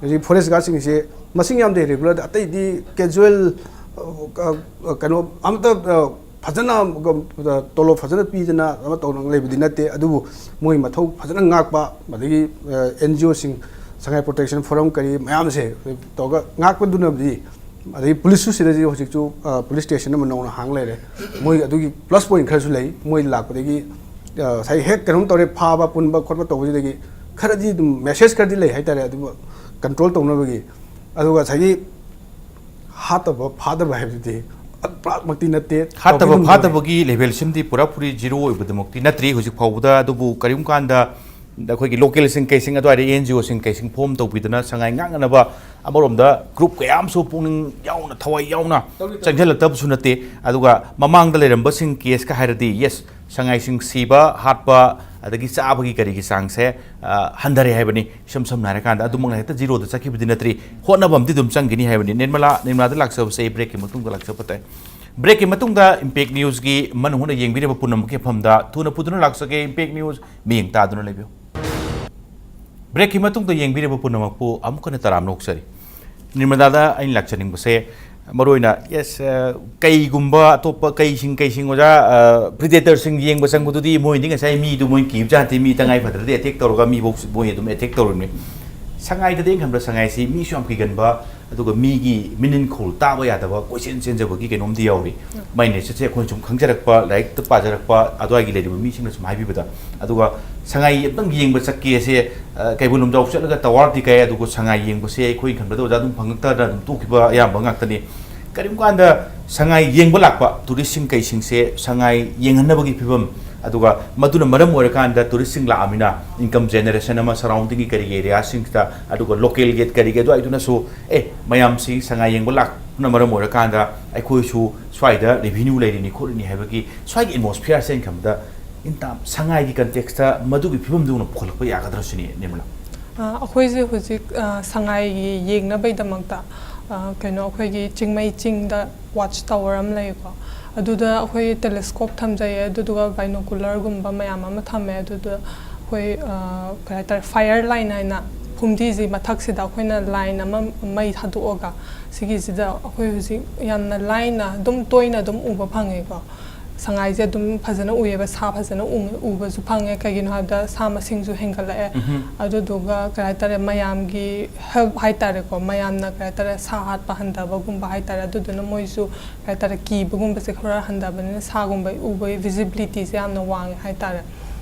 ꯍꯧꯖꯤꯛ ꯐꯣꯔꯦꯁ ꯒꯥꯔꯗꯁꯤꯡꯁꯦ ꯃꯁꯤꯡ ꯌꯥꯝꯗꯦ, ꯔꯤꯒꯨꯂꯔꯗ, ꯑꯇꯩꯗꯤ ꯀꯦꯖꯨꯋꯦꯜ, ꯑ, ꯑ, ꯀꯩꯅꯣ ꯑꯝꯇ, ꯑ, ꯐꯖꯅ, ꯑ, ꯇꯣꯂꯣꯞ ꯐꯖꯅ ꯄꯤꯗꯅ ꯑꯃ ꯇꯧꯅ ꯂꯩꯕꯗꯤ ꯅꯠꯇꯦ꯫ ꯑꯗꯨꯕꯨ ꯃꯣꯏ ꯃꯊꯧ ꯐꯖꯅ ꯉꯥꯛꯄ, ꯑꯗꯒꯤ, ꯑ, ꯑꯦꯟ ꯖꯤ ꯑꯣꯁꯤꯡ, ꯁꯉꯥꯏ ꯄ꯭ꯔꯣꯇꯦꯛꯁꯟ ꯐꯣꯔꯝ ꯀꯔꯤ ꯃꯌꯥꯝꯁꯦ ꯇꯧꯔꯒ ꯉꯥꯛꯄꯗꯨꯅꯕꯨꯗꯤ ꯑꯗꯒꯤ ꯄꯨꯂꯤꯁꯁꯨ ꯁꯤꯗꯁꯨ ꯍꯧꯖꯤꯛꯁꯨ ꯄꯨꯂꯤꯁ ꯁ꯭ꯇꯦꯁꯟ ꯑꯃ ꯅꯧꯅ ꯍꯥꯡ ꯂꯩꯔꯦ꯫ ꯃꯣꯏ ꯑꯗꯨꯒꯤ ꯄ꯭ꯂꯁ ꯄꯣꯏꯟ ꯈꯔꯁꯨ ꯂꯩ꯫ ꯃꯣꯏ ꯂꯥꯛꯄꯗꯒꯤ ꯉꯁꯥꯏ ꯍꯦꯛ ꯀꯩꯅꯣꯝ ꯇꯧꯔꯦ, ꯐꯥꯕ ꯄꯨꯟꯕ ꯈꯣꯠꯄ ꯇꯧꯕꯁꯤꯗꯒꯤ ꯈꯔꯗꯤ ꯑꯗꯨꯝ ꯃꯦꯁꯦꯖ ꯈꯔꯗꯤ ꯂꯩ ꯍꯥꯏꯇꯥꯔꯦ, ꯑꯗꯨꯕꯨ ꯀꯟꯇ꯭ꯔꯣꯜ ꯇꯧꯅꯕꯒꯤ꯫ ꯑꯗꯨꯒ ꯉꯁꯥꯏꯒꯤ ꯍꯥꯠꯇꯕ ꯐꯥꯗꯕ ꯍꯥꯏꯕꯗꯨꯗꯤ ꯄꯨꯔꯥꯃꯛꯇꯤ ꯅꯠꯇꯦ꯫ ꯍꯥꯠꯇꯕ ꯇꯧꯕꯤꯅꯨ ꯐꯥꯗꯕꯒꯤ ꯂꯦꯚꯦꯜꯁꯤꯃꯗꯤ ꯄꯨꯔꯥ ꯄꯨꯔꯤ ꯖꯤꯔꯣ ꯑꯣꯏꯕꯗꯃꯛꯇꯤ ꯅꯠꯇ꯭ꯔꯤ ꯍꯧꯖꯤꯛ ꯐꯥꯎꯕꯗ꯫ ꯑꯗꯨꯕꯨ ꯀꯔꯤꯒꯨꯝ ꯀꯥꯟꯗ ꯑꯩꯈꯣꯏꯒꯤ ꯂꯣꯀꯦꯜꯁꯤꯡ ꯀꯩꯁꯤꯡ, ꯑꯗꯨꯋꯥꯏꯗ ꯑꯦꯟ ꯖꯤ ꯑꯣꯁꯤꯡ ꯀꯩꯁꯤꯡ ꯐꯣꯝ ꯇꯧꯕꯤꯗꯅ ꯁꯉꯥꯏ ꯉꯥꯛꯅꯅꯕ ꯑꯃꯔꯣꯝꯗ ꯒ꯭ꯔꯨꯞ ꯀꯌꯥ ꯑꯃꯁꯨ ꯄꯨꯛꯅꯤꯡ ꯌꯥꯎꯅ, ꯊꯋꯥꯏ ꯌꯥꯎꯅ ꯆꯪꯁꯤꯜꯂꯛꯇꯕꯁꯨ ꯅꯠꯇꯦ꯫ ꯑꯗꯨꯒ ꯃꯃꯥꯡꯗ ꯂꯩꯔꯝꯕꯁꯤꯡ ꯀꯦꯁꯀ ꯍꯥꯏꯔꯗꯤ, ꯌꯦꯁ, ꯁꯉꯥꯏꯁꯤꯡ ꯁꯤꯕ, ꯍꯥꯠꯄ, ꯑꯗꯒꯤ ꯆꯥꯕꯒꯤ ꯀꯔꯤꯒꯤ ꯆꯥꯡꯁꯦ ꯍꯟꯊꯔꯦ ꯍꯥꯏꯕꯅꯤ꯫ ꯏꯁꯝ ꯁꯝꯅ ꯍꯥꯏꯔꯀꯥꯟꯗ ꯑꯗꯨꯃꯛꯅ ꯍꯦꯛꯇ ꯖꯤꯔꯣꯗ ꯆꯠꯈꯤꯕꯗꯤ ꯅꯠꯇ꯭ꯔꯤ꯫ ꯍꯣꯠꯅꯕ ꯑꯃꯗꯤ ꯑꯗꯨꯝ ꯆꯪꯒꯅꯤ ꯍꯥꯏꯕꯅꯤ꯫ ꯅꯤꯔꯃꯂꯥ, ꯅꯤꯔꯃꯂꯥꯗ ꯂꯥꯛꯆꯕꯁꯦ ꯑꯩ ꯕ꯭ꯔꯦꯛꯀꯤ ꯃꯇꯨꯡꯗ ꯂꯥꯛꯆꯕ ꯇꯥꯏ꯫ ꯕ꯭ꯔꯦꯛꯀꯤ ꯃꯇꯨꯡꯗ ꯏꯝꯄꯦꯛ ꯅ꯭ꯌꯨꯁꯀꯤ ꯃꯅꯨꯡ ꯍꯨꯠꯅ ꯌꯦꯡꯕꯤꯔꯤꯕ ꯄꯨꯝꯅꯃꯛꯀꯤ ꯃꯐꯝꯗ ꯊꯨꯅ ꯄꯨꯗꯨꯅ ꯂꯥꯛꯆꯒꯦ꯫ ꯏꯝꯄꯦꯛ ꯅ꯭ꯌꯨꯁ ꯃꯤꯠꯌꯦꯡ ꯇꯥꯗꯨꯅ ꯂꯩꯕꯤꯌꯨ꯫ ꯕ꯭ꯔꯦꯛꯀꯤ ꯃꯇꯨꯡꯗ ꯌꯦꯡꯕꯤꯔꯤꯕ ꯄꯨꯝꯅꯃꯛꯄꯨ ꯑꯃꯨꯛ ꯍꯟꯅ ꯇꯔꯥꯝꯅ ꯑꯣꯛꯆꯔꯤ꯫ ꯅꯤꯔꯃꯂꯥꯗ ꯑꯩꯅ ꯂꯥꯛꯆꯅꯤꯡꯕꯁꯦ ꯃꯔꯨꯑꯣꯏꯅ, ꯌꯦꯁ, ꯀꯩꯒꯨꯝꯕ ꯑꯇꯣꯞꯄ ꯀꯩꯁꯤꯡ, ꯀꯩꯁꯤꯡ ꯑꯣꯖꯥ, ꯄ꯭ꯔꯤꯗꯦꯇꯔꯁꯤꯡ ꯌꯦꯡꯕ ꯆꯪꯕꯗꯨꯗꯤ ꯃꯣꯏꯗꯤ ꯉꯁꯥꯏ ꯃꯤꯗꯨ ꯃꯣꯏ ꯀꯤꯕ ꯖꯥꯠ ꯅꯠꯇꯦ꯫ ꯃꯤ ꯇꯉꯥꯏ ꯐꯗ꯭ꯔꯗꯤ ꯑꯦꯇꯦꯛ ꯇꯧꯔꯒ ꯃꯤꯐꯧ ꯃꯣꯏ ꯑꯗꯨꯝ ꯑꯦꯇꯦꯛ ꯇꯧꯔꯤꯕꯅꯤ꯫ ꯁꯉꯥꯏꯗꯗꯤ ꯑꯩꯅ ꯈꯟꯕꯗ ꯁꯉꯥꯏꯁꯤ ꯃꯤꯁꯨ ꯌꯥꯝ ꯀꯤꯒꯟꯕ, ꯑꯗꯨꯒ ꯃꯤꯒꯤ ꯃꯤꯅꯤꯟꯈꯣꯜ ꯇꯥꯕ ꯌꯥꯗꯕ ꯀꯣꯏꯆꯦꯟ ꯆꯦꯟꯖꯕꯒꯤ ꯀꯩꯅꯣꯝꯗꯤ ꯌꯥꯎꯔꯤ꯫ ꯃꯥꯏ ꯅꯦꯆꯔꯁꯦ ꯑꯩꯈꯣꯏꯅ ꯁꯨꯝ ꯈꯪꯖꯔꯛꯄ, ꯂꯥꯏꯔꯤꯛꯇ ꯄꯥꯖꯔꯛꯄ ꯑꯗꯨꯋꯥꯏꯒꯤ ꯂꯩꯔꯤꯕ ꯃꯤꯁꯤꯡꯅ ꯁꯨꯝ ꯍꯥꯏꯕꯤꯕꯗ꯫ ꯑꯗꯨꯒ ꯁꯉꯥꯏ ꯑꯝꯇꯪ ꯌꯦꯡꯕ ꯆꯠꯀꯦꯁꯦ, ꯀꯩꯕꯨꯜ ꯂꯝꯖꯥꯎ ꯆꯠꯂꯒ ꯇꯋꯥꯔꯗꯤ ꯀꯥꯏ, ꯑꯗꯨꯒ ꯁꯉꯥꯏ ꯌꯦꯡꯕꯁꯦ ꯑꯩꯈꯣꯏ ꯈꯟꯕꯗ ꯑꯣꯖꯥ ꯑꯗꯨꯝ ꯐꯪꯉꯛꯇꯗꯅ ꯑꯗꯨꯝ ꯇꯣꯛꯈꯤꯕ ꯑꯌꯥꯝꯕ ꯉꯥꯛꯇꯅꯤ꯫ ꯀꯔꯤꯒꯨꯝꯕ ꯀꯥꯟꯗ ꯁꯉꯥꯏ ꯌꯦꯡꯕ ꯂꯥꯛꯄ ꯇꯨꯔꯤꯁꯁꯤꯡ ꯀꯩꯁꯤꯡꯁꯦ ꯁꯉꯥꯏ ꯌꯦꯡꯍꯟꯅꯕꯒꯤ ꯐꯤꯕꯝ, ꯑꯗꯨꯒ ꯃꯗꯨꯅ ꯃꯔꯝ ꯑꯣꯏꯔꯀꯥꯟꯗ ꯇꯨꯔꯤꯁꯁꯤꯡ ꯂꯥꯛꯑꯃꯤꯅ ꯏꯟꯀꯝ ꯖꯦꯅꯦꯔꯦꯁꯟ ꯑꯃ ꯁꯔꯥꯎꯟꯗꯤꯡꯒꯤ ꯀꯔꯤꯒꯤ ꯑꯦꯔꯤꯌꯥꯁꯤꯡꯁꯤꯗ, ꯑꯗꯨꯒ ꯂꯣꯀꯦꯜ ꯒꯦꯠ ꯀꯔꯤꯒꯤ ꯑꯗꯨꯋꯥꯏꯗꯨꯅꯁꯨ, ꯑꯦ, ꯃꯌꯥꯝꯁꯤ ꯁꯉꯥꯏ ꯌꯦꯡꯕ ꯂꯥꯛꯄꯅ ꯃꯔꯝ ꯑꯣꯏꯔꯀꯥꯟꯗ ꯑꯩꯈꯣꯏꯁꯨ ꯁ꯭ꯋꯥꯏꯗ ꯔꯦꯚꯤꯅ꯭ꯌꯨ ꯂꯩꯔꯤꯅꯤ ꯈꯣꯠꯂꯤꯅꯤ ꯍꯥꯏꯕꯒꯤ ꯁ꯭ꯋꯥꯏꯒꯤ ꯑꯦꯠꯃꯣꯁꯐꯤꯌꯔꯁꯦ ꯑꯩꯅ ꯈꯟꯕꯗ ꯏꯟ ꯇꯥꯝ ꯁꯉꯥꯏꯒꯤ ꯀꯟꯇꯦꯛꯁꯇ ꯃꯗꯨꯒꯤ ꯐꯤꯕꯝꯗꯧꯅ ꯄꯨꯈꯠꯂꯛꯄ ꯌꯥꯒꯗ꯭ꯔꯥ ꯁꯤꯅꯤ, ꯅꯤꯔꯃꯂꯥ꯫ ꯑꯩꯈꯣꯏꯁꯦ ꯍꯧꯖꯤꯛ ꯁꯉꯥꯏꯒꯤ ꯌꯦꯡꯅꯕꯒꯤꯗꯃꯛꯇ ꯀꯩꯅꯣ, ꯑꯩꯈꯣꯏꯒꯤ ꯆꯤꯡꯃꯩ ꯆꯤꯡꯗ ꯋꯥꯠꯆ ꯇꯥꯋꯔ ꯑꯃ ꯂꯩꯌꯦꯀꯣ꯫ ꯑꯗꯨꯗ ꯑꯩꯈꯣꯏ ꯇꯦꯂꯦꯁꯀꯣꯞ ꯊꯝꯖꯩꯌꯦ, ꯑꯗꯨꯗꯨꯒ ꯕꯥꯏꯅꯣꯀꯨꯂꯔꯒꯨꯝꯕ ꯃꯌꯥꯝ ꯑꯃ ꯊꯝꯃꯦ꯫ ꯑꯗꯨꯗ ꯑꯩꯈꯣꯏ ꯀꯩ ꯍꯥꯏꯇꯥꯔꯦ, ꯐꯥꯏꯌꯔ ꯂꯥꯏꯟ ꯍꯥꯏꯅ ꯐꯨꯝꯗꯤꯁꯤ ꯃꯊꯛꯁꯤꯗ ꯑꯩꯈꯣꯏꯅ ꯂꯥꯏꯟ ꯑꯃ ꯃꯩ ꯊꯥꯗꯣꯛꯑꯒ ꯁꯤꯒꯤꯁꯤꯗ ꯑꯩꯈꯣꯏ ꯍꯧꯖꯤꯛ ꯌꯥꯝꯅ ꯂꯥꯏꯅ ꯑꯗꯨꯝ ꯇꯣꯏꯅ ꯑꯗꯨꯝ ꯎꯕ ꯐꯪꯉꯦꯀꯣ꯫ ꯁꯉꯥꯏꯁꯦ ꯑꯗꯨꯝ ꯐꯖꯅ ꯎꯏꯌꯦꯕ, ꯁꯥ ꯐꯖꯅ ꯎ- ꯎꯕꯁꯨ ꯐꯪꯉꯦ꯫ ꯀꯩꯒꯤꯅꯣ ꯍꯥꯏꯕꯗ ꯁꯥ ꯃꯁꯤꯡꯁꯨ ꯍꯦꯟꯒꯠꯂꯛꯑꯦ꯫ ꯎꯝꯍꯨꯝ. ꯑꯗꯨꯗꯨꯒ ꯀꯩ ꯍꯥꯏꯇꯥꯔꯦ, ꯃꯌꯥꯝꯒꯤ ꯍꯦꯜꯞ ꯍꯥꯏꯇꯥꯔꯦꯀꯣ, ꯃꯌꯥꯝꯅ ꯀꯩ ꯍꯥꯏꯇꯥꯔꯦ, ꯁꯥ ꯍꯥꯠꯄ ꯍꯟꯊꯕꯒꯨꯝꯕ ꯍꯥꯏꯇꯥꯔꯦ, ꯑꯗꯨꯗꯨꯅ ꯃꯣꯏꯁꯨ ꯀꯩ ꯍꯥꯏꯇꯥꯔꯦ, ꯀꯤꯕꯒꯨꯝꯕꯁꯦ ꯈꯔ ꯍꯟꯊꯕꯅꯤꯅ ꯁꯥꯒꯨꯝꯕ ꯎꯕꯒꯤ ꯚꯤꯖꯤꯕꯤꯂꯤꯇꯤꯁꯦ ꯌꯥꯝꯅ ꯋꯥꯡꯉꯦ ꯍꯥꯏꯇꯥꯔꯦ꯫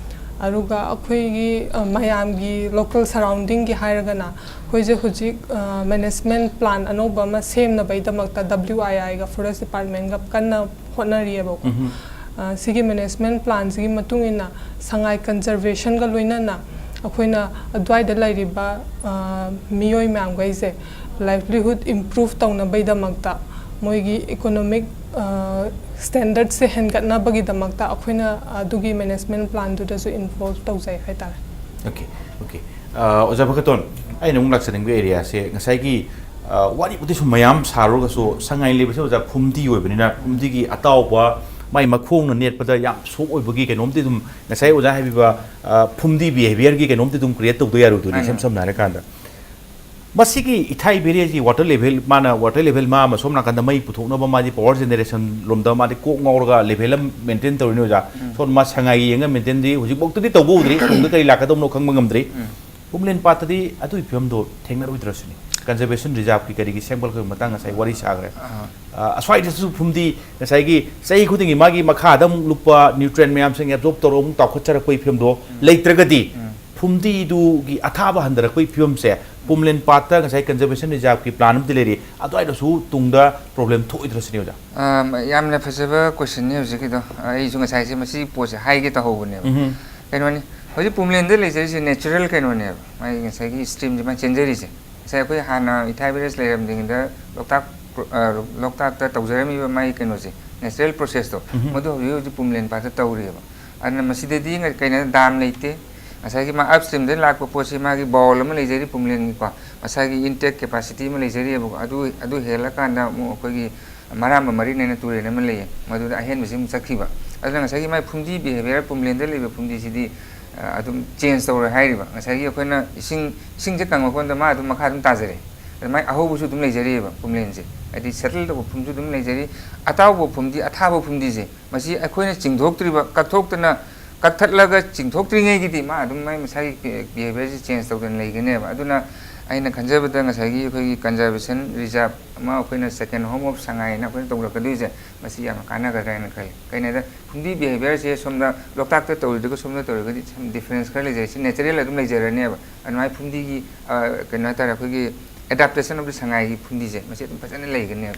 ꯑꯗꯨꯒ ꯑꯩꯈꯣꯏꯒꯤ ꯑ, ꯃꯌꯥꯝꯒꯤ ꯂꯣꯀꯦꯜ ꯁꯔꯥꯎꯟꯗꯤꯡꯒꯤ ꯍꯥꯏꯔꯒꯅ, ꯑꯩꯈꯣꯏꯁꯦ ꯍꯧꯖꯤꯛ ꯃꯦꯅꯦꯖꯃꯦꯟ ꯄ꯭ꯂꯥꯟ ꯑꯅꯧꯕ ꯑꯃ ꯁꯦꯝꯅꯕꯒꯤꯗꯃꯛꯇ ꯗꯕ꯭ꯂꯤꯎ ꯑꯥꯏ ꯑꯥꯏꯒ ꯐꯣꯔꯦꯁ ꯗꯤꯄꯥꯔꯠꯃꯦꯟꯒ ꯀꯟꯅ ꯍꯣꯠꯅꯔꯤꯑꯕꯀꯣ꯫ ꯎꯝꯍꯨꯝ. ꯑ, ꯁꯤꯒꯤ ꯃꯦꯅꯦꯖꯃꯦꯟ ꯄ꯭ꯂꯥꯟꯁꯤꯒꯤ ꯃꯇꯨꯡ ꯏꯟꯅ ꯁꯉꯥꯏ ꯀꯟꯖꯔꯕꯦꯁꯟꯒ ꯂꯣꯏꯅꯅ ꯑꯩꯈꯣꯏꯅ ꯑꯗꯨꯋꯥꯏꯗ ꯂꯩꯔꯤꯕ ꯑ, ꯃꯤꯑꯣꯏ ꯃꯌꯥꯝꯈꯩꯁꯦ ꯂꯥꯏꯚꯂꯤꯍꯨꯗ ꯏꯝꯄ꯭ꯔꯨꯚ ꯇꯧꯅꯕꯒꯤꯗꯃꯛꯇ, ꯃꯣꯏꯒꯤ ꯏꯀꯣꯅꯣꯃꯤꯛ ꯁ꯭ꯇꯦꯟꯗꯔꯠꯁꯦ ꯍꯦꯟꯒꯠꯅꯕꯒꯤꯗꯃꯛꯇ ꯑꯩꯈꯣꯏꯅ ꯑꯗꯨꯒꯤ ꯃꯦꯅꯦꯖꯃꯦꯟ ꯄ꯭ꯂꯥꯟꯗꯨꯗꯁꯨ ꯏꯟꯚꯣꯜꯚ ꯇꯧꯖꯩ ꯍꯥꯏꯇꯥꯔꯦ꯫ Okay, okay. ꯑ, ꯑꯣꯖꯥ ꯚꯀꯇꯣꯟ, ꯑꯩꯅ ꯑꯃꯨꯛ ꯂꯥꯛꯆꯅꯤꯡꯕ ꯑꯦꯔꯤꯌꯥꯁꯦ ꯉꯁꯥꯏꯒꯤ, ꯑ, ꯋꯥꯔꯤꯕꯨꯗꯤ ꯁꯨꯝ ꯃꯌꯥꯝ ꯁꯥꯔꯨꯔꯒꯁꯨ ꯁꯉꯥꯏ ꯂꯩꯕꯁꯦ ꯑꯣꯖꯥ ꯐꯨꯝꯗꯤ ꯑꯣꯏꯕꯅꯤꯅ ꯐꯨꯝꯗꯤꯒꯤ ꯑꯇꯥꯎꯕ ꯃꯥꯏ ꯃꯈꯣꯡꯅ ꯅꯦꯠꯄꯗ ꯌꯥꯝ ꯁꯣꯛ ꯑꯣꯏꯕꯒꯤ ꯀꯩꯅꯣꯝꯗꯤ ꯑꯗꯨꯝ ꯉꯁꯥꯏ ꯑꯣꯖꯥ ꯍꯥꯏꯕꯤꯕ, ꯑ, ꯐꯨꯝꯗꯤ ꯕꯤꯍꯦꯕꯤꯌꯔꯒꯤ ꯀꯩꯅꯣꯝꯗꯤ ꯑꯗꯨꯝ ꯀ꯭ꯔꯤꯌꯦꯠ ꯇꯧꯗ ꯌꯥꯔꯣꯏꯗꯣꯏꯅꯤ, ꯃꯥꯅꯦ꯫ ꯏꯁꯝ ꯁꯝꯅ ꯍꯥꯏꯔꯀꯥꯟꯗ꯫ ꯃꯁꯤꯒꯤ ꯏꯊꯥꯏ ꯚꯦꯔꯦꯖꯤ ꯋꯥꯇꯔ ꯂꯦꯚꯦꯜ, ꯃꯥꯅ ꯋꯥꯇꯔ ꯂꯦꯚꯦꯜ ꯃꯥ ꯑꯃ ꯁꯣꯝ ꯅꯥꯀꯟꯗ ꯃꯩ ꯄꯨꯊꯣꯛꯅꯕ ꯃꯥꯗꯤ ꯄꯋꯥꯔ ꯖꯦꯅꯦꯔꯦꯁꯟ ꯂꯣꯝꯗ ꯃꯥꯗꯤ ꯀꯣꯛ ꯉꯥꯎꯔꯒ ꯂꯦꯚꯦꯜ ꯑꯃ ꯃꯦꯟꯇꯦꯟ ꯇꯧꯔꯤꯅꯤ ꯑꯣꯖꯥ꯫ ꯁꯣꯝ ꯃꯥ ꯁꯉꯥꯏꯒꯤ ꯌꯦꯡꯉ ꯃꯦꯟꯇꯦꯟꯗꯤ ꯍꯧꯖꯤꯛꯐꯥꯎꯇꯗꯤ ꯇꯧꯕ ꯎꯗ꯭ꯔꯤ, ꯇꯨꯡꯗ ꯀꯔꯤ ꯂꯥꯛꯀꯗꯧꯅꯣ ꯈꯪꯕ ꯉꯝꯗ꯭ꯔꯤ꯫ ꯄꯨꯝꯂꯦꯟ ꯄꯥꯠꯇꯗꯤ ꯑꯗꯨꯒꯤ ꯐꯤꯕꯝꯗꯣ ꯊꯦꯡꯅꯔꯣꯏꯗ꯭ꯔꯁꯤꯅꯤ꯫ ꯀꯟꯖꯔꯕꯦꯁꯟ ꯔꯤꯖꯥꯔꯚꯀꯤ ꯀꯔꯤꯒꯤ ꯁꯦꯝꯒꯠꯂꯛꯄꯒꯤ ꯃꯇꯥꯡ ꯉꯁꯥꯏ ꯋꯥꯔꯤ ꯁꯥꯈ꯭ꯔꯦ꯫ ꯑ, ꯑꯁ꯭ꯋꯥꯏꯗꯁꯨ ꯐꯨꯝꯗꯤ ꯉꯁꯥꯏꯒꯤ ꯆꯍꯤ ꯈꯨꯗꯤꯡꯒꯤ ꯃꯥꯒꯤ ꯃꯈꯥꯗ ꯑꯃꯨꯛ ꯂꯨꯞꯄ ꯅ꯭ꯌꯨꯇ꯭ꯔꯦꯟ ꯃꯌꯥꯝꯁꯤꯡ ꯑꯦꯕꯖꯣꯔꯕ ꯇꯧꯔꯒ ꯑꯃꯨꯛ ꯇꯥꯎꯈꯠꯆꯔꯛꯄꯒꯤ ꯐꯤꯕꯝꯗꯣ ꯂꯩꯇ꯭ꯔꯒꯗꯤ ꯐꯨꯝꯗꯤꯗꯨꯒꯤ ꯑꯊꯥꯕ ꯍꯟꯊꯔꯛꯄꯒꯤ ꯐꯤꯕꯝꯁꯦ ꯄꯨꯝꯂꯦꯟ ꯄꯥꯠꯇ ꯉꯁꯥꯏ ꯀꯟꯖꯔꯕꯦꯁꯟ ꯔꯤꯖꯥꯔꯚꯀꯤ ꯄ꯭ꯂꯥꯟ ꯑꯃꯗꯤ ꯂꯩꯔꯤ, ꯑꯗꯨꯋꯥꯏꯗꯁꯨ ꯇꯨꯡꯗ ꯄ꯭ꯔꯣꯕ꯭ꯂꯦꯝ ꯊꯣꯛꯑꯣꯏꯗ꯭ꯔꯁꯤꯅꯤ ꯑꯣꯖꯥ꯫ ꯑꯥ, ꯌꯥꯝꯅ ꯐꯖꯕ ꯀꯣꯏꯁꯟꯅꯤ ꯍꯧꯖꯤꯛꯀꯤꯗꯣ꯫ ꯑꯩꯁꯨ ꯉꯁꯥꯏꯁꯦ ꯃꯁꯤꯒꯤ ꯄꯣꯠꯁꯦ ꯍꯥꯏꯒꯦ ꯇꯧꯍꯧꯕꯅꯦꯕ꯫ ꯎꯝꯍꯨꯝ. ꯀꯩꯅꯣꯅꯤ, ꯍꯧꯖꯤꯛ ꯄꯨꯝꯂꯦꯟꯗ ꯂꯩꯖꯔꯤꯁꯦ ꯅꯦꯆꯔꯦꯜ ꯀꯩꯅꯣꯅꯦꯕ, ꯃꯥꯒꯤ ꯉꯁꯥꯏꯒꯤ ꯁ꯭ꯇ꯭ꯔꯤꯝꯁꯦ ꯃꯥ ꯆꯦꯟꯖꯔꯤꯁꯦ꯫ ꯉꯁꯥꯏ ꯑꯩꯈꯣꯏ ꯍꯥꯟꯅ ꯏꯊꯥꯏ ꯚꯦꯔꯦꯖ ꯂꯩꯔꯝꯗ꯭ꯔꯤꯉꯩꯗ ꯂꯣꯛꯇꯥꯛ ꯄ꯭ꯔꯣ-, ꯑ, ꯂꯣꯛꯇꯥꯛꯇ ꯇꯧꯖꯔꯝꯃꯤꯕ ꯃꯥꯒꯤ ꯀꯩꯅꯣꯁꯦ, ꯅꯦꯆꯔꯦꯜ ꯄ꯭ꯔꯣꯁꯦꯁꯇꯣ, ꯎꯝꯍꯨꯝ. ꯃꯗꯨ ꯍꯧꯖꯤꯛ ꯍꯧꯖꯤꯛ ꯄꯨꯝꯂꯦꯟ ꯄꯥꯠꯇ ꯇꯧꯔꯤꯑꯕ꯫ ꯑꯗꯨꯅ ꯃꯁꯤꯗꯗꯤ ꯉ-, ꯀꯩꯅꯣ, ꯗꯥꯝ ꯂꯩꯇꯦ꯫ ꯉꯁꯥꯏꯒꯤ ꯃꯥ ꯑꯞꯁ꯭ꯇ꯭ꯔꯤꯝꯗꯒꯤ ꯂꯥꯛꯄ ꯄꯣꯠꯁꯤ ꯃꯥꯒꯤ ꯕꯥꯎꯜ ꯑꯃ ꯂꯩꯖꯔꯤ ꯄꯨꯝꯂꯦꯟꯒꯤꯀꯣ, ꯃꯁꯥꯒꯤ ꯏꯟꯇꯦꯛ ꯀꯦꯄꯥꯁꯤꯇꯤ ꯑꯃ ꯂꯩꯖꯔꯤꯑꯕꯀꯣ꯫ ꯑꯗꯨ, ꯑꯗꯨ ꯍꯦꯜꯂꯀꯥꯟꯗ ꯑꯃꯨꯛ ꯑꯩꯈꯣꯏꯒꯤ ꯃꯔꯥꯝꯕ ꯃꯔꯤꯟ ꯍꯥꯏꯅ ꯇꯨꯔꯦꯜ ꯑꯃ ꯂꯩꯌꯦ, ꯃꯗꯨꯗ ꯑꯍꯦꯟꯕꯁꯤ ꯑꯃꯨꯛ ꯆꯠꯈꯤꯕ꯫ ꯑꯗꯨꯅ ꯉꯁꯥꯏꯒꯤ ꯃꯥꯏ ꯐꯨꯝꯗꯤ ꯕꯤꯍꯦꯕꯤꯌꯔ ꯄꯨꯝꯂꯦꯟꯗ ꯂꯩꯕ ꯐꯨꯝꯗꯤꯁꯤꯗꯤ, ꯑ, ꯑꯗꯨꯝ ꯆꯦꯟꯖ ꯇꯧꯔꯦ ꯍꯥꯏꯔꯤꯕ꯫ ꯉꯁꯥꯏꯒꯤ ꯑꯩꯈꯣꯏꯅ ꯏꯁꯤꯡ, ꯏꯁꯤꯡꯁꯦ ꯀꯪꯉꯛꯄ ꯃꯇꯝꯗ ꯃꯥ ꯑꯗꯨꯝ ꯃꯈꯥ ꯑꯗꯨꯝ ꯇꯥꯖꯔꯦ꯫ ꯑꯗꯨꯃꯥꯏꯅ ꯑꯍꯧꯕꯁꯨ ꯑꯗꯨꯝ ꯂꯩꯖꯔꯤꯑꯕ ꯄꯨꯝꯂꯦꯟꯁꯦ꯫ ꯍꯥꯏꯗꯤ ꯁꯦꯇꯜ ꯇꯧꯕ ꯐꯨꯝꯁꯨ ꯑꯗꯨꯝ ꯂꯩꯖꯔꯤ꯫ ꯑꯇꯥꯎꯕ ꯐꯨꯝꯗꯤ, ꯑꯊꯥꯕ ꯐꯨꯝꯗꯤꯁꯦ, ꯃꯁꯤ ꯑꯩꯈꯣꯏꯅ ꯆꯤꯡꯊꯣꯛꯇ꯭ꯔꯤꯕ, ꯀꯛꯊꯣꯛꯇꯅ, ꯀꯛꯊꯠꯂꯒ ꯆꯤꯡꯊꯣꯛꯇ꯭ꯔꯤꯉꯩꯒꯤꯗꯤ ꯃꯥ ꯑꯗꯨꯝ ꯃꯥꯏ ꯃꯁꯥꯒꯤ ꯕꯤꯍꯦꯕꯤꯌꯔꯁꯤ ꯆꯦꯟꯖ ꯇꯧꯗꯅ ꯂꯩꯒꯅꯦꯕ꯫ ꯑꯗꯨꯅ ꯑꯩꯅ ꯈꯟꯖꯕꯗ ꯉꯁꯥꯏꯒꯤ ꯑꯩꯈꯣꯏꯒꯤ ꯀꯟꯖꯔꯕꯦꯁꯟ ꯔꯤꯖꯥꯔꯚ ꯑꯃ ꯑꯩꯈꯣꯏꯅ ꯁꯦꯀꯦꯟ ꯍꯣꯝ ꯑꯣꯐ ꯁꯉꯥꯏꯅ ꯑꯩꯈꯣꯏꯅ ꯇꯧꯔꯛꯀꯗꯣꯏꯁꯦ, ꯃꯁꯤ ꯌꯥꯝꯅ ꯀꯥꯟꯅꯒꯗ꯭ꯔꯥ ꯍꯥꯏꯅ ꯈꯜꯂꯤ꯫ ꯀꯩꯅꯣꯗ ꯐꯨꯝꯗꯤ ꯕꯤꯍꯦꯕꯤꯌꯔꯁꯦ ꯁꯣꯝꯗ ꯂꯣꯛꯇꯥꯛꯇ ꯇꯧꯔꯤꯗꯨꯒ ꯁꯣꯝꯗ ꯇꯧꯔꯒꯗꯤ ꯁꯝ ꯗꯤꯐ꯭ꯔꯦꯟꯁ ꯈꯔ ꯂꯩꯖꯔꯦ꯫ ꯁꯤ ꯅꯦꯆꯔꯦꯜ ꯑꯗꯨꯝ ꯂꯩꯖꯔꯅꯦꯕ꯫ ꯑꯗꯨꯃꯥꯏꯅ ꯐꯨꯝꯗꯤꯒꯤ, ꯑ, ꯀꯩꯅꯣ ꯍꯥꯏꯇꯥꯔꯦ, ꯑꯩꯈꯣꯏꯒꯤ ꯑꯦꯗꯥꯞꯇꯦꯁꯟ ꯑꯣꯐ ꯗ ꯁꯉꯥꯏꯒꯤ ꯐꯨꯝꯗꯤꯁꯦ, ꯃꯁꯤ ꯑꯗꯨꯝ ꯐꯖꯅ ꯂꯩꯒꯅꯦꯕ꯫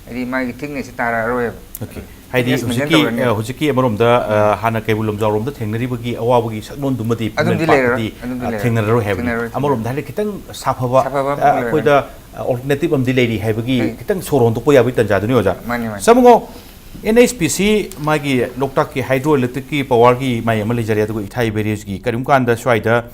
ꯍꯥꯏꯗꯤ ꯃꯥꯒꯤ ꯊꯤꯛꯅꯦꯁꯁꯦ ꯇꯥꯔꯛꯑꯔꯣꯏꯕ꯫ Okay. ꯍꯥꯏꯗꯤ Thickness maintain ꯍꯧꯖꯤꯛꯀꯤ, ꯇꯧꯔꯅꯦꯕ꯫ ꯑ, ꯍꯧꯖꯤꯛꯀꯤ ꯑꯃꯔꯣꯝꯗ, ꯑ, ꯍꯥꯟꯅ ꯀꯩꯕꯨꯜ ꯂꯝꯖꯥꯎꯔꯣꯝꯗ ꯊꯦꯡꯅꯔꯤꯕꯒꯤ ꯑꯋꯥꯕꯒꯤ ꯁꯛꯂꯣꯟꯗꯨꯃꯗꯤ ꯑꯗꯨꯝꯗꯤ ꯄꯥꯛꯇꯗꯤ, ꯂꯩꯔꯔꯣꯏ, ꯑꯗꯨꯝꯗꯤ ꯑ, ꯂꯩꯔꯔꯣꯏ꯫ ꯊꯦꯡꯅꯔꯔꯣꯏ ꯍꯥꯏꯕꯅꯤ꯫ ꯊꯦꯡꯅꯔꯔꯣꯏ, ꯑꯃꯔꯣꯝꯗ ꯍꯥꯏꯔꯗꯤ ꯈꯤꯇꯪ ꯁꯥꯐꯕ, ꯁꯥꯐꯕ ꯑꯃ ꯑ, ꯂꯩꯔꯅꯤ꯫ ꯑꯩꯈꯣꯏꯗ, ꯑ, ꯑꯣꯜꯇꯔꯅꯦꯇꯤꯞ ꯑꯃꯗꯤ ꯂꯩꯔꯤ ꯍꯥꯏꯕꯒꯤ ꯂꯩ꯫ ꯈꯤꯇꯪ ꯁꯣꯔ ꯍꯣꯟꯗꯣꯛꯄ ꯌꯥꯕꯒꯤ ꯇꯥꯟꯖꯥꯗꯨꯅꯤ, ꯑꯣꯖꯥ꯫ ꯃꯥꯅꯤ, ꯃꯥꯅꯤ꯫ ꯁꯥꯃꯨꯉꯣ, ꯑꯦꯟ ꯑꯩꯆ ꯄꯤ ꯁꯤ ꯃꯥꯒꯤ ꯂꯣꯛꯇꯥꯛꯀꯤ ꯍꯥꯏꯗ꯭ꯔꯣ ꯏꯂꯦꯛꯇ꯭ꯔꯤꯛꯀꯤ ꯄꯋꯥꯔꯒꯤ ꯃꯥꯏ ꯑꯃ ꯂꯩꯖꯔꯦ, ꯑꯗꯨꯒ ꯏꯊꯥꯏ ꯕꯦꯔꯦꯖꯀꯤ ꯀꯔꯤꯒꯨꯝꯕ ꯀꯥꯟꯗ ꯁ꯭ꯋꯥꯏꯗ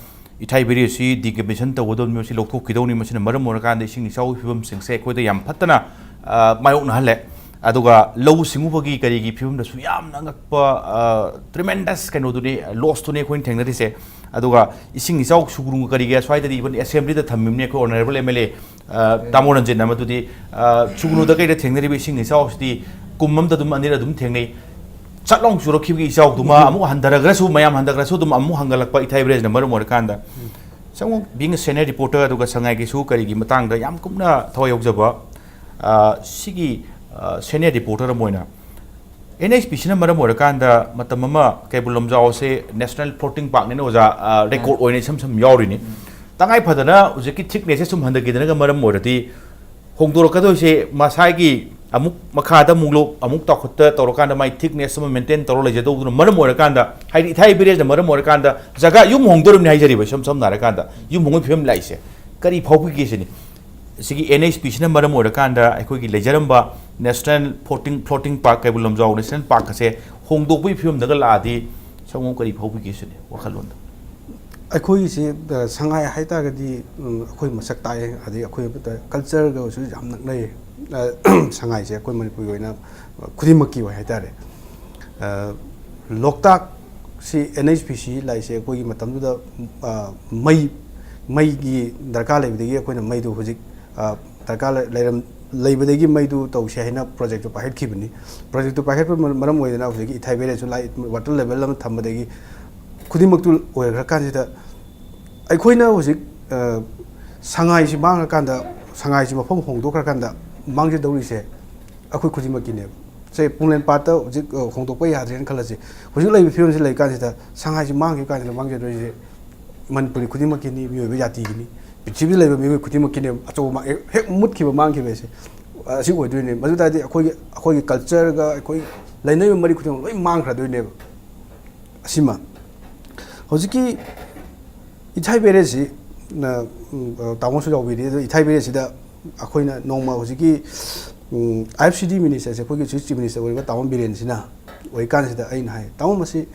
ꯏꯊꯥꯏ ꯕꯦꯔꯦꯖꯁꯤ ꯗꯤꯀꯃꯤꯁꯟ ꯇꯧꯒꯗꯕꯅꯤ, ꯃꯁꯤ ꯂꯧꯊꯣꯛꯈꯤꯗꯧꯅꯤ꯫ ꯃꯁꯤꯅ ꯃꯔꯝ ꯑꯣꯏꯔꯀꯥꯟꯗ ꯏꯁꯤꯡ ꯏꯆꯥꯎꯒꯤ ꯐꯤꯕꯝꯁꯤꯡꯁꯦ ꯑꯩꯈꯣꯏꯗ ꯌꯥꯝ ꯐꯠꯇꯅ, ꯑ, ꯃꯥꯌꯣꯛꯅꯍꯜꯂꯦ꯫ ꯑꯗꯨꯒ ꯂꯧꯎ ꯁꯤꯡꯎꯕꯒꯤ ꯀꯔꯤꯒꯤ ꯐꯤꯕꯝꯗꯁꯨ ꯌꯥꯝꯅ ꯑꯉꯛꯄ, ꯑ, ꯇ꯭ꯔꯤꯃꯦꯟꯗꯁ ꯀꯩꯅꯣꯗꯨꯅꯤ, ꯂꯣꯁꯇꯨꯅꯤ ꯑꯩꯈꯣꯏꯅ ꯊꯦꯡꯅꯔꯤꯁꯦ꯫ ꯑꯗꯨꯒ ꯏꯁꯤꯡ ꯏꯆꯥꯎ ꯁꯨꯒ꯭ꯔꯨ ꯀꯔꯤꯒꯤ ꯁ꯭ꯋꯥꯏꯗꯗꯤ ꯏꯚꯟ ꯑꯦꯁꯦꯝꯕ꯭ꯂꯤꯗ ꯊꯝꯃꯤꯕꯅꯤ ꯑꯩꯈꯣꯏ ꯑꯣꯅꯔꯦꯕꯜ ꯑꯦꯝ ꯑꯦꯜ ꯑꯦ, ꯑ, ꯇꯥꯃꯣ ꯔꯟꯖꯤꯠ ꯑꯃꯗꯨꯗꯤ, ꯑ, ꯁꯨꯒ꯭ꯔꯨꯗ ꯀꯩꯗ ꯊꯦꯡꯅꯔꯤꯕ ꯏꯁꯤꯡ ꯏꯆꯥꯎꯁꯤꯗꯤ ꯀꯨꯝ ꯑꯃꯗ ꯑꯗꯨꯝ ꯑꯅꯤꯔ ꯑꯗꯨꯝ ꯊꯦꯡꯅꯩ꯫ ꯆꯠ ꯂꯥꯎ ꯆꯨꯔꯛꯈꯤꯕꯒꯤ ꯏꯆꯥꯎꯗꯨꯃ ꯑꯃꯨꯛ ꯍꯟꯊꯔꯒꯁꯨ, ꯃꯌꯥꯝ ꯍꯟꯊꯈ꯭ꯔꯁꯨ ꯑꯗꯨꯝ ꯑꯃꯨꯛ ꯍꯪꯒꯠꯂꯛꯄ ꯏꯊꯥꯏ ꯕꯦꯔꯦꯖꯅ ꯃꯔꯝ ꯑꯣꯏꯔꯀꯥꯟꯗ꯫ ꯁꯣꯝ, being a senior reporter, ꯑꯗꯨꯒ ꯁꯉꯥꯏꯒꯤꯁꯨ ꯀꯔꯤꯒꯤ ꯃꯇꯥꯡꯗ ꯌꯥꯝ ꯀꯨꯞꯅ ꯊꯋꯥꯏ ꯌꯥꯎꯖꯕ, ꯑ, ꯁꯤꯒꯤ, ꯑ, ꯁꯦꯅꯤꯌꯔ ꯔꯤꯄꯣꯔꯇꯔ ꯑꯃ ꯑꯣꯏꯅ, ꯑꯦꯟ ꯑꯩꯆ ꯄꯤ ꯁꯤꯅ ꯃꯔꯝ ꯑꯣꯏꯔꯀꯥꯟꯗ ꯃꯇꯝ ꯑꯃ ꯀꯩꯕꯨꯜ ꯂꯝꯖꯥꯎ ꯑꯁꯦ ꯅꯦꯁꯅꯦꯜ ꯐ꯭ꯂꯣꯇꯤꯡ ꯄꯥꯔꯛꯅꯦꯅ, ꯑꯣꯖꯥ, ꯑ, ꯔꯦꯀꯣꯔꯗ ꯑꯣꯏꯅ ꯏꯁꯝ ꯁꯝ ꯌꯥꯎꯔꯤꯅꯤ꯫ ꯇꯉꯥꯏ ꯐꯗꯅ ꯍꯧꯖꯤꯛꯀꯤ ꯊꯤꯛꯅꯦꯁꯁꯦ ꯁꯨꯝ ꯍꯟꯊꯈꯤꯗꯅꯒ ꯃꯔꯝ ꯑꯣꯏꯔꯗꯤ ꯍꯣꯡꯗꯣꯔꯛꯀꯗꯣꯏꯁꯦ ꯃꯁꯥꯒꯤ ꯑꯃꯨꯛ ꯃꯈꯥꯗ ꯑꯃꯨꯛ ꯂꯣꯛ ꯑꯃꯨꯛ ꯇꯥꯎꯈꯠꯇ ꯇꯧꯔꯀꯥꯟꯗ ꯃꯥꯏ ꯊꯤꯛꯅꯦꯁ ꯑꯃ ꯃꯦꯟꯇꯦꯟ ꯇꯧꯔ ꯂꯩꯖꯗꯧꯗꯨꯅ ꯃꯔꯝ ꯑꯣꯏꯔꯀꯥꯟꯗ, ꯍꯥꯏꯗꯤ ꯏꯊꯥꯏ ꯕꯦꯔꯦꯖꯅ ꯃꯔꯝ ꯑꯣꯏꯔꯀꯥꯟꯗ ꯖꯒꯥ ꯌꯨꯝ ꯍꯣꯡꯗꯣꯔꯤꯕꯅꯤ ꯍꯥꯏꯖꯔꯤꯕ, ꯏꯁꯝ ꯁꯝꯅ ꯍꯥꯏꯔꯀꯥꯟꯗ ꯌꯨꯝ ꯍꯣꯡꯕꯒꯤ ꯐꯤꯕꯝ ꯂꯥꯛꯏꯁꯦ ꯀꯔꯤ ꯐꯥꯎꯕꯤꯒꯦ ꯁꯤꯅꯤ꯫ ꯁꯤꯒꯤ ꯑꯦꯟ ꯑꯩꯆ ꯄꯤ ꯁꯤꯅ ꯃꯔꯝ ꯑꯣꯏꯔꯀꯥꯟꯗ ꯑꯩꯈꯣꯏꯒꯤ ꯂꯩꯖꯔꯝꯕ national floating, floating park, Keibul Lamjao national park ꯑꯁꯦ ꯍꯣꯡꯗꯣꯛꯄꯒꯤ ꯐꯤꯕꯝꯗꯒ ꯂꯥꯛꯑꯗꯤ ꯁꯣꯝ ꯀꯔꯤ ꯐꯥꯎꯕꯤꯒꯦ ꯁꯤꯅꯤ ꯋꯥꯈꯜꯂꯣꯟꯗ? ꯑꯩꯈꯣꯏꯒꯤꯁꯤ, ꯑ, ꯁꯉꯥꯏ ꯍꯥꯏꯇꯥꯔꯒꯗꯤ, ꯎꯝ, ꯑꯩꯈꯣꯏ ꯃꯁꯛ ꯇꯥꯛꯑꯦ, ꯑꯗꯩ ꯑꯩꯈꯣꯏ ꯀꯜꯆꯔꯒꯁꯨ ꯌꯥꯝ ꯅꯛꯅꯩ꯫ ꯑ, ꯁꯉꯥꯏꯁꯦ ꯑꯩꯈꯣꯏ ꯃꯅꯤꯄꯨꯔꯒꯤ ꯑꯣꯏꯅ ꯈꯨꯗꯤꯡꯃꯛꯀꯤ ꯑꯣꯏ ꯍꯥꯏꯇꯥꯔꯦ꯫ ꯑ, ꯂꯣꯛꯇꯥꯛꯁꯤ ꯑꯦꯟ ꯑꯩꯆ ꯄꯤ ꯁꯤ ꯂꯥꯛꯏꯁꯦ ꯑꯩꯈꯣꯏꯒꯤ ꯃꯇꯝꯗꯨꯗ, ꯑ, ꯃꯩ, ꯃꯩꯒꯤ ꯗꯔꯀꯥꯔ ꯂꯩꯕꯗꯒꯤ ꯑꯩꯈꯣꯏꯅ ꯃꯩꯗꯨ ꯍꯧꯖꯤꯛ, ꯑ, ꯗꯔꯀꯥꯔ ꯂꯩ-, ꯂꯩꯔꯝ-, ꯂꯩꯕꯗꯒꯤ ꯃꯩꯗꯨ ꯇꯧꯁꯦ ꯍꯥꯏꯅ ꯄ꯭ꯔꯣꯖꯦꯛꯇꯨ ꯄꯥꯏꯈꯠꯈꯤꯕꯅꯤ꯫ ꯄ꯭ꯔꯣꯖꯦꯛꯇꯨ ꯄꯥꯏꯈꯠꯄ ꯃꯔꯝ ꯑꯣꯏꯗꯅ ꯍꯧꯖꯤꯛꯀꯤ ꯏꯊꯥꯏ ꯕꯦꯔꯦꯖꯁꯨ ꯂꯥꯛꯏ, ꯋꯥꯇꯔ ꯂꯦꯚꯦꯜ ꯑꯃ ꯊꯝꯕꯗꯒꯤ ꯈꯨꯗꯤꯡꯃꯛꯇꯨ ꯑꯣꯏꯈ꯭ꯔꯀꯥꯟꯁꯤꯗ ꯑꯩꯈꯣꯏꯅ ꯍꯧꯖꯤꯛ ꯁꯉꯥꯏꯁꯤ ꯃꯥꯡꯈ꯭ꯔꯀꯥꯟꯗ, ꯁꯉꯥꯏꯁꯤ ꯃꯐꯝ ꯍꯣꯡꯗꯣꯛꯈ꯭ꯔꯀꯥꯟꯗ ꯃꯥꯡꯖꯗꯧꯔꯤꯁꯦ ꯑꯩꯈꯣꯏ ꯈꯨꯗꯤꯡꯃꯛꯀꯤꯅꯦꯕ꯫ ꯁꯦ ꯄꯨꯡꯂꯦꯟ ꯄꯥꯠꯇ ꯍꯧꯖꯤꯛ ꯍꯣꯡꯗꯣꯛꯄ ꯌꯥꯗ꯭ꯔꯦꯅ ꯈꯜꯂꯁꯤ꯫ ꯍꯧꯖꯤꯛ ꯂꯩꯔꯤꯕ ꯐꯤꯕꯝꯁꯤ ꯂꯩ ꯀꯥꯟꯁꯤꯗ ꯁꯉꯥꯏꯁꯤ ꯃꯥꯡꯈꯤꯕ ꯀꯥꯟꯁꯤꯗ ꯃꯥꯡꯖꯗꯣꯏꯁꯦ ꯃꯅꯤꯄꯨꯔꯤ ꯈꯨꯗꯤꯡꯃꯛꯀꯤꯅꯤ, ꯃꯤꯑꯣꯏꯕ ꯖꯥꯇꯤꯒꯤꯅꯤ, ꯄ꯭ꯔꯤꯊꯤꯕꯤꯗ ꯂꯩꯕ ꯃꯤꯑꯣꯏ ꯈꯨꯗꯤꯡꯃꯛꯀꯤꯅꯦꯕ꯫ ꯑꯆꯧꯕ ꯍꯦꯛ ꯃꯨꯠꯈꯤꯕ ꯃꯥꯡꯈꯤꯕ ꯍꯥꯏꯁꯦ ꯑꯁꯤ ꯑꯣꯏꯗꯣꯏꯅꯦ꯫ ꯃꯗꯨ ꯇꯥꯔꯗꯤ ꯑꯩꯈꯣꯏꯒꯤ, ꯑꯩꯈꯣꯏꯒꯤ ꯀꯜꯆꯔꯒ ꯑꯩꯈꯣꯏ ꯂꯩꯅꯔꯤꯕ ꯃꯔꯤ ꯈꯨꯗꯤꯡꯃꯛ ꯂꯣꯏ ꯃꯥꯡꯈ꯭ꯔꯗꯣꯏꯅꯦꯕ꯫ ꯑꯁꯤꯃ ꯍꯧꯖꯤꯛꯀꯤ ꯏꯊꯥꯏ ꯕꯦꯔꯦꯖꯁꯤ ꯇꯥꯃꯣꯁꯨ ꯌꯥꯎꯕꯤꯔꯤ꯫ ꯑꯗꯣ ꯏꯊꯥꯏ ꯕꯦꯔꯦꯖꯁꯤꯗ ꯑꯩꯈꯣꯏꯅ ꯅꯣꯡꯃ ꯍꯧꯖꯤꯛꯀꯤ ꯑꯥꯏ ꯑꯦꯐ ꯁꯤ ꯗꯤ ꯃꯤꯅꯤꯁꯇꯔꯁꯦ, ꯑꯩꯈꯣꯏꯒꯤ ꯍꯧꯖꯤꯛ ꯆꯤꯐ ꯃꯤꯅꯤꯁꯇꯔ ꯑꯣꯏꯔꯤꯕ ꯇꯥꯃꯣ ꯕꯤꯔꯦꯟꯁꯤꯅ ꯑꯣꯏꯔꯤꯀꯥꯟꯁꯤꯗ ꯑꯩꯅ ꯍꯥꯏ, "ꯇꯥꯃꯣ, ꯃꯁꯤ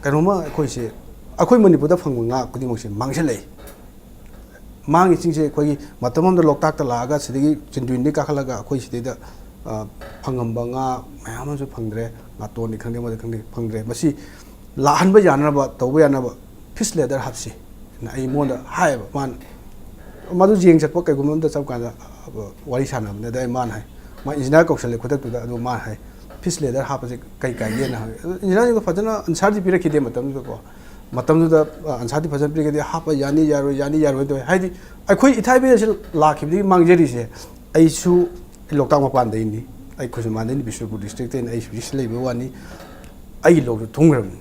ꯀꯩꯅꯣꯝꯃ ꯑꯩꯈꯣꯏꯁꯦ, ꯑꯩꯈꯣꯏ ꯃꯅꯤꯄꯨꯔꯗ ꯐꯪꯕ ꯉꯥ ꯈꯨꯗꯤꯡꯃꯛꯁꯦ ꯃꯥꯡꯁꯤꯜꯂꯛꯏ꯫ ꯃꯥꯡꯉꯤꯁꯤꯡꯁꯦ ꯑꯩꯈꯣꯏꯒꯤ ꯃꯇꯝ ꯑꯃꯗ ꯂꯣꯛꯇꯥꯛꯇ ꯂꯥꯛꯑꯒ ꯁꯤꯗꯒꯤ ꯆꯤꯟꯗꯨꯏꯟꯗꯒꯤ ꯀꯥꯈꯠꯂꯒ ꯑꯩꯈꯣꯏ ꯁꯤꯗꯩꯗ ꯐꯪꯉꯝꯕ ꯉꯥ ꯃꯌꯥꯝ ꯑꯃꯁꯨ ꯐꯪꯗ꯭ꯔꯦ, ꯉꯥꯇꯣꯟꯅꯤ ꯈꯪꯗꯦ, ꯑꯃꯗꯤ ꯈꯪꯗꯦ, ꯐꯪꯗ꯭ꯔꯦ꯫ ꯃꯁꯤ ꯂꯥꯛꯍꯟꯕ ꯌꯥꯅꯅꯕ, ꯇꯧꯕ ꯌꯥꯅꯕ ꯐꯤꯁ ꯂꯦꯗꯔ ꯍꯥꯞꯁꯤ" ꯅ ꯑꯩ ꯃꯉꯣꯟꯗ ꯍꯥꯏꯌꯦꯕ꯫ ꯃꯥꯅ ꯃꯗꯨ ꯌꯦꯡ ꯆꯠꯄ ꯀꯩꯒꯨꯝꯕ ꯑꯝꯗ ꯆꯠꯄ ꯀꯥꯟꯗ ꯋꯥꯔꯤ ꯁꯥꯟꯅꯕꯅꯦ꯫ ꯑꯗ ꯑꯩ ꯃꯥꯅ ꯍꯥꯏ, ꯃꯥ ꯏꯟꯖꯤꯅꯤꯌꯥꯔ ꯀꯧꯁꯜꯂꯦ ꯈꯨꯗꯛꯇꯨꯗ꯫ ꯑꯗꯨ ꯃꯥꯅ ꯍꯥꯏ, "ꯐꯤꯁ ꯂꯦꯗꯔ ꯍꯥꯞꯄꯁꯦ ꯀꯩ ꯀꯥꯏꯒꯦꯅ?" ꯍꯥꯏ꯫ ꯑꯗꯨ ꯏꯟꯖꯤꯅꯤꯌꯥꯔꯁꯤꯡꯗꯣ ꯐꯖꯅ ꯑꯟꯁꯥꯔꯗꯤ ꯄꯤꯔꯛꯈꯤꯗꯦ ꯃꯇꯝꯗꯨꯗꯀꯣ꯫ ꯃꯇꯝꯗꯨꯗ ꯑꯟꯁꯥꯔꯗꯤ ꯐꯖꯅ ꯄꯤꯔꯛꯈꯤꯗꯦ, "ꯍꯥꯞꯄ ꯌꯥꯅꯤ, ꯌꯥꯔꯣꯏ, ꯌꯥꯅꯤ, ꯌꯥꯔꯣꯏ" ꯇꯧꯋꯦ꯫ ꯍꯥꯏꯗꯤ ꯑꯩꯈꯣꯏ ꯏꯊꯥꯏ ꯕꯦꯔꯦꯖꯁꯤ ꯂꯥꯛꯈꯤꯕꯗꯒꯤ ꯃꯥꯡꯖꯔꯤꯁꯦ ꯑꯩꯁꯨ ꯂꯣꯛꯇꯥꯛ ꯃꯄꯥꯟꯗꯩꯅꯤ, ꯑꯩ ꯈꯨꯖꯃꯥꯟꯗꯩꯅꯤ, ꯕꯤꯁꯅꯨꯄꯨꯔ ꯗꯤꯁꯇ꯭ꯔꯤꯛꯇꯩꯅꯤ, ꯑꯩ ꯍꯧꯖꯤꯛꯁꯤ ꯂꯩꯕ ꯋꯥꯅꯤ꯫ ꯑꯩꯒꯤ ꯂꯣꯛꯇꯨ ꯊꯨꯝꯈ꯭ꯔꯕꯅꯤ꯫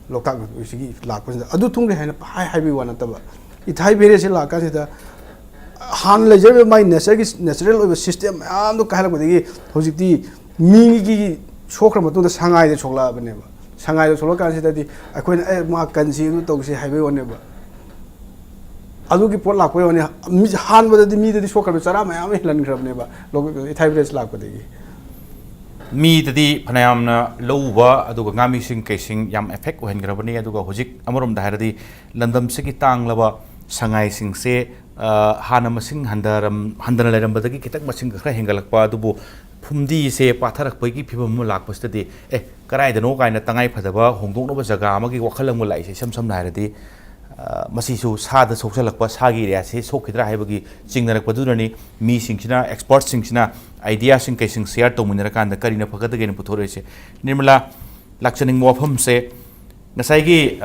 ꯂꯣꯛꯇꯥꯛ ꯁꯤꯒꯤ ꯂꯥꯛꯄꯁꯤꯗ ꯑꯗꯨ ꯊꯨꯝꯈ꯭ꯔꯦ ꯍꯥꯏꯅ ꯍꯥꯏ ꯍꯥꯏꯕꯒꯤ ꯋꯥ ꯅꯠꯇꯕ, ꯏꯊꯥꯏ ꯕꯦꯔꯦꯖꯁꯤ ꯂꯥꯛꯀꯥꯟꯁꯤꯗ ꯍꯥꯟꯅ ꯂꯩꯖꯔꯤꯕ ꯃꯥꯒꯤ ꯅꯦꯆꯔꯒꯤ, ꯅꯦꯆꯔꯦꯜ ꯑꯣꯏꯕ ꯁꯤꯁꯇꯦꯝ ꯃꯌꯥꯝꯗꯣ ꯀꯥꯏꯍꯜꯂꯛꯄꯗꯒꯤ ꯍꯧꯖꯤꯛꯇꯤ ꯃꯤꯒꯤ ꯁꯣꯛꯈ꯭ꯔ ꯃꯇꯨꯡꯗ ꯁꯉꯥꯏꯗ ꯁꯣꯛꯂꯛꯑꯕꯅꯦꯕ꯫ ꯁꯉꯥꯏꯗ ꯁꯣꯛꯂꯛꯀꯥꯟꯁꯤꯗꯗꯤ ꯑꯩꯈꯣꯏꯅ "ꯑꯦ, ꯃꯥ ꯀꯟꯁꯤ, ꯑꯗꯨ ꯇꯧꯁꯤ" ꯍꯥꯏꯕꯒꯤ ꯋꯥꯅꯦꯕ꯫ ꯑꯗꯨꯒꯤ ꯄꯣꯠ ꯂꯥꯛꯄꯒꯤ ꯋꯥꯅꯤ꯫ ꯃꯤ, ꯍꯥꯟꯕꯗꯗꯤ ꯃꯤꯗꯗꯤ ꯁꯣꯛꯈ꯭ꯔꯕ ꯆꯔꯥ ꯃꯌꯥꯝ ꯑꯃ ꯍꯦꯜꯍꯟꯈ꯭ꯔꯕꯅꯦꯕ ꯂꯣꯛ-, ꯏꯊꯥꯏ ꯕꯦꯔꯦꯖ ꯂꯥꯛꯄꯗꯒꯤ꯫ ꯃꯤꯗꯗꯤ ꯐꯅꯌꯥꯝꯅ ꯂꯧ ꯎꯕ, ꯑꯗꯨꯒ ꯉꯥꯃꯤꯁꯤꯡ ꯀꯩꯁꯤꯡ ꯌꯥꯝ ꯑꯦꯐꯦꯛ ꯑꯣꯏꯍꯟꯈ꯭ꯔꯕꯅꯤ꯫ ꯑꯗꯨꯒ ꯍꯧꯖꯤꯛ ꯑꯃꯔꯣꯝꯗ ꯍꯥꯏꯔꯗꯤ ꯂꯝꯗꯝꯁꯤꯒꯤ ꯇꯥꯡꯂꯕ ꯁꯉꯥꯏꯁꯤꯡꯁꯦ, ꯑ, ꯍꯥꯟꯅ ꯃꯁꯤꯡ ꯍꯟꯊꯔꯝ-, ꯍꯟꯊꯅ ꯂꯩꯔꯝꯕꯗꯒꯤ ꯈꯤꯇꯪ ꯃꯁꯤꯡ ꯈꯔ ꯍꯦꯟꯒꯠꯂꯛꯄ, ꯑꯗꯨꯕꯨ ꯐꯨꯝꯗꯤꯁꯦ ꯄꯥꯊꯔꯛꯄꯒꯤ ꯐꯤꯕꯝ ꯑꯃ ꯂꯥꯛꯄꯁꯤꯗꯗꯤ, "ꯑꯦ, ꯀꯗꯥꯏꯗꯅꯣ?" ꯀꯥꯏꯅ ꯇꯉꯥꯏ ꯐꯗꯕ ꯍꯣꯡꯗꯣꯛꯅꯕ ꯖꯒꯥ ꯑꯃꯒꯤ ꯋꯥꯈꯜ ꯑꯃ ꯂꯥꯛꯏꯁꯦ꯫ ꯏꯁꯝ ꯁꯝꯅ ꯍꯥꯏꯔꯗꯤ, ꯃꯁꯤꯁꯨ ꯁꯥꯗ ꯁꯣꯛꯆꯜꯂꯛꯄ, ꯁꯥꯒꯤ ꯑꯦꯔꯤꯌꯥꯁꯤ ꯁꯣꯛꯈꯤꯗ꯭ꯔꯥ ꯍꯥꯏꯕꯒꯤ ꯆꯤꯡꯅꯔꯛꯄꯗꯨꯅꯅꯤ꯫ ꯃꯤꯁꯤꯡꯁꯤꯅ, ꯑꯦꯛꯁꯄꯔꯠꯁꯤꯡꯁꯤꯅ ꯑꯥꯏꯗꯤꯌꯥꯁꯤꯡ ꯀꯩꯁꯤꯡ ꯁꯤꯌꯥꯔ ꯇꯧꯃꯤꯟꯅꯔꯀꯥꯟꯗ ꯀꯔꯤꯅ ꯐꯒꯗꯒꯦꯅ ꯄꯨꯊꯣꯔꯛꯏꯁꯦ꯫ ꯅꯤꯔꯃꯂꯥ, ꯂꯥꯛꯆꯅꯤꯡꯕ ꯋꯥꯐꯝꯁꯦ, ꯉꯁꯥꯏꯒꯤ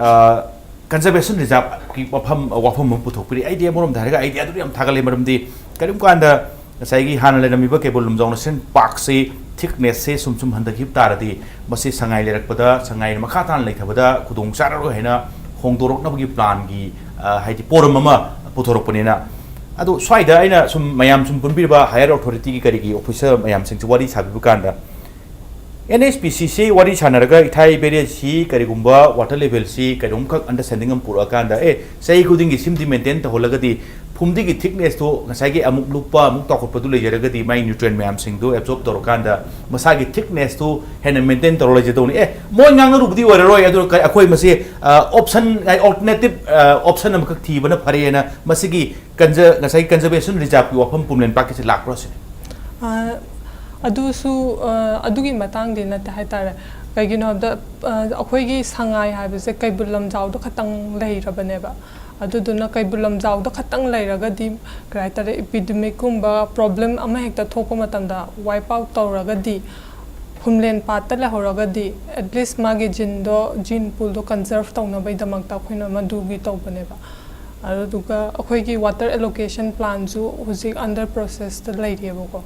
ꯀꯟꯖꯔꯕꯦꯁꯟ ꯔꯤꯖꯥꯔꯕꯀꯤ ꯋꯥꯐꯝ ꯋꯥꯐꯝ ꯑꯃ ꯄꯨꯊꯣꯛꯄꯤꯔꯤ꯫ ꯑꯩꯗꯤ ꯑꯃꯔꯣꯝꯗ ꯍꯥꯏꯔꯒ ꯑꯥꯏꯗꯤꯌꯥꯗꯨꯗꯤ ꯌꯥꯝ ꯊꯥꯒꯠꯂꯦ, ꯃꯔꯝꯗꯤ ꯀꯔꯤꯒꯨꯝꯕ ꯀꯥꯟꯗ ꯉꯁꯥꯏꯒꯤ ꯍꯥꯟꯅ ꯂꯩꯔꯝꯃꯤꯕ ꯀꯩꯕꯨꯜ ꯂꯝꯖꯥꯎ ꯅꯦꯁꯅꯦꯜ ꯄꯥꯔꯛꯁꯤ ꯊꯤꯛꯅꯦꯁꯁꯦ ꯁꯨꯝ ꯁꯨꯝ ꯍꯟꯊꯈꯤꯕ ꯇꯥꯔꯗꯤ, ꯃꯁꯤ ꯁꯉꯥꯏ ꯂꯩꯔꯛꯄꯗ, ꯁꯉꯥꯏꯅ ꯃꯈꯥ ꯇꯥꯅ ꯂꯩꯊꯕꯗ ꯈꯨꯗꯣꯡ ꯆꯥꯔꯔꯣꯏ ꯍꯥꯏꯅ ꯍꯣꯡꯗꯣꯔꯛꯅꯕꯒꯤ ꯄ꯭ꯂꯥꯟꯒꯤ, ꯍꯥꯏꯗꯤ, ꯄꯣꯔꯝ ꯑꯃ ꯄꯨꯊꯣꯔꯛꯄꯅꯤꯅ꯫ ꯑꯗꯣ ꯁ꯭ꯋꯥꯏꯗ ꯑꯩꯅ ꯁꯨꯝ ꯃꯌꯥꯝ ꯁꯨꯝ ꯄꯨꯟꯕꯤꯔꯤꯕ ꯍꯥꯌꯔ ꯑꯣꯊꯣꯔꯤꯇꯤꯒꯤ ꯀꯔꯤꯒꯤ ꯑꯣꯐꯤꯁꯔ ꯃꯌꯥꯝꯁꯤꯡꯁꯤ ꯋꯥꯔꯤ ꯁꯥꯕꯤꯕ ꯀꯥꯟꯗ, ꯑꯦꯟ ꯑꯦꯁ ꯄꯤ ꯁꯤꯁꯤ ꯋꯥꯔꯤ ꯁꯥꯟꯅꯔꯒ ꯏꯊꯥꯏ ꯕꯦꯔꯦꯖꯁꯤ ꯀꯔꯤꯒꯨꯝꯕ ꯋꯥꯇꯔ ꯂꯦꯚꯦꯜꯁꯤ ꯀꯩꯅꯣꯝꯈꯛ ꯑꯟꯗꯔꯁ꯭ꯇꯦꯟꯗꯤꯡ ꯑꯃ ꯄꯨꯔꯛꯑꯀꯥꯟꯗ, ꯑꯦ, ꯆꯍꯤ ꯈꯨꯗꯤꯡꯒꯤ ꯁꯤꯝꯗꯤ ꯃꯦꯟꯇꯦꯟ ꯇꯧꯍꯜꯂꯒꯗꯤ ꯐꯨꯝꯗꯤꯒꯤ ꯊꯤꯛꯅꯦꯁꯇꯨ ꯉꯁꯥꯏꯒꯤ ꯑꯃꯨꯛ ꯂꯨꯞꯄ, ꯑꯃꯨꯛ ꯆꯥꯎꯈꯠꯄꯗꯨ ꯂꯩꯖꯔꯒꯗꯤ ꯃꯥꯏ ꯅ꯭ꯌꯨꯇ꯭ꯔꯤꯌꯦꯟ ꯃꯌꯥꯝꯁꯤꯡꯗꯨ ꯑꯦꯕꯖꯣꯔꯕ ꯇꯧꯔꯀꯥꯟꯗ ꯃꯁꯥꯒꯤ ꯊꯤꯛꯅꯦꯁꯇꯨ ꯍꯦꯟꯅ ꯃꯦꯟꯇꯦꯟ ꯇꯧꯔ ꯂꯩꯖꯗꯧꯅꯤ꯫ ꯑꯦ, ꯃꯣꯏ ꯉꯥꯡꯅꯔꯨꯕꯗꯤ ꯑꯣꯏꯔꯔꯣꯏ, ꯑꯗꯨ ꯀ-, ꯑꯩꯈꯣꯏ ꯃꯁꯤ, ꯑ, ꯑꯣꯞꯁꯟ, ꯑꯩ, ꯑꯣꯜꯇꯔꯅꯦꯇꯤꯚ, ꯑ, ꯑꯣꯞꯁꯟ ꯑꯃꯈꯛ ꯊꯤꯕꯅ ꯐꯔꯦꯅ ꯃꯁꯤꯒꯤ ꯀꯟꯖ-, ꯉꯁꯥꯏꯒꯤ ꯀꯟꯖꯔꯕꯦꯁꯟ ꯔꯤꯖꯥꯔꯕꯀꯤ ꯋꯥꯐꯝ ꯄꯨꯝꯂꯦꯟ ꯄꯥꯠꯀꯤꯁꯤ ꯂꯥꯛꯄ꯭ꯔꯣ ꯁꯤꯅꯤ? ꯑ, ꯑꯗꯨꯁꯨ, ꯑ, ꯑꯗꯨꯒꯤ ꯃꯇꯥꯡꯗꯤ ꯅꯠꯇꯦ ꯍꯥꯏꯇꯥꯔꯦ꯫ ꯀꯩꯒꯤꯅꯣ ꯍꯥꯏꯕꯗ, ꯑ, ꯑꯩꯈꯣꯏꯒꯤ ꯁꯉꯥꯏ ꯍꯥꯏꯕꯁꯦ ꯀꯩꯕꯨꯜ ꯂꯝꯖꯥꯎꯗ ꯈꯛꯇꯪ ꯂꯩꯔꯕꯅꯦꯕ꯫ ꯑꯗꯨꯗꯨꯅ ꯀꯩꯕꯨꯜ ꯂꯝꯖꯥꯎꯗ ꯈꯛꯇꯪ ꯂꯩꯔꯒꯗꯤ, ꯀꯩ ꯍꯥꯏꯇꯥꯔꯦ, ꯏꯄꯤꯗꯦꯃꯤꯛꯀꯨꯝꯕ ꯄ꯭ꯔꯣꯕ꯭ꯂꯦꯝ ꯑꯃ ꯍꯦꯛꯇ ꯊꯣꯛꯄ ꯃꯇꯝꯗ ꯋꯥꯏꯞ ꯑꯥꯎꯠ ꯇꯧꯔꯒꯗꯤ, ꯐꯨꯝꯂꯦꯟ ꯄꯥꯠꯇ ꯂꯩꯍꯧꯔꯒꯗꯤ, ꯑꯦꯠꯂꯤꯁ ꯃꯥꯒꯤ ꯖꯤꯟꯗꯣ, ꯖꯤꯟ ꯄꯨꯜꯗꯣ ꯀꯟꯖꯔꯕ ꯇꯧꯅꯕꯒꯤꯗꯃꯛꯇ ꯑꯩꯈꯣꯏꯅ ꯃꯗꯨꯒꯤ ꯇꯧꯕꯅꯦꯕ꯫ ꯑꯗꯨꯗꯨꯒ ꯑꯩꯈꯣꯏꯒꯤ ꯋꯥꯇꯔ ꯑꯦꯂꯣꯀꯦꯁꯟ ꯄ꯭ꯂꯥꯟꯁꯨ ꯍꯧꯖꯤꯛ ꯑꯟꯗꯔ ꯄ꯭ꯔꯣꯁꯦꯁꯇ ꯂꯩꯔꯤꯑꯕꯀꯣ꯫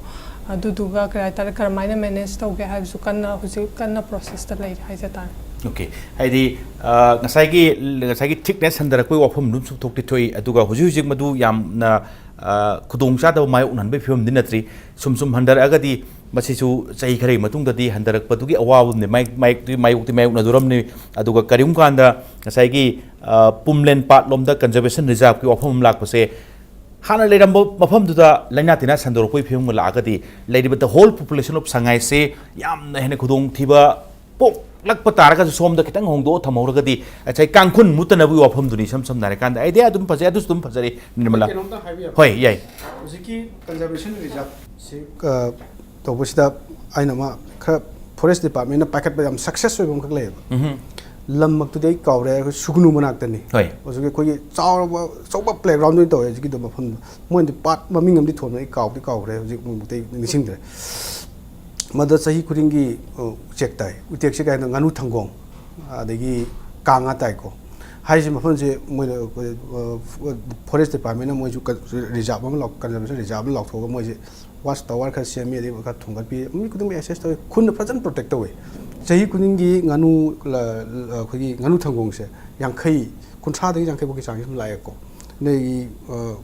ꯑꯗꯨꯗꯨꯒ ꯀꯩ ꯍꯥꯏꯇꯥꯔꯦ, ꯀꯔꯝꯍꯥꯏꯅ ꯃꯦꯅꯦꯖ ꯇꯧꯒꯦ ꯍꯥꯏꯕꯁꯨ ꯀꯟꯅ, ꯍꯧꯖꯤꯛ ꯀꯟꯅ ꯄ꯭ꯔꯣꯁꯦꯁꯇ ꯂꯩꯔꯤ ꯍꯥꯏꯖ ꯇꯥꯔꯦ꯫ ꯑꯣꯀꯦ꯫ ꯍꯥꯏꯗꯤ, ꯑ, ꯉꯁꯥꯏꯒꯤ, ꯉꯁꯥꯏꯒꯤ ꯊꯤꯛꯅꯦꯁ ꯍꯟꯊꯔꯛꯄꯒꯤ ꯋꯥꯐꯝ ꯑꯗꯨꯝ ꯊꯣꯛꯇꯤ ꯊꯣꯛꯏ, ꯑꯗꯨꯒ ꯍꯧꯖꯤꯛ ꯍꯧꯖꯤꯛ ꯃꯗꯨ ꯌꯥꯝꯅ, ꯑ, ꯈꯨꯗꯣꯡꯆꯥꯗꯕ ꯃꯥꯌꯣꯛꯅꯍꯟꯕꯒꯤ ꯐꯤꯕꯝꯗꯤ ꯅꯠꯇ꯭ꯔꯤ꯫ ꯁꯨꯝ ꯁꯨꯝ ꯍꯟꯊꯔꯛꯑꯒꯗꯤ ꯃꯁꯤꯁꯨ ꯆꯍꯤ ꯈꯔꯒꯤ ꯃꯇꯨꯡꯗꯗꯤ ꯍꯟꯊꯔꯛꯄꯗꯨꯒꯤ ꯑꯋꯥꯕꯗꯨꯗꯤ ꯃꯥꯌꯣꯛ-, ꯃꯥꯌꯣꯛꯇꯤ ꯃꯥꯌꯣꯛꯅꯗꯣꯔꯝꯅꯤ꯫ ꯑꯗꯨꯒ ꯀꯔꯤꯒꯨꯝꯕ ꯀꯥꯟꯗ ꯉꯁꯥꯏꯒꯤ, ꯑ, ꯄꯨꯝꯂꯦꯟ ꯄꯥꯠꯂꯣꯝꯗ ꯀꯟꯖꯔꯕꯦꯁꯟ ꯔꯤꯖꯥꯔꯕꯀꯤ ꯋꯥꯐꯝ ꯑꯃ ꯂꯥꯛꯄꯁꯦ, ꯍꯥꯟꯅ ꯂꯩꯔꯝꯕ ꯃꯐꯝꯗꯨꯗ ꯂꯥꯏꯅꯥ ꯇꯤꯟꯅꯥ ꯁꯟꯗꯣꯔꯛꯄꯒꯤ ꯐꯤꯕꯝꯒ ꯂꯥꯛꯑꯒꯗꯤ, ꯂꯩꯔꯤꯕ the whole population of ꯁꯉꯥꯏꯁꯦ ꯌꯥꯝꯅ ꯍꯦꯟꯅ ꯈꯨꯗꯣꯡꯊꯤꯕ ꯄꯣꯛꯂꯛꯄ ꯇꯥꯔꯒꯁꯨ, ꯁꯣꯝꯗ ꯈꯤꯇꯪ ꯍꯣꯡꯗꯣꯛꯑ ꯊꯝꯍꯧꯔꯒꯗꯤ, ꯉꯁꯥꯏ ꯀꯥꯡꯈꯨꯟ ꯃꯨꯠꯇꯅꯕꯒꯤ ꯋꯥꯐꯝꯗꯨꯅꯤ꯫ ꯏꯁꯝ ꯁꯝꯅ ꯍꯥꯏꯔꯀꯥꯟꯗ, ꯑꯥꯏꯗꯤꯌꯥ ꯑꯗꯨꯝ ꯐꯖꯩ, ꯑꯗꯨꯁꯨ ꯑꯗꯨꯝ ꯐꯖꯔꯤ, ꯅꯤꯔꯃꯂꯥ꯫ ꯀꯩꯅꯣꯝꯇ ꯍꯥꯏꯕ ꯌꯥꯕ꯭ꯔꯥ? ꯍꯣꯏ, ꯌꯥꯏ꯫ ꯍꯧꯖꯤꯛꯀꯤ ꯀꯟꯖꯔꯕꯦꯁꯟ ꯔꯤꯖꯥꯔꯕꯁꯤ, ꯑ, ꯇꯧꯕꯁꯤꯗ ꯑꯩꯅ ꯑꯃ ꯈꯔ ꯐꯣꯔꯦꯁ ꯗꯤꯄꯥꯔꯠꯃꯦꯟꯅ ꯄꯥꯏꯈꯠꯄ ꯌꯥꯝ ꯁꯛꯁꯦꯁ ꯑꯣꯏꯕ ꯑꯃꯈꯛ ꯂꯩꯌꯦꯕ꯫ ꯎꯝꯍꯨꯝ꯫ ꯂꯝꯃꯛꯇꯨꯗꯤ ꯑꯩ ꯀꯥꯎꯔꯦ, ꯑꯩꯈꯣꯏ ꯁꯨꯒꯅꯨ ꯃꯅꯥꯛꯇꯅꯤ꯫ ꯍꯣꯏ꯫ ꯍꯧꯖꯤꯛꯀꯤ ꯑꯩꯈꯣꯏꯒꯤ ꯆꯥꯎꯔꯕ ꯑꯆꯧꯕ ꯄ꯭ꯂꯦꯒ꯭ꯔꯥꯎꯟꯗ ꯑꯣꯏꯅ ꯇꯧꯋꯦ ꯍꯧꯖꯤꯛꯀꯤꯗꯣ ꯃꯐꯝꯗꯣ꯫ ꯃꯣꯏꯅꯗꯤ ꯄꯥꯠ ꯃꯃꯤꯡ ꯑꯃꯗꯤ ꯊꯣꯟꯕ, ꯑꯩ ꯀꯥꯎꯗꯤ ꯀꯥꯎꯈ꯭ꯔꯦ, ꯍꯧꯖꯤꯛ ꯃꯨꯛꯇꯤ ꯅꯤꯡꯁꯤꯡꯗ꯭ꯔꯦ꯫ ꯃꯗ ꯆꯍꯤ ꯈꯨꯗꯤꯡꯒꯤ, ꯑ, ꯎꯆꯦꯛ ꯇꯥꯏ꯫ ꯎꯆꯦꯛꯁꯦ ꯀꯩ ꯍꯥꯏꯅꯣ? ꯉꯥꯅꯨ ꯊꯪꯒꯣꯡ, ꯑꯗꯒꯤ ꯀꯥꯡꯉꯥ ꯇꯥꯏꯀꯣ꯫ ꯍꯥꯏꯔꯤꯁꯦ ꯃꯐꯝꯁꯦ ꯃꯣꯏꯅ, ꯑ, ꯐꯣꯔꯦꯁ ꯗꯤꯄꯥꯔꯠꯃꯦꯟꯅ ꯃꯣꯏꯁꯨ ꯀ-, ꯔꯤꯖꯥꯕ ꯑꯃ ꯂꯥꯎ-, ꯀꯟꯖꯥꯔꯕꯦꯁꯟ ꯔꯤꯖꯥꯔꯕ ꯑꯃ ꯂꯥꯎꯊꯣꯛꯑꯒ ꯃꯣꯏꯁꯦ ꯋꯥꯆ ꯇꯥꯋꯔ ꯈꯔ ꯁꯦꯝꯃꯤ, ꯑꯗꯩ ꯈꯔ ꯊꯣꯡꯒꯠꯄꯤ, ꯃꯤ ꯈꯨꯗꯤꯡꯃꯛ ꯑꯦꯛꯁꯦꯁ ꯇꯧꯋꯤ꯫ ꯈꯨꯟꯅ ꯐꯖꯅ ꯄ꯭ꯔꯣꯇꯦꯛ ꯇꯧꯋꯤ꯫ ꯆꯍꯤ ꯈꯨꯗꯤꯡꯒꯤ ꯉꯥꯅꯨ, ꯂ-, ꯂ-, ꯑꯩꯈꯣꯏꯒꯤ ꯉꯥꯅꯨ ꯊꯪꯒꯣꯡꯁꯦ ꯌꯥꯡꯈꯩ, ꯀꯨꯟꯊ꯭ꯔꯥꯗꯒꯤ ꯌꯥꯡꯈꯩ ꯐꯥꯎꯒꯤ ꯆꯥꯡꯁꯦ ꯑꯗꯨꯝ ꯂꯥꯛꯑꯦꯀꯣ꯫ ꯅꯣꯏꯒꯤ, ꯑ,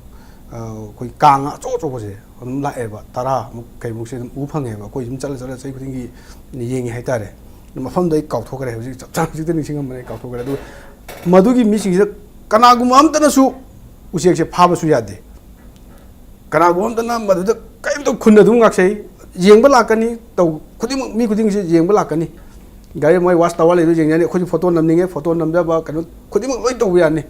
ꯑ, ꯑꯩꯈꯣꯏ ꯀꯥꯡ ꯑꯆꯧ ꯑꯆꯧꯕꯁꯦ ꯑꯗꯨꯝ ꯂꯥꯛꯑꯦꯕ, ꯇꯔꯥꯃꯨꯛ ꯀꯩꯃꯨꯛꯁꯦ ꯑꯗꯨꯝ ꯎ ꯐꯪꯉꯦꯕ꯫ ꯑꯩꯈꯣꯏ ꯑꯗꯨꯝ ꯆꯠꯂ ꯆꯠꯂ ꯆꯍꯤ ꯈꯨꯗꯤꯡꯒꯤ ꯌꯦꯡꯉꯤ ꯍꯥꯏꯇꯥꯔꯦ꯫ ꯃꯐꯝꯗꯣ ꯑꯩ ꯀꯥꯎꯊꯣꯛꯈ꯭ꯔꯦ, ꯍꯧꯖꯤꯛ ꯆꯞ ꯆꯥꯅ ꯍꯧꯖꯤꯛꯇ ꯅꯤꯡꯁꯤꯡꯉꯝꯕꯅꯦ, ꯑꯩ ꯀꯥꯎꯊꯣꯛꯈ꯭ꯔꯦ꯫ ꯑꯗꯨ ꯃꯗꯨꯒꯤ ꯃꯤꯁꯤꯡꯁꯤꯗ ꯀꯅꯥꯒꯨꯝꯕ ꯑꯝꯇꯅꯁꯨ ꯎꯆꯦꯛꯁꯦ ꯐꯥꯕꯁꯨ ꯌꯥꯗꯦ꯫ ꯀꯅꯥꯒꯨꯝꯕ ꯑꯝꯇꯅ ꯃꯗꯨꯗ ꯀꯔꯤꯝꯇ ꯈꯨꯟꯅ ꯑꯗꯨꯝ ꯉꯥꯛꯆꯩ꯫ ꯌꯦꯡꯕ ꯂꯥꯛꯀꯅꯤ, ꯇꯧ-, ꯈꯨꯗꯤꯡꯃꯛ, ꯃꯤ ꯈꯨꯗꯤꯡꯁꯦ ꯌꯦꯡꯕ ꯂꯥꯛꯀꯅꯤ꯫ ꯒꯥꯔꯤ ꯃꯣꯏ ꯋꯥꯆ ꯇꯥꯋꯔ ꯂꯩꯕꯗꯨ ꯌꯦꯡꯖꯅꯤ, ꯑꯩꯈꯣꯏꯁꯨ ꯐꯣꯇꯣ ꯅꯝꯅꯤꯡꯉꯦ, ꯐꯣꯇꯣ ꯅꯝꯖꯕ, ꯀꯩꯅꯣ ꯈꯨꯗꯤꯡꯃꯛ ꯂꯣꯏ ꯇꯧꯕ ꯌꯥꯅꯤ꯫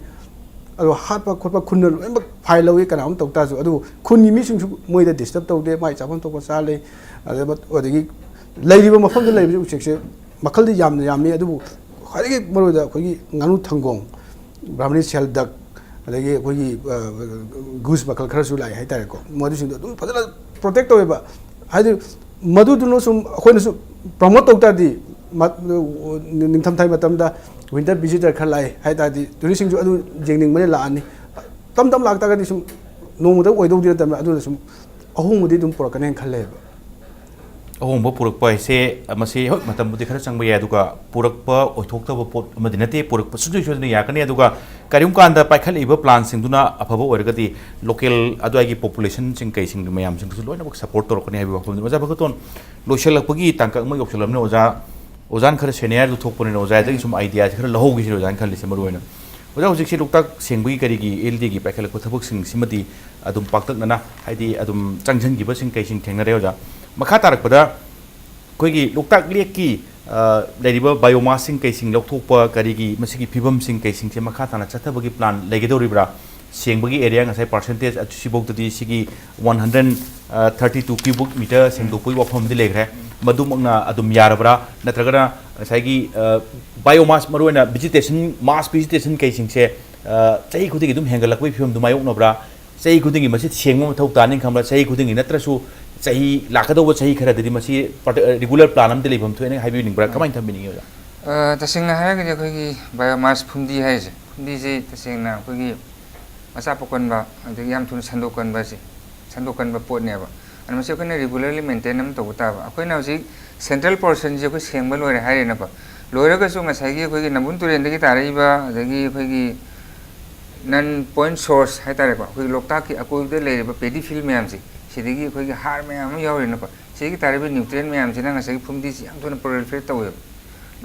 ꯑꯗꯣ ꯍꯥꯠꯄ ꯈꯣꯠꯄ ꯈꯨꯟꯅ ꯂꯣꯏꯅꯃꯛ ꯐꯥꯏꯜ ꯂꯧꯏ, ꯀꯅꯥꯒꯨꯝꯕ ꯇꯧ ꯇꯥꯔꯁꯨ꯫ ꯑꯗꯨꯕꯨ ꯈꯨꯟꯒꯤ ꯃꯤꯁꯤꯡꯁꯨ ꯃꯣꯏꯗ ꯗꯤꯁꯇꯔꯕ ꯇꯧꯗꯦ, ꯃꯥꯏ ꯆꯥꯐꯝ ꯊꯣꯛꯄ ꯆꯥ ꯂꯩ꯫ ꯑꯗ-, ꯑꯗꯒꯤ ꯂꯩꯔꯤꯕ ꯃꯐꯝꯗ ꯂꯩꯔꯤꯕ ꯎꯆꯦꯛꯁꯦ ꯃꯈꯜꯗꯤ ꯌꯥꯝꯅ ꯌꯥꯝꯃꯤ, ꯑꯗꯨꯕꯨ ꯈ꯭ꯋꯥꯏꯗꯒꯤ ꯃꯔꯨꯑꯣꯏꯗ ꯑꯩꯈꯣꯏꯒꯤ ꯉꯥꯅꯨ ꯊꯪꯒꯣꯡ, ꯕ꯭ꯔꯥꯍꯃꯅꯤ ꯁꯦꯜ ꯗꯛ, ꯑꯗꯒꯤ ꯑꯩꯈꯣꯏꯒꯤ, ꯑ, ꯒꯨꯁ ꯃꯈꯜ ꯈꯔꯁꯨ ꯂꯥꯛꯑꯦ ꯍꯥꯏꯇꯥꯔꯦꯀꯣ꯫ ꯃꯗꯨꯁꯤꯡꯗꯣ ꯑꯗꯨꯝ ꯐꯖꯅ ꯄ꯭ꯔꯣꯇꯦꯛ ꯇꯧꯋꯦꯕ꯫ ꯍꯥꯏꯗꯤ ꯃꯗꯨꯗꯨꯅ ꯁꯨꯝ ꯑꯩꯈꯣꯏꯅꯁꯨ ꯄ꯭ꯔꯃꯣꯠ ꯇꯧ ꯇꯥꯔꯗꯤ, ꯃ-, ꯅꯤꯡꯊꯝꯊꯥꯒꯤ ꯃꯇꯝꯗ ꯋꯤꯟꯇꯔ ꯚꯤꯖꯤꯇꯔ ꯈꯔ ꯂꯥꯛꯑꯦ ꯍꯥꯏ ꯇꯥꯔꯗꯤ, ꯇꯨꯔꯤꯁꯁꯤꯡꯁꯨ ꯑꯗꯨ ꯌꯦꯡꯅꯤꯡꯕꯅ ꯂꯥꯛꯑꯅꯤ꯫ ꯇꯞ ꯇꯞꯅ ꯂꯥꯛꯇꯥꯔꯒꯗꯤ ꯁꯨꯝ ꯅꯣꯡꯃꯗ ꯑꯣꯏꯗꯧꯗꯤ ꯅꯠꯇꯕꯅꯤꯅ, ꯑꯗꯨꯅ ꯁꯨꯝ ꯑꯍꯣꯡꯕꯗꯤ ꯑꯗꯨꯝ ꯄꯨꯔꯛꯀꯅꯤ ꯍꯥꯏꯅ ꯈꯜꯂꯦꯕ꯫ ꯑꯍꯣꯡꯕ ꯄꯨꯔꯛꯄ ꯍꯥꯏꯁꯦ, ꯃꯁꯤ ꯍꯣꯏ ꯃꯇꯝꯕꯨꯗꯤ ꯈꯔ ꯆꯪꯕ ꯌꯥꯏ, ꯑꯗꯨꯒ ꯄꯨꯔꯛꯄ ꯑꯣꯏꯊꯣꯛꯇꯕ ꯄꯣꯠ ꯑꯃꯗꯤ ꯅꯠꯇꯦ, ꯄꯨꯔꯛꯄ ꯁꯨꯡꯁꯣꯏ ꯁꯣꯏꯗꯅ ꯌꯥꯔꯛꯀꯅꯤ꯫ ꯑꯗꯨꯒ ꯀꯔꯤꯒꯨꯝꯕ ꯀꯥꯟꯗ ꯄꯥꯏꯈꯠꯂꯛꯏꯕ ꯄ꯭ꯂꯥꯟꯁꯤꯡꯗꯨꯅ ꯑꯐꯕ ꯑꯣꯏꯔꯒꯗꯤ ꯂꯣꯀꯦꯜ ꯑꯗꯨꯋꯥꯏꯒꯤ ꯄꯣꯄꯨꯂꯦꯁꯟꯁꯤꯡ ꯀꯩꯁꯤꯡ ꯃꯌꯥꯝꯁꯤꯡꯗꯨꯁꯨ ꯂꯣꯏꯅꯃꯛ ꯁꯄꯣꯔꯠ ꯇꯧꯔꯛꯀꯅꯤ ꯍꯥꯏꯕꯒꯤ ꯋꯥꯐꯝꯗꯨꯅꯤ꯫ ꯑꯣꯖꯥ ꯚꯒꯇꯣꯟ, ꯂꯣꯏꯁꯤꯜꯂꯛꯄꯒꯤ ꯇꯥꯡꯀꯛ ꯑꯃ ꯌꯧꯁꯤꯜꯂꯕꯅꯤ꯫ ꯑꯣꯖꯥ, ꯑꯣꯖꯥꯅ ꯈꯔ ꯁꯦꯅꯤꯌꯔꯗꯨ ꯊꯣꯛꯄꯅꯤꯅ ꯑꯣꯖꯥꯗꯒꯤ ꯁꯨꯝ ꯑꯥꯏꯗꯤꯌꯥꯁꯦ ꯈꯔ ꯂꯧꯍꯧꯒꯦꯁꯤꯅꯤ ꯑꯣꯖꯥꯅ ꯈꯜꯂꯤꯁꯦ ꯃꯔꯨ ꯑꯣꯏꯅ꯫ ꯑꯣꯖꯥ, ꯍꯧꯖꯤꯛꯁꯦ ꯂꯣꯛꯇꯥꯛ ꯁꯦꯡꯕꯒꯤ ꯀꯔꯤꯒꯤ ꯑꯦꯜ ꯗꯤꯒꯤ ꯄꯥꯏꯈꯠꯂꯛꯄ ꯊꯕꯛꯁꯤꯡꯁꯤꯃꯗꯤ ꯑꯗꯨꯝ ꯄꯥꯛꯇꯛꯅꯅ, ꯍꯥꯏꯗꯤ ꯑꯗꯨꯝ ꯆꯪꯁꯤꯟꯈꯤꯕꯁꯤꯡ ꯀꯩꯁꯤꯡ ꯊꯦꯡꯅꯔꯦ ꯑꯣꯖꯥ꯫ ꯃꯈꯥ ꯇꯥꯔꯛꯄꯗ ꯑꯩꯈꯣꯏꯒꯤ ꯂꯣꯛꯇꯥꯛ ꯂꯦꯛꯀꯤ, ꯑ, ꯂꯩꯔꯤꯕ ꯕꯥꯏꯑꯣꯃꯥꯁꯁꯤꯡ ꯀꯩꯁꯤꯡ ꯂꯧꯊꯣꯛꯄ, ꯀꯔꯤꯒꯤ ꯃꯁꯤꯒꯤ ꯐꯤꯕꯝꯁꯤꯡ ꯀꯩꯁꯤꯡꯁꯦ ꯃꯈꯥ ꯇꯥꯅ ꯆꯠꯊꯕꯒꯤ ꯄ꯭ꯂꯥꯟ ꯂꯩꯒꯗꯧꯔꯤꯕ꯭ꯔꯥ? ꯁꯦꯡꯕꯒꯤ ꯑꯦꯔꯤꯌꯥ ꯉꯁꯥꯏ ꯄꯥꯔꯁꯦꯟꯇꯦꯖ ꯑꯁꯤꯐꯥꯎꯗꯗꯤ ꯁꯤꯒꯤ one hundred thirty two cubic metre ꯁꯦꯡꯗꯣꯛꯄꯒꯤ ꯋꯥꯐꯝꯗꯤ ꯂꯩꯈ꯭ꯔꯦ꯫ ꯃꯗꯨꯃꯛꯅ ꯑꯗꯨꯝ ꯌꯥꯔꯕ꯭ꯔꯥ? ꯅꯠꯇ꯭ꯔꯒꯅ ꯉꯁꯥꯏꯒꯤ, ꯑ, biomass, ꯃꯔꯨꯑꯣꯏꯅ vegetation, mass vegetation ꯀꯩꯁꯤꯡꯁꯦ, ꯑ, ꯆꯍꯤ ꯈꯨꯗꯤꯡꯒꯤ ꯑꯗꯨꯝ ꯍꯦꯟꯒꯠꯂꯛꯄꯒꯤ ꯐꯤꯕꯝꯗꯨ ꯃꯥꯌꯣꯛꯅꯕ꯭ꯔꯥ? ꯆꯍꯤ ꯈꯨꯗꯤꯡꯒꯤ ꯃꯁꯤ ꯁꯦꯡꯕ ꯃꯊꯧ ꯇꯥꯅꯤ ꯈꯟꯕ꯭ꯔꯥ? ꯆꯍꯤ ꯈꯨꯗꯤꯡꯒꯤ ꯅꯠꯇ꯭ꯔꯁꯨ ꯆꯍꯤ, ꯂꯥꯛꯀꯗꯧꯕ ꯆꯍꯤ ꯈꯔꯗꯗꯤ ꯃꯁꯤ ꯄꯥꯔꯇꯤ-, ꯑ, regular plan ꯑꯃꯗꯤ ꯂꯩꯐꯝ ꯊꯣꯛꯑꯦꯅ ꯍꯥꯏꯕꯤꯅꯤꯡꯕ꯭ꯔꯥ? ꯎꯝ꯫ ꯀꯃꯥꯏꯅ ꯊꯝꯕꯤꯅꯤꯡꯉꯤ, ꯑꯣꯖꯥ? ꯑ, ꯇꯁꯦꯡꯅ ꯍꯥꯏꯔꯒꯗꯤ ꯑꯩꯈꯣꯏꯒꯤ biomass ꯐꯨꯝꯗꯤ ꯍꯥꯏꯔꯤꯁꯦ, ꯐꯨꯝꯗꯤꯁꯦ ꯇꯁꯦꯡꯅ ꯑꯩꯈꯣꯏꯒꯤ ꯃꯆꯥ ꯄꯣꯛꯀꯟꯕ, ꯑꯗꯒꯤ ꯌꯥꯝ ꯊꯨꯅ ꯁꯟꯗꯣꯛꯀꯟꯕꯁꯦ, ꯁꯟꯗꯣꯛꯀꯟꯕ ꯄꯣꯠꯅꯦꯕ꯫ ꯑꯗꯨꯅ ꯃꯁꯤ ꯑꯩꯈꯣꯏꯅ regularly maintain ꯑꯃ ꯇꯧꯕ ꯇꯥꯕ꯫ ꯑꯩꯈꯣꯏꯅ ꯍꯧꯖꯤꯛ central portionꯁꯦ ꯑꯩꯈꯣꯏ ꯁꯦꯡꯕ ꯂꯣꯏꯔꯦ ꯍꯥꯏꯔꯦꯅꯀꯣ꯫ ꯂꯣꯏꯔꯒꯁꯨ ꯉꯁꯥꯏꯒꯤ ꯑꯩꯈꯣꯏꯒꯤ ꯅꯝꯕꯨꯜ ꯇꯨꯔꯦꯟꯗꯒꯤ ꯇꯥꯔꯛꯏꯕ, ꯑꯗꯒꯤ ꯑꯩꯈꯣꯏꯒꯤ non point source ꯍꯥꯏꯇꯥꯔꯦꯀꯣ, ꯑꯩꯈꯣꯏꯒꯤ ꯂꯣꯛꯇꯥꯛꯀꯤ ꯑꯀꯣꯏꯕꯗ ꯂꯩꯔꯤꯕ paddy field ꯃꯌꯥꯝꯁꯦ, ꯁꯤꯗꯒꯤ ꯑꯩꯈꯣꯏꯒꯤ ꯍꯥꯔ ꯃꯌꯥꯝ ꯑꯃ ꯌꯥꯎꯔꯤꯅꯀꯣ, ꯁꯤꯗꯒꯤ ꯇꯥꯔꯛꯏꯕ nutrient ꯃꯌꯥꯝꯁꯤꯅ ꯉꯁꯥꯏꯒꯤ ꯐꯨꯝꯗꯤꯁꯤ ꯌꯥꯝ ꯊꯨꯅ proliferate ꯇꯧꯋꯦꯕ꯫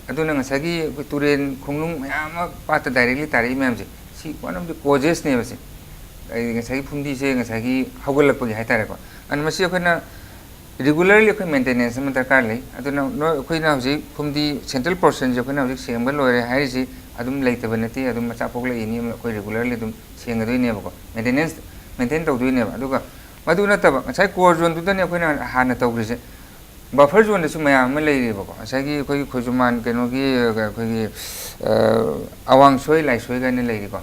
ꯑꯗꯨꯅ ꯉꯁꯥꯏꯒꯤ ꯑꯩꯈꯣꯏ ꯇꯨꯔꯦꯟ ꯈꯣꯡꯅꯨꯡ ꯃꯌꯥꯝ ꯑꯃ ꯄꯥꯠꯇ directly ꯇꯥꯔꯛꯏ ꯃꯌꯥꯝꯁꯦ, ꯁꯤ one of the causesꯅꯦꯕ ꯁꯤ꯫ ꯑꯩ ꯉꯁꯥꯏꯒꯤ ꯐꯨꯝꯗꯤꯁꯦ ꯉꯁꯥꯏꯒꯤ ꯍꯧꯒꯠꯂꯛꯄꯒꯤ ꯍꯥꯏꯇꯥꯔꯦꯀꯣ꯫ ꯑꯗꯨꯅ ꯃꯁꯤ ꯑꯩꯈꯣꯏꯅ regularly ꯑꯩꯈꯣꯏ maintenance ꯑꯃ ꯗꯔꯀꯥꯔ ꯂꯩ꯫ ꯑꯗꯨꯅ ꯅꯣꯏ, ꯑꯩꯈꯣꯏꯅ ꯍꯧꯖꯤꯛ ꯐꯨꯝꯗꯤ central portionꯁꯦ ꯑꯩꯈꯣꯏꯅ ꯍꯧꯖꯤꯛ ꯁꯦꯡꯕ ꯂꯣꯏꯔꯦ ꯍꯥꯏꯔꯤꯁꯤ ꯑꯗꯨꯝ ꯂꯩꯇꯕ ꯅꯠꯇꯦ, ꯑꯗꯨꯝ ꯃꯆꯥ ꯄꯣꯛꯂꯛꯏꯅꯤ, ꯑꯩꯈꯣꯏ regularly ꯑꯗꯨꯝ ꯁꯦꯡꯒꯗꯣꯏꯅꯦꯕꯀꯣ, maintenance maintain ꯇꯧꯗꯣꯏꯅꯦꯕ꯫ ꯑꯗꯨꯒ ꯃꯗꯨ ꯅꯠꯇꯕ ꯉꯁꯥꯏ core zoneꯗꯨꯗꯅꯦ ꯑꯩꯈꯣꯏꯅ ꯍꯥꯟꯅ ꯇꯧꯈ꯭ꯔꯤꯁꯦ꯫ Buffer zoneꯗꯁꯨ ꯃꯌꯥꯝ ꯑꯃ ꯂꯩꯔꯤꯕꯀꯣ, ꯉꯁꯥꯏꯒꯤ ꯑꯩꯈꯣꯏꯒꯤ ꯈꯣꯏꯖꯨꯃꯥꯟ ꯀꯩꯅꯣꯒꯤ, ꯑꯩꯈꯣꯏꯒꯤ, ꯑ, ꯑꯋꯥꯡ ꯁꯣꯏ ꯂꯥꯏꯁꯣꯏ ꯀꯥꯏꯅ ꯂꯩꯔꯤꯀꯣ,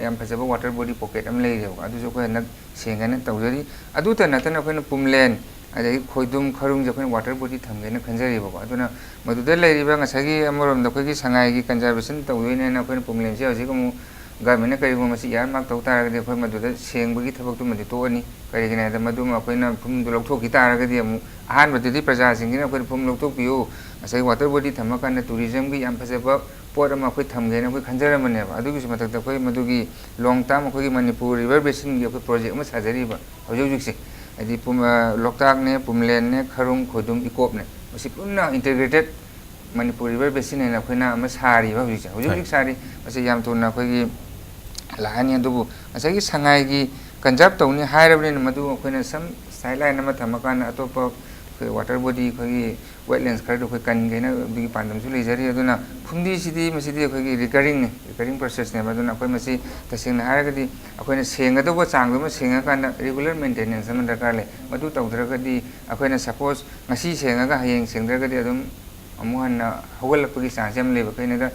ꯌꯥꯝ ꯐꯖꯕ water body pocket ꯑꯃ ꯂꯩꯔꯤꯕꯀꯣ, ꯑꯗꯨꯁꯨ ꯑꯩꯈꯣꯏ ꯍꯟꯗꯛ ꯁꯦꯡꯒꯦꯅ ꯇꯧꯖꯔꯤ꯫ ꯑꯗꯨꯇ ꯅꯠꯇꯅ ꯑꯩꯈꯣꯏꯅ ꯄꯨꯝꯂꯦꯟ, ꯑꯗꯒꯤ ꯈꯣꯏꯗꯨꯝ, ꯈꯔꯨꯡꯁꯦ ꯑꯩꯈꯣꯏꯅ water body ꯊꯝꯒꯦꯅ ꯈꯟꯖꯔꯤꯕꯀꯣ꯫ ꯑꯗꯨꯅ ꯃꯗꯨꯗ ꯂꯩꯔꯤꯕ ꯉꯁꯥꯏꯒꯤ ꯑꯃꯔꯣꯝꯗ ꯑꯩꯈꯣꯏꯒꯤ ꯁꯉꯥꯏꯒꯤ conservation ꯇꯧꯗꯣꯏꯅꯦꯅ ꯑꯩꯈꯣꯏꯅ ꯄꯨꯝꯂꯦꯟꯁꯦ ꯍꯧꯖꯤꯛ ꯑꯃꯨꯛ governmentꯅ ꯀꯔꯤꯒꯨꯝꯕ ꯃꯁꯤ earmark ꯇꯧ ꯇꯥꯔꯒꯗꯤ ꯑꯩꯈꯣꯏ ꯃꯗꯨꯗ ꯁꯦꯡꯕꯒꯤ ꯊꯕꯛꯇꯨꯃꯗꯤ ꯇꯣꯛꯑꯅꯤ꯫ ꯀꯔꯤꯒꯤꯅꯣ ꯍꯥꯏꯕꯗ ꯃꯗꯨꯃ ꯑꯩꯈꯣꯏꯅ ꯐꯨꯝꯗꯨ ꯂꯧꯊꯣꯛꯈꯤ ꯇꯥꯔꯒꯗꯤ ꯑꯃꯨꯛ ꯑꯍꯥꯟꯕꯗꯗꯤ ꯄ꯭ꯔꯖꯥꯁꯤꯡꯁꯤꯅ ꯑꯩꯈꯣꯏꯅ ꯐꯨꯝ ꯂꯧꯊꯣꯛꯄꯤꯌꯨ, ꯉꯁꯥꯏꯒꯤ water body ꯊꯝꯃꯀꯥꯟꯗ tourismꯒꯤ ꯌꯥꯝ ꯐꯖꯕ ꯄꯣꯠ ꯑꯃ ꯑꯩꯈꯣꯏ ꯊꯝꯒꯦꯅ ꯑꯩꯈꯣꯏ ꯈꯟꯖꯔꯝꯕꯅꯦꯕ꯫ ꯑꯗꯨꯒꯤꯁꯨ ꯃꯊꯛꯇ ꯑꯩꯈꯣꯏ ꯃꯗꯨꯒꯤ long term ꯑꯩꯈꯣꯏꯒꯤ ꯃꯅꯤꯄꯨꯔ river basinꯒꯤ ꯑꯩꯈꯣꯏ project ꯑꯃ ꯁꯥꯖꯔꯤꯕ ꯍꯧꯖꯤꯛ ꯍꯧꯖꯤꯛꯁꯦ꯫ ꯍꯥꯏꯗꯤ ꯄꯨꯝ-, ꯑ, ꯂꯣꯛꯇꯥꯛꯅꯦ, ꯄꯨꯝꯂꯦꯟꯅꯦ, ꯈꯔꯨꯡ, ꯈꯣꯏꯗꯨꯝ, ꯏꯀꯣꯞꯅꯦ, ꯃꯁꯤ ꯄꯨꯟꯅ integrated ꯃꯅꯤꯄꯨꯔ river basin ꯍꯥꯏꯅ ꯑꯩꯈꯣꯏꯅ ꯑꯃ ꯁꯥꯔꯤꯕ ꯍꯧꯖꯤꯛꯁꯦ꯫ ꯍꯧꯖꯤꯛ ꯍꯣꯏ꯫ ꯍꯧꯖꯤꯛ ꯁꯥꯔꯤ, ꯃꯁꯤ ꯌꯥꯝ ꯊꯨꯅ ꯑꯩꯈꯣꯏꯒꯤ ꯂꯥꯛꯑꯅꯤ꯫ ꯑꯗꯨꯕꯨ ꯉꯁꯥꯏꯒꯤ ꯁꯉꯥꯏꯒꯤ conserve ꯇꯧꯅꯤ ꯍꯥꯏꯔꯕꯅꯤꯅ ꯃꯗꯨ ꯑꯩꯈꯣꯏꯅ some sideline ꯑꯃ ꯊꯝꯃꯀꯥꯟꯗ ꯑꯇꯣꯞꯄ ꯑꯩꯈꯣꯏ water body, ꯑꯩꯈꯣꯏꯒꯤ ꯋꯦꯠꯂꯦꯟꯁ ꯈꯔꯗꯣ ꯑꯩꯈꯣꯏ ꯀꯟꯒꯦꯅ ꯑꯗꯨꯒꯤ ꯄꯥꯟꯗꯝꯁꯨ ꯂꯩꯖꯔꯤ꯫ ꯑꯗꯨꯅ ꯐꯨꯝꯗꯤꯁꯤꯗꯤ ꯃꯁꯤꯗꯤ ꯑꯩꯈꯣꯏꯒꯤ ꯔꯤꯀꯔꯤꯡꯅꯤ, ꯔꯤꯀꯔꯤꯡ ꯄ꯭ꯔꯣꯁꯦꯁꯅꯦꯕ꯫ ꯑꯗꯨꯅ ꯑꯩꯈꯣꯏ ꯃꯁꯤ ꯇꯁꯦꯡꯅ ꯍꯥꯏꯔꯒꯗꯤ ꯑꯩꯈꯣꯏꯅ ꯁꯦꯡꯒꯗꯧꯕ ꯆꯥꯡꯗꯨꯃ ꯁꯦꯡꯉꯀꯥꯟꯗ ꯔꯤꯒꯨꯂꯔ ꯃꯦꯟꯇꯦꯅꯦꯟꯁ ꯑꯃ ꯗꯔꯀꯥꯔ ꯂꯩ꯫ ꯃꯗꯨ ꯇꯧꯗ꯭ꯔꯒꯗꯤ ꯑꯩꯈꯣꯏꯅ ꯁꯄꯣꯁ ꯉꯁꯤ ꯁꯦꯡꯉꯒ ꯍꯌꯦꯡ ꯁꯦꯡꯗ꯭ꯔꯒꯗꯤ ꯑꯗꯨꯝ ꯑꯃꯨꯛ ꯍꯟꯅ ꯍꯧꯒꯠꯂꯛꯄꯒꯤ ꯆꯥꯟꯁ ꯌꯥꯝ ꯂꯩꯕ꯫ ꯀꯩꯅꯣꯗ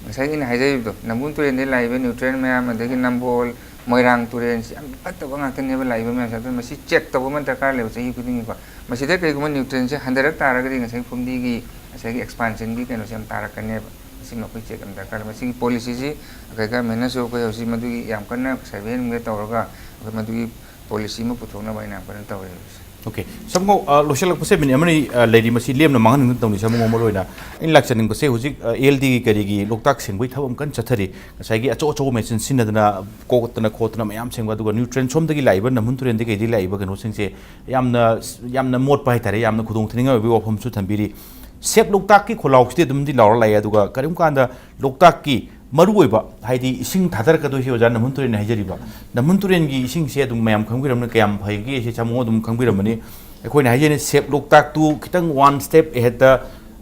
ꯉꯁꯥꯏ ꯑꯩꯅ ꯍꯥꯏꯖꯔꯤꯕꯗꯣ, ꯅꯝꯕꯨꯜ ꯇꯨꯔꯦꯜꯗꯒꯤ ꯂꯥꯛꯏꯕ ꯅ꯭ꯌꯨꯇ꯭ꯔꯤꯌꯦꯟ ꯃꯌꯥꯝ, ꯑꯗꯒꯤ ꯅꯝꯕꯣꯜ, ꯃꯣꯏꯔꯥꯡ ꯇꯨꯔꯦꯜꯁꯤ ꯌꯥꯝ ꯐꯠꯇꯕ ꯉꯥꯛꯇꯅꯦꯕ ꯂꯥꯛꯏꯕ ꯃꯌꯥꯝꯁꯦ꯫ ꯑꯗꯨꯅ ꯃꯁꯤ ꯆꯦꯛ ꯇꯧꯕ ꯑꯃ ꯗꯔꯀꯥꯔ ꯂꯩꯕ ꯆꯍꯤ ꯈꯨꯗꯤꯡꯒꯤꯀꯣ꯫ ꯃꯁꯤꯗ ꯀꯩꯒꯨꯝꯕ ꯅ꯭ꯌꯨꯇ꯭ꯔꯤꯌꯦꯟꯁꯦ ꯍꯟꯊꯔꯛ ꯇꯥꯔꯒꯗꯤ ꯉꯁꯥꯏ ꯐꯨꯝꯗꯤꯒꯤ ꯉꯁꯥꯏꯒꯤ ꯑꯦꯛꯁꯄꯥꯟꯁꯟꯒꯤ ꯀꯩꯅꯣꯁꯦ ꯌꯥꯝ ꯇꯥꯔꯛꯀꯅꯦꯕ꯫ ꯃꯁꯤ ꯑꯩꯈꯣꯏ ꯆꯦꯛ ꯑꯃ ꯗꯔꯀꯥꯔ ꯂꯩ꯫ ꯃꯁꯤꯒꯤ ꯄꯣꯂꯤꯁꯤꯁꯤ ꯑꯩꯈꯣꯏ ꯒꯚꯔꯟꯃꯦꯟꯅꯁꯨ ꯑꯩꯈꯣꯏ ꯍꯧꯖꯤꯛ ꯃꯗꯨꯒꯤ ꯌꯥꯝ ꯀꯟꯅ ꯁꯔꯚꯦ ꯅꯨꯡꯚꯦ ꯇꯧꯔꯒ ꯑꯩꯈꯣꯏ ꯃꯗꯨꯒꯤ ꯄꯣꯂꯤꯁꯤ ꯑꯃ ꯄꯨꯊꯣꯛꯅꯕ ꯑꯩꯅ ꯌꯥꯝ ꯀꯟꯅ ꯇꯧꯔꯤ ꯍꯧꯖꯤꯛꯁꯦ꯫ ꯑꯣꯀꯦ, ꯁꯝꯒꯧ, ꯑ, ꯂꯣꯏꯁꯤꯜꯂꯛꯄꯁꯦ ꯃꯤꯅꯤꯠ ꯑꯃꯅꯤ, ꯑ, ꯂꯩꯔꯤ꯫ ꯃꯁꯤ ꯂꯦꯝꯅ ꯃꯥꯡꯍꯟꯅꯤꯡꯗꯅ ꯇꯧꯅꯤ, ꯁꯝꯒꯧ꯫ ꯃꯔꯨ ꯑꯣꯏꯅ ꯑꯩꯅ ꯂꯥꯛꯆꯅꯤꯡꯕꯁꯦ ꯍꯧꯖꯤꯛ, ꯑ, ꯑꯦ ꯑꯦꯜ ꯗꯤꯒꯤ ꯀꯔꯤꯒꯤ ꯂꯣꯛꯇꯥꯛ ꯁꯦꯡꯕꯒꯤ ꯊꯕꯛ ꯑꯃ ꯀꯟꯅ ꯆꯠꯊꯔꯤ꯫ ꯉꯁꯥꯏꯒꯤ ꯑꯆꯧ ꯑꯆꯧꯕ ꯃꯦꯆꯤꯟ ꯁꯤꯖꯤꯟꯅꯗꯅ ꯀꯣꯛꯇꯅ ꯈꯣꯠꯇꯅ ꯃꯌꯥꯝ ꯁꯦꯡꯕ, ꯑꯗꯨꯒ ꯅ꯭ꯌꯨꯇ꯭ꯔꯤꯌꯦꯟ ꯁꯣꯝꯗꯒꯤ ꯂꯥꯛꯏꯕ ꯅꯝꯕꯨꯜ ꯇꯨꯔꯦꯜꯗꯒꯤ ꯀꯩꯗꯒꯤ ꯂꯥꯛꯏꯕ ꯀꯩꯅꯣꯁꯤꯡꯁꯦ ꯌꯥꯝꯅ, ꯌꯥꯝꯅ ꯃꯣꯠꯄ ꯍꯥꯏꯇꯥꯔꯦ, ꯌꯥꯝꯅ ꯈꯨꯗꯣꯡ ꯊꯤꯅꯤꯡꯉꯥꯏ ꯑꯣꯏꯕꯒꯤ ꯋꯥꯐꯝꯁꯨ ꯊꯝꯕꯤꯔꯤ꯫ ꯁꯦꯞ ꯂꯣꯛꯇꯥꯛꯀꯤ ꯈꯣꯜꯂꯥꯎꯁꯤꯗꯤ ꯑꯗꯨꯝꯗꯤ ꯂꯥꯎꯔ ꯂꯥꯛꯑꯦ, ꯑꯗꯨꯒ ꯀꯔꯤꯒꯨꯝ ꯀꯥꯟꯗ ꯂꯣꯛꯇꯥꯛꯀꯤ ꯃꯔꯨꯑꯣꯏꯕ, ꯍꯥꯏꯗꯤ ꯏꯁꯤꯡ ꯊꯥꯗꯔꯛꯀꯗꯣꯏꯁꯤ ꯑꯣꯖꯥ ꯅꯝꯕꯨꯜ ꯇꯨꯔꯦꯜꯅ ꯍꯥꯏꯖꯔꯤꯕ, ꯅꯝꯕꯨꯜ ꯇꯨꯔꯦꯜꯒꯤ ꯏꯁꯤꯡꯁꯦ ꯑꯗꯨꯝ ꯃꯌꯥꯝ ꯈꯪꯕꯤꯔꯝꯅꯤ, ꯀꯌꯥꯝ ꯐꯩꯒꯦ ꯁꯤ ꯁꯝꯒꯧ ꯑꯗꯨꯝ ꯈꯪꯕꯤꯔꯝꯃꯅꯤ꯫ ꯑꯩꯈꯣꯏꯅ ꯍꯥꯏꯖꯔꯤ, ꯁꯦꯞ ꯂꯣꯛꯇꯥꯛꯇꯨ ꯈꯤꯇꯪ ꯋꯥꯟ ꯁ꯭ꯇꯦꯞ ꯑꯦꯍꯦꯠꯇ,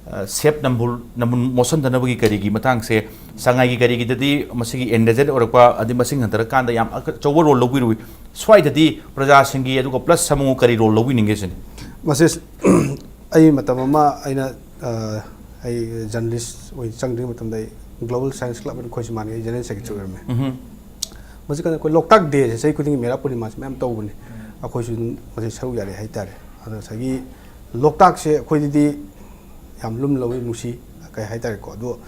ꯑ, ꯁꯦꯞ ꯅꯝꯕꯨꯜ, ꯅꯝꯕꯨꯜ ꯃꯣꯠꯁꯤꯟꯗꯅꯕꯒꯤ ꯀꯔꯤꯒꯤ ꯃꯇꯥꯡꯁꯦ, ꯁꯉꯥꯏꯒꯤ ꯀꯔꯤꯒꯤꯗꯗꯤ ꯃꯁꯤꯒꯤ ꯑꯦꯟꯗꯦꯟꯖꯔ ꯑꯣꯏꯔꯛꯄ, ꯑꯗꯩ ꯃꯁꯤꯡ ꯍꯟꯊꯔꯀꯥꯟꯗ ꯌꯥꯝ ꯑꯆꯧꯕ ꯔꯣꯜ ꯂꯧꯕꯤꯔꯨꯏ꯫ ꯁ꯭ꯋꯥꯏꯗꯗꯤ ꯄ꯭ꯔꯖꯥꯁꯤꯡꯒꯤ, ꯑꯗꯨꯒ ꯄ꯭ꯂꯁ ꯁꯝꯒꯧ ꯀꯔꯤ ꯔꯣꯜ ꯂꯧꯕꯤꯅꯤꯡꯒꯦ ꯁꯤꯅꯤ? ꯃꯁꯤ ꯑꯩ ꯃꯇꯝ ꯑꯃ ꯑꯩꯅ, ꯑ, ꯑꯩ ꯖꯔꯅꯦꯂꯤꯁ ꯑꯣꯏꯅ ꯆꯪꯗ꯭ꯔꯤꯉꯩ ꯃꯇꯝꯗ ꯑꯩ ꯒ꯭ꯂꯣꯕꯜ ꯁꯥꯏꯟꯁ ꯀ꯭ꯂꯕ ꯑꯩꯈꯣꯏ ꯁꯨꯃꯥꯡꯒꯤ ꯑꯩ ꯖꯦꯅꯔꯦꯜ ꯁꯦꯀ꯭ꯔꯦꯇꯔꯤ ꯑꯣꯏꯔꯝꯃꯦ꯫ ꯎꯝꯍꯨꯝ꯫ ꯍꯧꯖꯤꯛꯀꯥꯟ ꯑꯩꯈꯣꯏ ꯂꯣꯛꯇꯥꯛ ꯗꯦꯁꯦ ꯆꯍꯤ ꯈꯨꯗꯤꯡꯒꯤ ꯃꯦꯔꯥ ꯄꯨꯔꯅꯤꯃꯥꯁꯦ ꯃꯌꯥꯝ ꯇꯧꯕꯅꯦ꯫ ꯑꯩꯈꯣꯏꯁꯨ ꯑꯗꯨꯝ ꯃꯁꯤ ꯁꯔꯨꯛ ꯌꯥꯔꯤ ꯍꯥꯏꯇꯥꯔꯦ꯫ ꯑꯗꯣ ꯉꯁꯥꯏꯒꯤ ꯂꯣꯛꯇꯥꯛꯁꯦ ꯑꯩꯈꯣꯏꯗꯗꯤ ꯌꯥꯝ ꯂꯨꯝ ꯂꯧꯏ, ꯅꯨꯡꯁꯤ, ꯀꯩ ꯍꯥꯏꯇꯥꯔꯦꯀꯣ꯫ ꯑꯗꯣ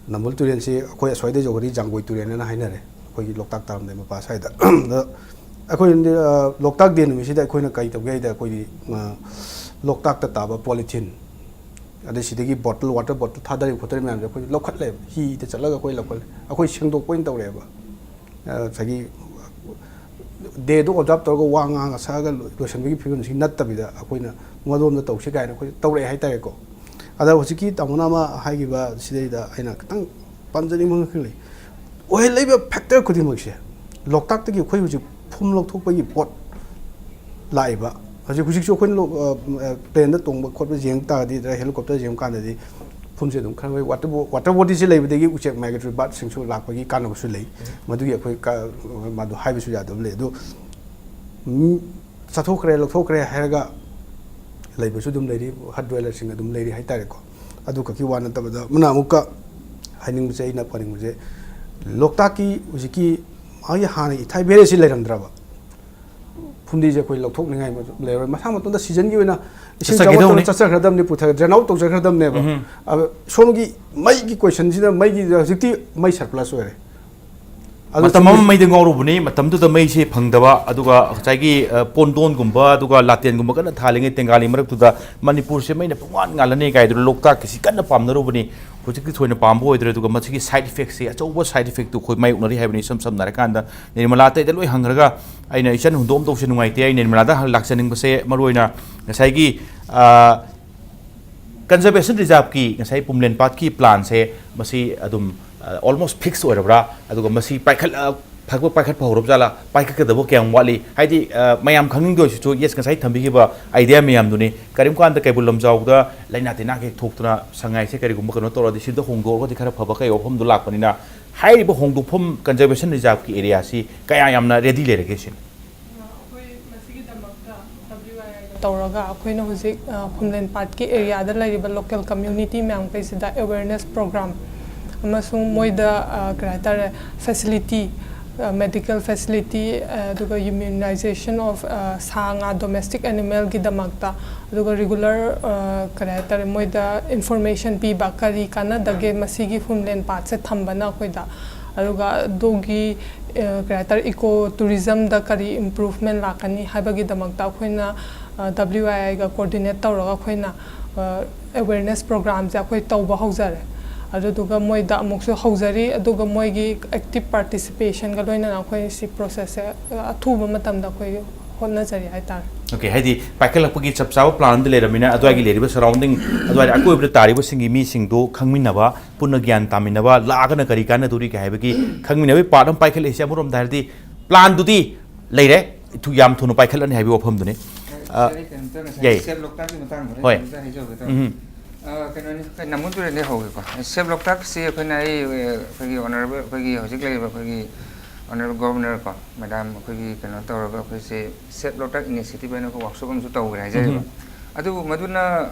ꯅꯝꯕꯨꯜ ꯇꯨꯔꯦꯜꯁꯤ ꯑꯩꯈꯣꯏ ꯑꯁ꯭ꯋꯥꯏꯗ ꯌꯧꯈ꯭ꯔꯗꯤ ꯖꯥꯡꯒꯣꯏ ꯇꯨꯔꯦꯜ ꯍꯥꯏꯅ ꯍꯥꯏꯅꯔꯦ, ꯑꯩꯈꯣꯏꯒꯤ ꯂꯣꯛꯇꯥꯛ ꯇꯥꯔꯝꯗꯥꯏ ꯃꯄꯥ ꯁ꯭ꯋꯥꯏꯗ꯫ ꯑꯗꯣ ꯑꯩꯈꯣꯏ, ꯑ, ꯂꯣꯛꯇꯥꯛ ꯗꯦ ꯅꯨꯃꯤꯠꯁꯤꯗ ꯑꯩꯈꯣꯏꯅ ꯀꯔꯤ ꯇꯧꯒꯦ ꯍꯥꯏꯗ, ꯑꯩꯈꯣꯏꯒꯤ, ꯑ, ꯂꯣꯛꯇꯥꯛꯇ ꯇꯥꯕ ꯄꯣꯂꯤꯊꯤꯟ, ꯑꯗꯩ ꯁꯤꯗꯒꯤ ꯕꯣꯇꯜ, ꯋꯥꯇꯔ ꯕꯣꯇꯜ ꯊꯥꯗꯔꯤꯕ ꯈꯣꯠꯇꯔꯤꯕ ꯃꯌꯥꯝꯁꯦ ꯑꯩꯈꯣꯏ ꯂꯧꯈꯠꯂꯦꯕ, ꯍꯤꯗ ꯆꯠꯂꯒ ꯑꯩꯈꯣꯏ ꯂꯧꯈꯠꯂꯦ, ꯑꯩꯈꯣꯏ ꯁꯦꯡꯗꯣꯛꯄ ꯑꯣꯏꯅ ꯇꯧꯔꯛꯑꯦꯕ꯫ ꯑ, ꯉꯁꯥꯏꯒꯤ ꯗꯦꯗꯣ ꯑꯣꯕꯖꯥꯔꯕ ꯇꯧꯔꯒ ꯋꯥ ꯉꯥꯡꯉ ꯁꯛꯑꯒ ꯂꯣꯏ-, ꯂꯣꯏꯁꯤꯟꯕꯒꯤ ꯐꯤꯕꯝꯁꯤ ꯅꯠꯇꯕꯤꯗ, ꯑꯩꯈꯣꯏꯅ ꯃꯗꯣꯝꯗ ꯇꯧꯁꯤ ꯀꯥꯏꯅ ꯑꯩꯈꯣꯏ ꯇꯧꯔꯛꯑꯦ ꯍꯥꯏꯇꯥꯔꯦꯀꯣ꯫ ꯑꯗ ꯍꯧꯖꯤꯛꯀꯤ ꯇꯥꯃꯣꯅ ꯑꯃ ꯍꯥꯏꯈꯤꯕ ꯁꯤꯗꯩꯗ ꯑꯩꯅ ꯈꯤꯇꯪ ꯄꯟꯖꯅꯤꯡꯕ ꯑꯃꯈꯛ ꯂꯩ꯫ ꯑꯣꯏꯍꯜꯂꯛꯏꯕ ꯐꯦꯛꯇꯔ ꯈꯨꯗꯤꯡꯃꯛꯁꯦ, ꯂꯣꯛꯇꯥꯛꯇꯒꯤ ꯑꯩꯈꯣꯏ ꯍꯧꯖꯤꯛ ꯐꯨꯝ ꯂꯧꯊꯣꯛꯄꯒꯤ ꯄꯣꯠ ꯂꯥꯛꯏꯕ, ꯍꯧꯖꯤꯛ ꯍꯧꯖꯤꯛꯁꯨ ꯑꯩꯈꯣꯏꯅ ꯂꯣ-, ꯑ, ꯑ, plane ꯗ ꯇꯣꯡꯕ ꯈꯣꯠꯄ ꯌꯦꯡ ꯇꯥꯔꯗꯤ, ꯅꯠꯇ꯭ꯔꯒ helicopter ꯌꯦꯡꯕ ꯀꯥꯟꯗꯗꯤ ꯐꯨꯝꯁꯦ ꯑꯗꯨꯝ ꯈꯔ ꯃꯣꯏ water bo-, water body ꯁꯦ ꯂꯩꯕꯗꯒꯤ ꯎꯆꯦꯛ migratory bird ꯁꯤꯡꯁꯨ ꯂꯥꯛꯄꯒꯤ ꯀꯥꯟꯅꯕꯁꯨ ꯂꯩ꯫ ꯃꯗꯨꯒꯤ ꯑꯩꯈꯣꯏ ꯀ-, ꯃꯗꯨ ꯍꯥꯏꯕꯁꯨ ꯌꯥꯗꯕ ꯂꯩ꯫ ꯑꯗꯨ, ꯎꯝ, ꯆꯠꯊꯣꯛꯈ꯭ꯔꯦ, ꯂꯧꯊꯣꯛꯈ꯭ꯔꯦ ꯍꯥꯏꯔꯒ ꯂꯩꯕꯁꯨ ꯑꯗꯨꯝ ꯂꯩꯔꯤ, hut dweller ꯁꯤꯡ ꯑꯗꯨꯝ ꯂꯩꯔꯤ ꯍꯥꯏꯇꯥꯔꯦꯀꯣ꯫ ꯑꯗꯨ ꯈꯛꯀꯤ ꯋꯥ ꯅꯠꯇꯕꯗ, ꯃꯅꯥ ꯑꯃꯨꯛꯀ ꯍꯥꯏꯅꯤꯡꯕꯁꯦ, ꯑꯩꯅ ꯄꯟꯅꯤꯡꯕꯁꯦ, ꯂꯣꯛꯇꯥꯛꯀꯤ ꯍꯧꯖꯤꯛꯀꯤ ꯃꯥꯒꯤ ꯍꯥꯟꯅꯒꯤ ꯏꯊꯥꯏ ꯕꯦꯔꯦ ꯁꯤ ꯂꯩꯔꯝꯗ꯭ꯔꯕ, ꯐꯨꯝꯗꯤꯁꯦ ꯑꯩꯈꯣꯏ ꯂꯧꯊꯣꯛꯅꯤꯡꯉꯥꯏ ꯂꯩꯔꯣꯏ꯫ ꯃꯁꯥ ꯃꯇꯣꯝꯗ season ꯒꯤ ꯑꯣꯏꯅ ꯏꯁꯤꯡ ꯆꯠꯆꯈꯤꯗꯧꯅꯤ꯫ ꯆꯥꯎꯈꯠꯇꯅ ꯆꯠꯆꯈ꯭ꯔꯗꯕꯅꯤ, ꯄꯨꯊ-, drain out ꯇꯧꯖꯈ꯭ꯔꯗꯕꯅꯦꯕ꯫ ꯎꯝ꯫ ꯑꯗꯣ ꯁꯣꯝꯒꯤ ꯃꯩꯒꯤ question ꯁꯤꯅ, ꯃꯩꯒꯤ ꯍꯧꯖꯤꯛꯇꯤ ꯃꯩ surplus ꯑꯣꯏꯔꯦ꯫ ꯑꯗꯣ ꯃꯇꯝ ꯑꯃ ꯁꯤꯒꯤ ꯃꯩꯗ ꯉꯥꯎꯔꯨꯕꯅꯤ, ꯃꯇꯝꯗꯨꯗ ꯃꯩꯁꯦ ꯐꯪꯗꯕ, ꯑꯗꯨꯒ ꯉꯁꯥꯏꯒꯤ, ꯑ, ꯄꯣꯟꯗꯣꯟꯒꯨꯝꯕ, ꯑꯗꯨꯒ ꯂꯥꯇꯦꯟꯒꯨꯝꯕ ꯀꯟꯅ ꯊꯥꯜꯂꯤꯉꯩ ꯇꯦꯡꯒꯥꯂꯤ ꯃꯔꯛꯇꯨꯗ ꯃꯅꯤꯄꯨꯔꯁꯦ ꯃꯩꯅ ꯄꯨꯡꯉꯥꯟ ꯉꯥꯜꯂꯅꯤ ꯀꯥꯏꯗꯨꯅ ꯂꯣꯛꯇꯥꯛꯀꯤꯁꯤ ꯀꯟꯅ ꯄꯥꯝꯅꯔꯨꯕꯅꯤ꯫ ꯍꯧꯖꯤꯛꯇꯤ ꯊꯣꯏꯅ ꯄꯥꯝꯕ ꯑꯣꯏꯗ꯭ꯔꯦ꯫ ꯑꯗꯨꯒ ꯃꯁꯤꯒꯤ side effect ꯁꯦ, ꯑꯆꯧꯕ side effect ꯇꯨ ꯑꯩꯈꯣꯏ ꯃꯥꯌꯣꯛꯅꯔꯤ ꯍꯥꯏꯕꯅꯤ꯫ ꯏꯁꯝ ꯁꯝꯅ ꯍꯥꯏꯔꯀꯥꯟꯗ, ꯅꯤꯔꯃꯂꯥ ꯑꯇꯩꯗ ꯂꯣꯏ ꯍꯪꯈ꯭ꯔꯒ ꯑꯩꯅ ꯏꯆꯟ ꯍꯨꯟꯗꯣꯛꯑꯝꯗꯧꯁꯦ ꯅꯨꯡꯉꯥꯏꯇꯦ, ꯑꯩ ꯅꯤꯔꯃꯂꯥꯗ ꯂꯥꯛꯆꯅꯤꯡꯕꯁꯦ ꯃꯔꯨꯑꯣꯏꯅ ꯉꯁꯥꯏꯒꯤ, ꯑ, conservation reserve ꯀꯤ ꯉꯁꯥꯏ ꯄꯨꯝꯂꯦꯟ ꯄꯥꯠꯀꯤ plan ꯁꯦ ꯃꯁꯤ ꯑꯗꯨꯝ, ꯑ, almost fix ꯑꯣꯏꯔꯕ꯭ꯔꯥ? ꯑꯗꯨꯒ ꯃꯁꯤ ꯄꯥꯏꯈꯠ-, ꯑ, ꯊꯕꯛ ꯄꯥꯏꯈꯠꯄ ꯍꯧꯔꯕ ꯖꯥꯠꯂꯥ? ꯄꯥꯏꯈꯠꯀꯗꯕ ꯀꯌꯥꯝ ꯋꯥꯠꯂꯤ? ꯍꯥꯏꯗꯤ, ꯑ, ꯃꯌꯥꯝ ꯈꯪꯅꯤꯡꯗꯣꯏꯁꯤꯁꯨ, yes, ꯉꯁꯥꯏ ꯊꯝꯕꯤꯈꯤꯕ idea ꯃꯌꯥꯝꯗꯨꯅꯤ꯫ ꯀꯔꯤꯒꯨꯝꯕ ꯀꯥꯟꯗ ꯀꯩꯕꯨꯜ ꯂꯝꯖꯥꯎꯗ ꯂꯥꯏꯅꯥ ꯇꯤꯟꯅꯥ ꯍꯦꯛ ꯊꯣꯛꯇꯨꯅ ꯁꯉꯥꯏꯁꯦ ꯀꯔꯤꯒꯨꯝꯕ ꯀꯩꯅꯣ ꯇꯧꯔꯗꯤ, ꯁꯤꯗ ꯍꯣꯡꯗꯣꯛꯑꯒꯗꯤ ꯈꯔ ꯐꯕ ꯀꯩ ꯋꯥꯐꯝꯗꯣ ꯂꯥꯛꯄꯅꯤꯅ, ꯍꯥꯏꯔꯤꯕ ꯍꯣꯡꯗꯣꯛꯐꯝ conservation reserve ꯀꯤ area ꯁꯤ ꯀꯌꯥ ꯌꯥꯝꯅ ready ꯂꯩꯔꯒꯦ ꯁꯤꯅꯤ? ꯑꯩꯈꯣꯏ ꯃꯁꯤꯒꯤꯗꯃꯛꯇ W I I ꯒ ꯇꯧꯔꯒ ꯑꯩꯈꯣꯏꯅ ꯍꯧꯖꯤꯛ, ꯑ, ꯐꯨꯝꯂꯦꯟ ꯄꯥꯠꯀꯤ area ꯗ ꯂꯩꯔꯤꯕ local community ꯃꯌꯥꯝꯈꯩꯁꯤꯗ awareness program ꯑꯃꯁꯨꯡ ꯃꯣꯏꯗ, ꯑ, ꯀꯔꯤ ꯍꯥꯏꯇꯥꯔꯦ, facility, ꯑ, medical facility, ꯑ, ꯑꯗꯨꯒ immunization of, ꯑ, ꯁꯥ ꯉꯥ, domestic animal ꯒꯤꯗꯃꯛꯇ, ꯑꯗꯨꯒ regular, ꯑ, ꯀꯔꯤ ꯍꯥꯏꯇꯥꯔꯦ, ꯃꯣꯏꯗ information ꯄꯤꯕ, ꯀꯔꯤ ꯀꯥꯟꯅꯗꯒꯦ ꯃꯁꯤꯒꯤ ꯐꯨꯝꯂꯦꯟ ꯄꯥꯠꯁꯦ ꯊꯝꯕꯅ ꯑꯩꯈꯣꯏꯗ, ꯑꯗꯨꯒ ꯑꯗꯨꯒꯤ, ꯑ, ꯀꯔꯤ ꯍꯥꯏꯇꯥꯔꯦ, eco tourism ꯗ ꯀꯔꯤ improvement ꯂꯥꯛꯀꯅꯤ ꯍꯥꯏꯕꯒꯤꯗꯃꯛꯇ ꯑꯩꯈꯣꯏꯅ, ꯑ, W I I ꯒ coordinate ꯇꯧꯔꯒ ꯑꯩꯈꯣꯏꯅ, ꯑ, awareness program ꯁꯦ ꯑꯩꯈꯣꯏ ꯇꯧꯕ ꯍꯧꯖꯔꯦ꯫ ꯑꯗꯨꯗꯨꯒ ꯃꯣꯏꯗ ꯑꯃꯨꯛꯁꯨ ꯍꯧꯖꯔꯤ, ꯑꯗꯨꯒ ꯃꯣꯏꯒꯤ active participation ꯒ ꯂꯣꯏꯅꯅ ꯑꯩꯈꯣꯏ ꯁꯤ process ꯁꯦ, ꯑ, ꯑꯊꯨꯕ ꯃꯇꯝꯗ ꯑꯩꯈꯣꯏ ꯍꯣꯠꯅꯖꯔꯤ ꯍꯥꯏꯇꯥꯔꯦ꯫ Okay, ꯍꯥꯏꯗꯤ ꯄꯥꯏꯈꯠꯂꯛꯄꯒꯤ ꯆꯞ ꯆꯥꯕ plan ꯑꯃꯗꯤ ꯂꯩꯔꯕꯅꯤꯅ, ꯑꯗꯨꯋꯥꯏꯒꯤ ꯂꯩꯔꯤꯕ surrounding, ꯑꯗꯨꯋꯥꯏꯗ ꯑꯀꯣꯏꯕꯗ ꯇꯥꯔꯤꯕꯁꯤꯡꯒꯤ ꯃꯤꯁꯤꯡꯗꯨ ꯈꯪꯃꯤꯟꯅꯕ, ꯄꯨꯟꯅ ꯒ꯭ꯌꯥꯟ ꯇꯥꯃꯤꯟꯅꯕ, ꯂꯥꯛꯑꯒꯅ ꯀꯔꯤ ꯀꯥꯟꯅꯗꯣꯔꯤꯒꯦ ꯍꯥꯏꯕꯒꯤ ꯈꯪꯃꯤꯟꯅꯕꯒꯤ part ꯑꯃ ꯄꯥꯏꯈꯠꯂꯛꯏꯁꯦ꯫ ꯑꯃꯔꯣꯝꯗ ꯍꯥꯏꯔꯗꯤ plan ꯗꯨꯗꯤ ꯂꯩꯔꯦ, ꯊꯨ-, ꯌꯥꯝ ꯊꯨꯅ ꯄꯥꯏꯈꯠꯂꯅꯤ ꯍꯥꯏꯕꯒꯤ ꯋꯥꯐꯝꯗꯨꯅꯤ꯫ ꯑ, ꯁꯥꯔ, ꯑꯩ ꯀꯩꯅꯣꯝꯇ ꯉꯁꯥꯏ ꯌꯥꯏ꯫ ꯁꯦꯞ ꯂꯣꯛꯇꯥꯛꯀꯤ ꯃꯇꯥꯡꯗ ꯍꯣꯏ꯫ ꯀꯩꯅꯣꯝꯇ ꯍꯥꯏꯖꯍꯧꯒꯦ ꯇꯧꯕ꯫ ꯎꯝ꯫ ꯑ, ꯀꯩꯅꯣꯅꯤ, ꯑꯩꯈꯣꯏ ꯅꯝꯕꯨꯜ ꯇꯨꯔꯦꯜꯗꯒꯤ ꯍꯧꯒꯦꯀꯣ꯫ ꯁꯦꯞ ꯂꯣꯛꯇꯥꯛꯁꯤ ꯑꯩꯈꯣꯏꯅ, ꯑꯩ, ꯑ, ꯑꯩꯈꯣꯏꯒꯤ ꯑꯣꯅꯔꯦꯕꯜ, ꯑꯩꯈꯣꯏꯒꯤ ꯍꯧꯖꯤꯛ ꯂꯩꯔꯤꯕ ꯑꯩꯈꯣꯏꯒꯤ ꯑꯣꯅꯔꯦꯕꯜ ꯒꯣꯕꯔꯅꯔ ꯀꯣ, ꯃꯦꯗꯥꯝ ꯑꯩꯈꯣꯏꯒꯤ ꯀꯩꯅꯣ ꯇꯧꯔꯒ ꯑꯩꯈꯣꯏꯁꯦ ꯁꯦꯞ ꯂꯣꯛꯇꯥꯛ ꯏꯅꯤꯁꯤꯌꯦꯇꯤꯚ ꯍꯥꯏꯅ ꯑꯩꯈꯣꯏ ꯋꯥꯛꯁꯣꯞ ꯑꯃꯁꯨ ꯇꯧꯈ꯭ꯔꯦ ꯍꯥꯏꯖꯔꯤꯕ꯫ ꯎꯝ꯫ ꯑꯗꯨꯕꯨ ꯃꯗꯨꯅ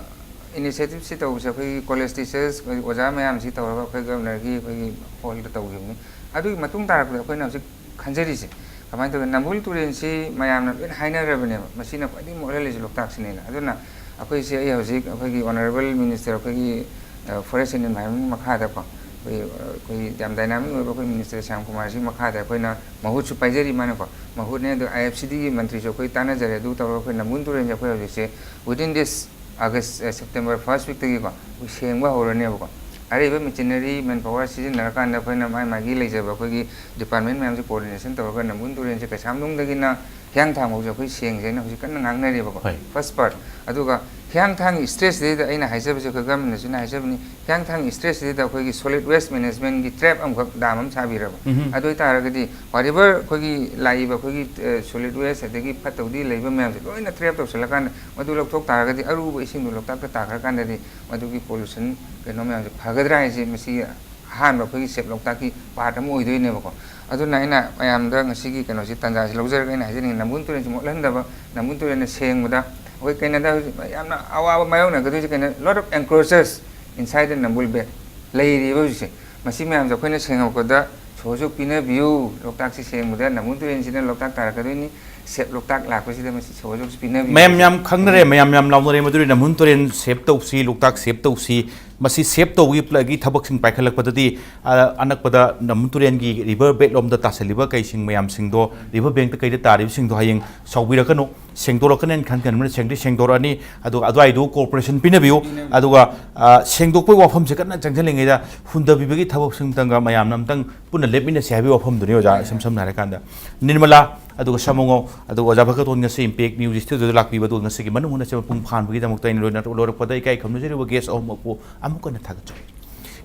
ꯏꯅꯤꯁꯤꯌꯦꯇꯤꯚꯁꯤ ꯇꯧꯕꯁꯦ ꯑꯩꯈꯣꯏꯒꯤ ꯀꯣꯂꯦꯖ ꯇꯤꯆꯔꯁ, ꯑꯩꯈꯣꯏ ꯑꯣꯖꯥ ꯃꯌꯥꯝꯁꯤ ꯇꯧꯔꯒ ꯑꯩꯈꯣꯏ ꯒꯕꯔꯅꯔꯒꯤ ꯑꯩꯈꯣꯏꯒꯤ ꯍꯣꯜꯗ ꯇꯧꯈꯤꯕꯅꯤ꯫ ꯑꯗꯨꯒꯤ ꯃꯇꯨꯡ ꯇꯥꯔꯛꯄꯗ ꯑꯩꯈꯣꯏꯅ ꯍꯧꯖꯤꯛ ꯈꯟꯖꯔꯤꯁꯦ ꯀꯃꯥꯏꯅ ꯇꯧꯒꯦ? ꯅꯝꯕꯨꯜ ꯇꯨꯔꯦꯜꯁꯤ ꯃꯌꯥꯝꯅ ꯂꯣꯏꯅ ꯍꯥꯏꯅꯔꯕꯅꯦꯕ, ꯃꯁꯤꯅ ꯈ꯭ꯋꯥꯏꯗꯒꯤ ꯃꯣꯠꯍꯜꯂꯤꯁꯦ ꯂꯣꯛꯇꯥꯛꯁꯤꯅꯦꯅ꯫ ꯑꯗꯨꯅ ꯑꯩꯈꯣꯏꯁꯦ, ꯑꯩ ꯍꯧꯖꯤꯛ ꯑꯩꯈꯣꯏꯒꯤ ꯑꯣꯅꯔꯦꯕꯜ ꯃꯤꯅꯤꯁꯇꯔ, ꯑꯩꯈꯣꯏꯒꯤ, ꯑ, ꯐꯣꯔꯦꯁ ꯑꯦꯟ ꯑꯦꯟꯚꯥꯏꯔꯣꯟꯃꯦꯟ ꯃꯈꯥꯗꯀꯣ, ꯑꯩꯈꯣꯏ, ꯑ, ꯑꯩꯈꯣꯏ ꯌꯥꯝ ꯗꯥꯏꯅꯥꯃꯤꯛ ꯑꯣꯏꯕ ꯑꯩꯈꯣꯏ ꯃꯤꯅꯤꯁꯇꯔ ꯁ꯭ꯌꯥꯝ ꯀꯨꯃꯥꯔꯁꯤ ꯃꯈꯥꯗ ꯑꯩꯈꯣꯏꯅ ꯃꯍꯨꯠꯁꯨ ꯄꯥꯏꯖꯔꯤ ꯃꯥꯅꯀꯣ, ꯃꯍꯨꯠꯅꯦ꯫ ꯑꯗꯣ ꯑꯥꯏ ꯑꯦꯐ ꯁꯤꯗꯒꯤ ꯃꯟꯇ꯭ꯔꯤꯁꯨ ꯑꯩꯈꯣꯏ ꯇꯥꯟꯅꯖꯔꯦ꯫ ꯑꯗꯨ ꯇꯧꯔꯒ ꯑꯩꯈꯣꯏ ꯅꯝꯕꯨꯜ ꯇꯨꯔꯦꯜꯁꯦ ꯑꯩꯈꯣꯏ ꯍꯧꯖꯤꯛꯁꯦ within this August, ꯑ, September first weekꯇꯒꯤꯀꯣ ꯑꯩꯈꯣꯏ ꯁꯦꯡꯕ ꯍꯧꯔꯅꯦꯕꯀꯣ꯫ ꯑꯔꯩꯕ ꯃꯦꯆꯤꯅꯔꯤ, ꯃꯦꯟ ꯄꯥꯋꯔ ꯁꯤꯖꯤꯟꯅꯔꯀꯥꯟꯗ ꯑꯩꯈꯣꯏꯅ ꯃꯥꯒꯤ ꯃꯥꯒꯤ ꯂꯩꯖꯕ ꯑꯩꯈꯣꯏꯒꯤ ꯗꯤꯄꯥꯔꯠꯃꯦꯟ ꯃꯌꯥꯝꯁꯦ ꯀꯣꯑꯣꯔꯗꯤꯅꯦꯁꯟ ꯇꯧꯔꯒ ꯅꯝꯕꯨꯜ ꯇꯨꯔꯦꯜꯁꯦ ꯀꯩꯁꯥꯝꯊꯣꯡꯗꯒꯤꯅ ꯍꯤꯌꯥꯡꯊꯥꯡ ꯐꯥꯎꯁꯦ ꯑꯩꯈꯣꯏ ꯁꯦꯡꯁꯦꯅ ꯍꯧꯖꯤꯛ ꯀꯟꯅ ꯉꯥꯡꯅꯔꯤꯕꯀꯣ꯫ ꯍꯣꯏ꯫ First part. ꯑꯗꯨꯒ ꯍꯤꯌꯥꯡꯊꯥꯡꯒꯤ ꯏꯁꯇ꯭ꯔꯦꯠꯁꯤꯗꯩꯗ ꯑꯩꯅ ꯍꯥꯏꯖꯕꯁꯦ, ꯑꯩꯈꯣꯏ ꯒꯃꯦꯟꯅꯁꯨ ꯑꯩꯅ ꯍꯥꯏꯖꯕꯅꯤ, ꯍꯤꯌꯥꯡꯊꯥꯡꯒꯤ ꯏꯁꯇ꯭ꯔꯦꯠꯁꯤꯗꯩꯗ ꯑꯩꯈꯣꯏꯒꯤ ꯁꯣꯂꯤꯗ ꯋꯦꯁ ꯃꯦꯅꯦꯖꯃꯦꯟꯒꯤ ꯇ꯭ꯔꯦꯞ ꯑꯃꯈꯛ ꯗꯥꯝ ꯑꯃ ꯁꯥꯕꯤꯔꯕ꯫ ꯎꯝꯍꯨꯝ꯫ ꯑꯗꯨ ꯑꯣꯏꯇꯥꯔꯒꯗꯤ whatever ꯑꯩꯈꯣꯏꯒꯤ ꯂꯥꯛꯏꯕ ꯑꯩꯈꯣꯏꯒꯤ, ꯑ, ꯁꯣꯂꯤꯗ ꯋꯦꯁ ꯑꯗꯒꯤ ꯐꯠꯇ ꯍꯥꯎꯗꯤ ꯂꯩꯕ ꯃꯌꯥꯝꯁꯦ ꯂꯣꯏꯅ ꯇ꯭ꯔꯦꯞ ꯇꯧꯁꯜꯂꯀꯥꯟꯗ ꯃꯗꯨ ꯂꯧꯊꯣꯛ ꯇꯥꯔꯒꯗꯤ ꯑꯔꯨꯕ ꯏꯁꯤꯡꯗꯣ ꯂꯣꯛꯇꯥꯛꯇ ꯇꯥꯈ꯭ꯔꯀꯥꯟꯗꯗꯤ ꯃꯗꯨꯒꯤ ꯄꯣꯂꯨꯁꯟ ꯀꯩꯅꯣ ꯃꯌꯥꯝꯁꯦ ꯐꯒꯗ꯭ꯔꯥ ꯍꯥꯏꯁꯦ ꯃꯁꯤ ꯑꯍꯥꯟꯕ ꯑꯩꯈꯣꯏꯒꯤ ꯁꯦꯞ ꯂꯣꯛꯇꯥꯛꯀꯤ ꯄꯥꯔꯠ ꯑꯃ ꯑꯣꯏꯗꯣꯏꯅꯦꯕꯀꯣ꯫ ꯑꯗꯨꯅ ꯑꯩꯅ ꯃꯌꯥꯝꯗ ꯉꯁꯤꯒꯤ ꯀꯩꯅꯣꯁꯤ, ꯇꯥꯟꯖꯥꯁꯤ ꯂꯧꯖꯔꯒ ꯑꯩꯅ ꯍꯥꯏꯖꯅꯤꯡꯉꯤ, ꯅꯝꯕꯨꯜ ꯇꯨꯔꯦꯜꯁꯤ ꯃꯣꯠꯍꯟꯗꯕ, ꯅꯝꯕꯨꯜ ꯇꯨꯔꯦꯜꯅ ꯁꯦꯡꯕꯗ ꯑꯩꯈꯣꯏ ꯀꯩꯅꯣꯗ ꯍꯧꯖꯤꯛ ꯌꯥꯝꯅ ꯑꯋꯥꯕ ꯃꯥꯌꯣꯛꯅꯒꯗꯣꯏꯁꯦ ꯀꯩꯅꯣ, lot of encroachers inside the Nambul Bay ꯂꯩꯔꯤꯕ ꯍꯧꯖꯤꯛꯁꯦ꯫ ꯃꯁꯤ ꯃꯌꯥꯝꯁꯦ ꯑꯩꯈꯣꯏꯅ ꯁꯦꯡꯉꯛꯄꯗ ꯁꯣꯁꯨ ꯄꯤꯅꯕꯤꯌꯨ, ꯂꯣꯛꯇꯥꯛꯁꯤ ꯁꯦꯡꯕꯗ ꯅꯝꯕꯨꯜ ꯇꯨꯔꯦꯜꯁꯤꯅ ꯂꯣꯛꯇꯥꯛ ꯇꯥꯔꯛꯀꯗꯣꯏꯅꯤ, ꯁꯦꯞ ꯂꯣꯛꯇꯥꯛ ꯂꯥꯛꯄꯁꯤꯗ ꯃꯁꯤ ꯁꯣꯁꯨ ꯄꯤꯅꯕꯤꯌꯨ꯫ ꯃꯌꯥꯝ ꯌꯥꯝ ꯈꯪꯅꯔꯦ, ꯃꯌꯥꯝ ꯌꯥꯝ ꯂꯥꯎꯅꯔꯦ, ꯃꯗꯨꯗꯤ ꯅꯝꯕꯨꯜ ꯇꯨꯔꯦꯜ ꯁꯦꯞ ꯇꯧꯁꯤ, ꯂꯣꯛꯇꯥꯛ ꯁꯦꯞ ꯇꯧꯁꯤ꯫ ꯃꯁꯤ ꯁꯦꯞ ꯇꯧꯕꯒꯤ ꯊꯕꯛꯁꯤꯡ ꯄꯥꯏꯈꯠꯂꯛꯄꯗꯗꯤ, ꯑ, ꯑꯅꯛꯄꯗ ꯅꯝꯕꯨꯜ ꯇꯨꯔꯦꯜꯒꯤ ꯔꯤꯚꯔ ꯕꯦꯗꯂꯣꯝꯗ ꯇꯥꯁꯜꯂꯤꯕ ꯀꯩꯁꯤꯡ ꯃꯌꯥꯝꯁꯤꯡꯗꯣ, ꯔꯤꯚꯔ ꯕꯦꯡꯛꯇ ꯀꯩꯗ ꯇꯥꯔꯤꯕꯁꯤꯡꯗꯣ ꯍꯌꯦꯡ ꯁꯥꯎꯕꯤꯔꯛꯀꯅꯨ, ꯁꯦꯡꯗꯣꯔꯛꯀꯅꯦꯅ ꯈꯟ ꯈꯟꯕꯅ ꯁꯦꯡꯗꯤ ꯁꯦꯡꯗꯣꯔꯛꯑꯅꯤ꯫ ꯑꯗꯨꯒ ꯑꯗꯨꯋꯥꯏꯗꯨ ꯀꯣꯔꯄꯣꯔꯦꯁꯟ ꯄꯤꯅꯕꯤꯌꯨ꯫ ꯄꯤꯅꯕꯤꯌꯨ꯫ ꯑꯗꯨꯒ, ꯑ, ꯁꯦꯡꯗꯣꯛꯄꯒꯤ ꯋꯥꯐꯝꯁꯦ ꯀꯟꯅ ꯆꯪꯁꯤꯜꯂꯤꯉꯩꯗ ꯍꯨꯟꯗꯕꯤꯕꯒꯤ ꯊꯕꯛꯁꯤꯡꯇꯪꯒ ꯃꯌꯥꯝꯅ ꯑꯝꯇꯪ ꯄꯨꯟꯅ ꯂꯦꯞꯃꯤꯟꯅꯁꯤ ꯍꯥꯏꯕꯒꯤ ꯋꯥꯐꯝꯗꯨꯅꯤ, ꯑꯣꯖꯥ, ꯏꯁꯝ ꯁꯝꯅ ꯍꯥꯏꯔꯀꯥꯟꯗ꯫ ꯅꯤꯔꯃꯂꯥ, ꯑꯗꯨꯒ ꯁꯥꯃꯨꯉꯧ, ꯑꯗꯨꯒ ꯑꯣꯖꯥ ꯚꯒꯠꯇꯣꯟ ꯉꯁꯤ ꯏꯝꯄꯦꯛ ꯅ꯭ꯌꯨꯁ ꯁ꯭ꯇꯨꯗꯤꯑꯣꯗ ꯂꯥꯛꯄꯤꯕꯗꯨ, ꯉꯁꯤꯒꯤ ꯃꯅꯨꯡ ꯍꯨꯠꯅ ꯆꯦꯟꯕ ꯄꯨꯡ ꯐꯥꯍꯟꯕꯒꯤꯗꯃꯛꯇ ꯑꯩꯅ ꯂꯣꯏꯅ-, ꯂꯣꯏꯔꯛꯄꯗ ꯏꯀꯥꯏ ꯈꯨꯝꯅꯖꯔꯤꯕ ꯒꯦꯁ ꯑꯍꯨꯝꯃꯛꯄꯨ ꯑꯃꯨꯛ ꯍꯟꯅ ꯊꯥꯒꯠꯆꯔꯤ꯫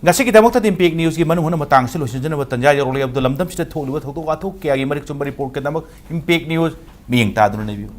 ꯉꯁꯤꯒꯤꯗꯃꯛꯇꯗꯤ ꯏꯝꯄꯦꯛ ꯅ꯭ꯌꯨꯁꯀꯤ ꯃꯅꯨꯡ ꯍꯨꯠꯅ ꯃꯇꯥꯡ ꯑꯁꯤ ꯂꯣꯏꯁꯤꯟꯖꯅꯕ ꯇꯟꯖꯥ ꯌꯧꯔꯛꯂꯦ꯫ ꯑꯗꯨ ꯂꯝꯗꯝꯁꯤꯗ ꯊꯣꯛꯂꯤꯕ ꯊꯧꯗꯣꯛ ꯋꯥꯊꯣꯛ ꯀꯌꯥꯒꯤ ꯃꯔꯤꯛ ꯆꯨꯝꯕ ꯔꯤꯄꯣꯔꯠꯀꯤꯗꯃꯛ ꯏꯝꯄꯦꯛ ꯅ꯭ꯌꯨꯁ ꯃꯤꯠꯌꯦꯡ ꯇꯥꯗꯨꯅ ꯂꯩꯕꯤꯌꯨ꯫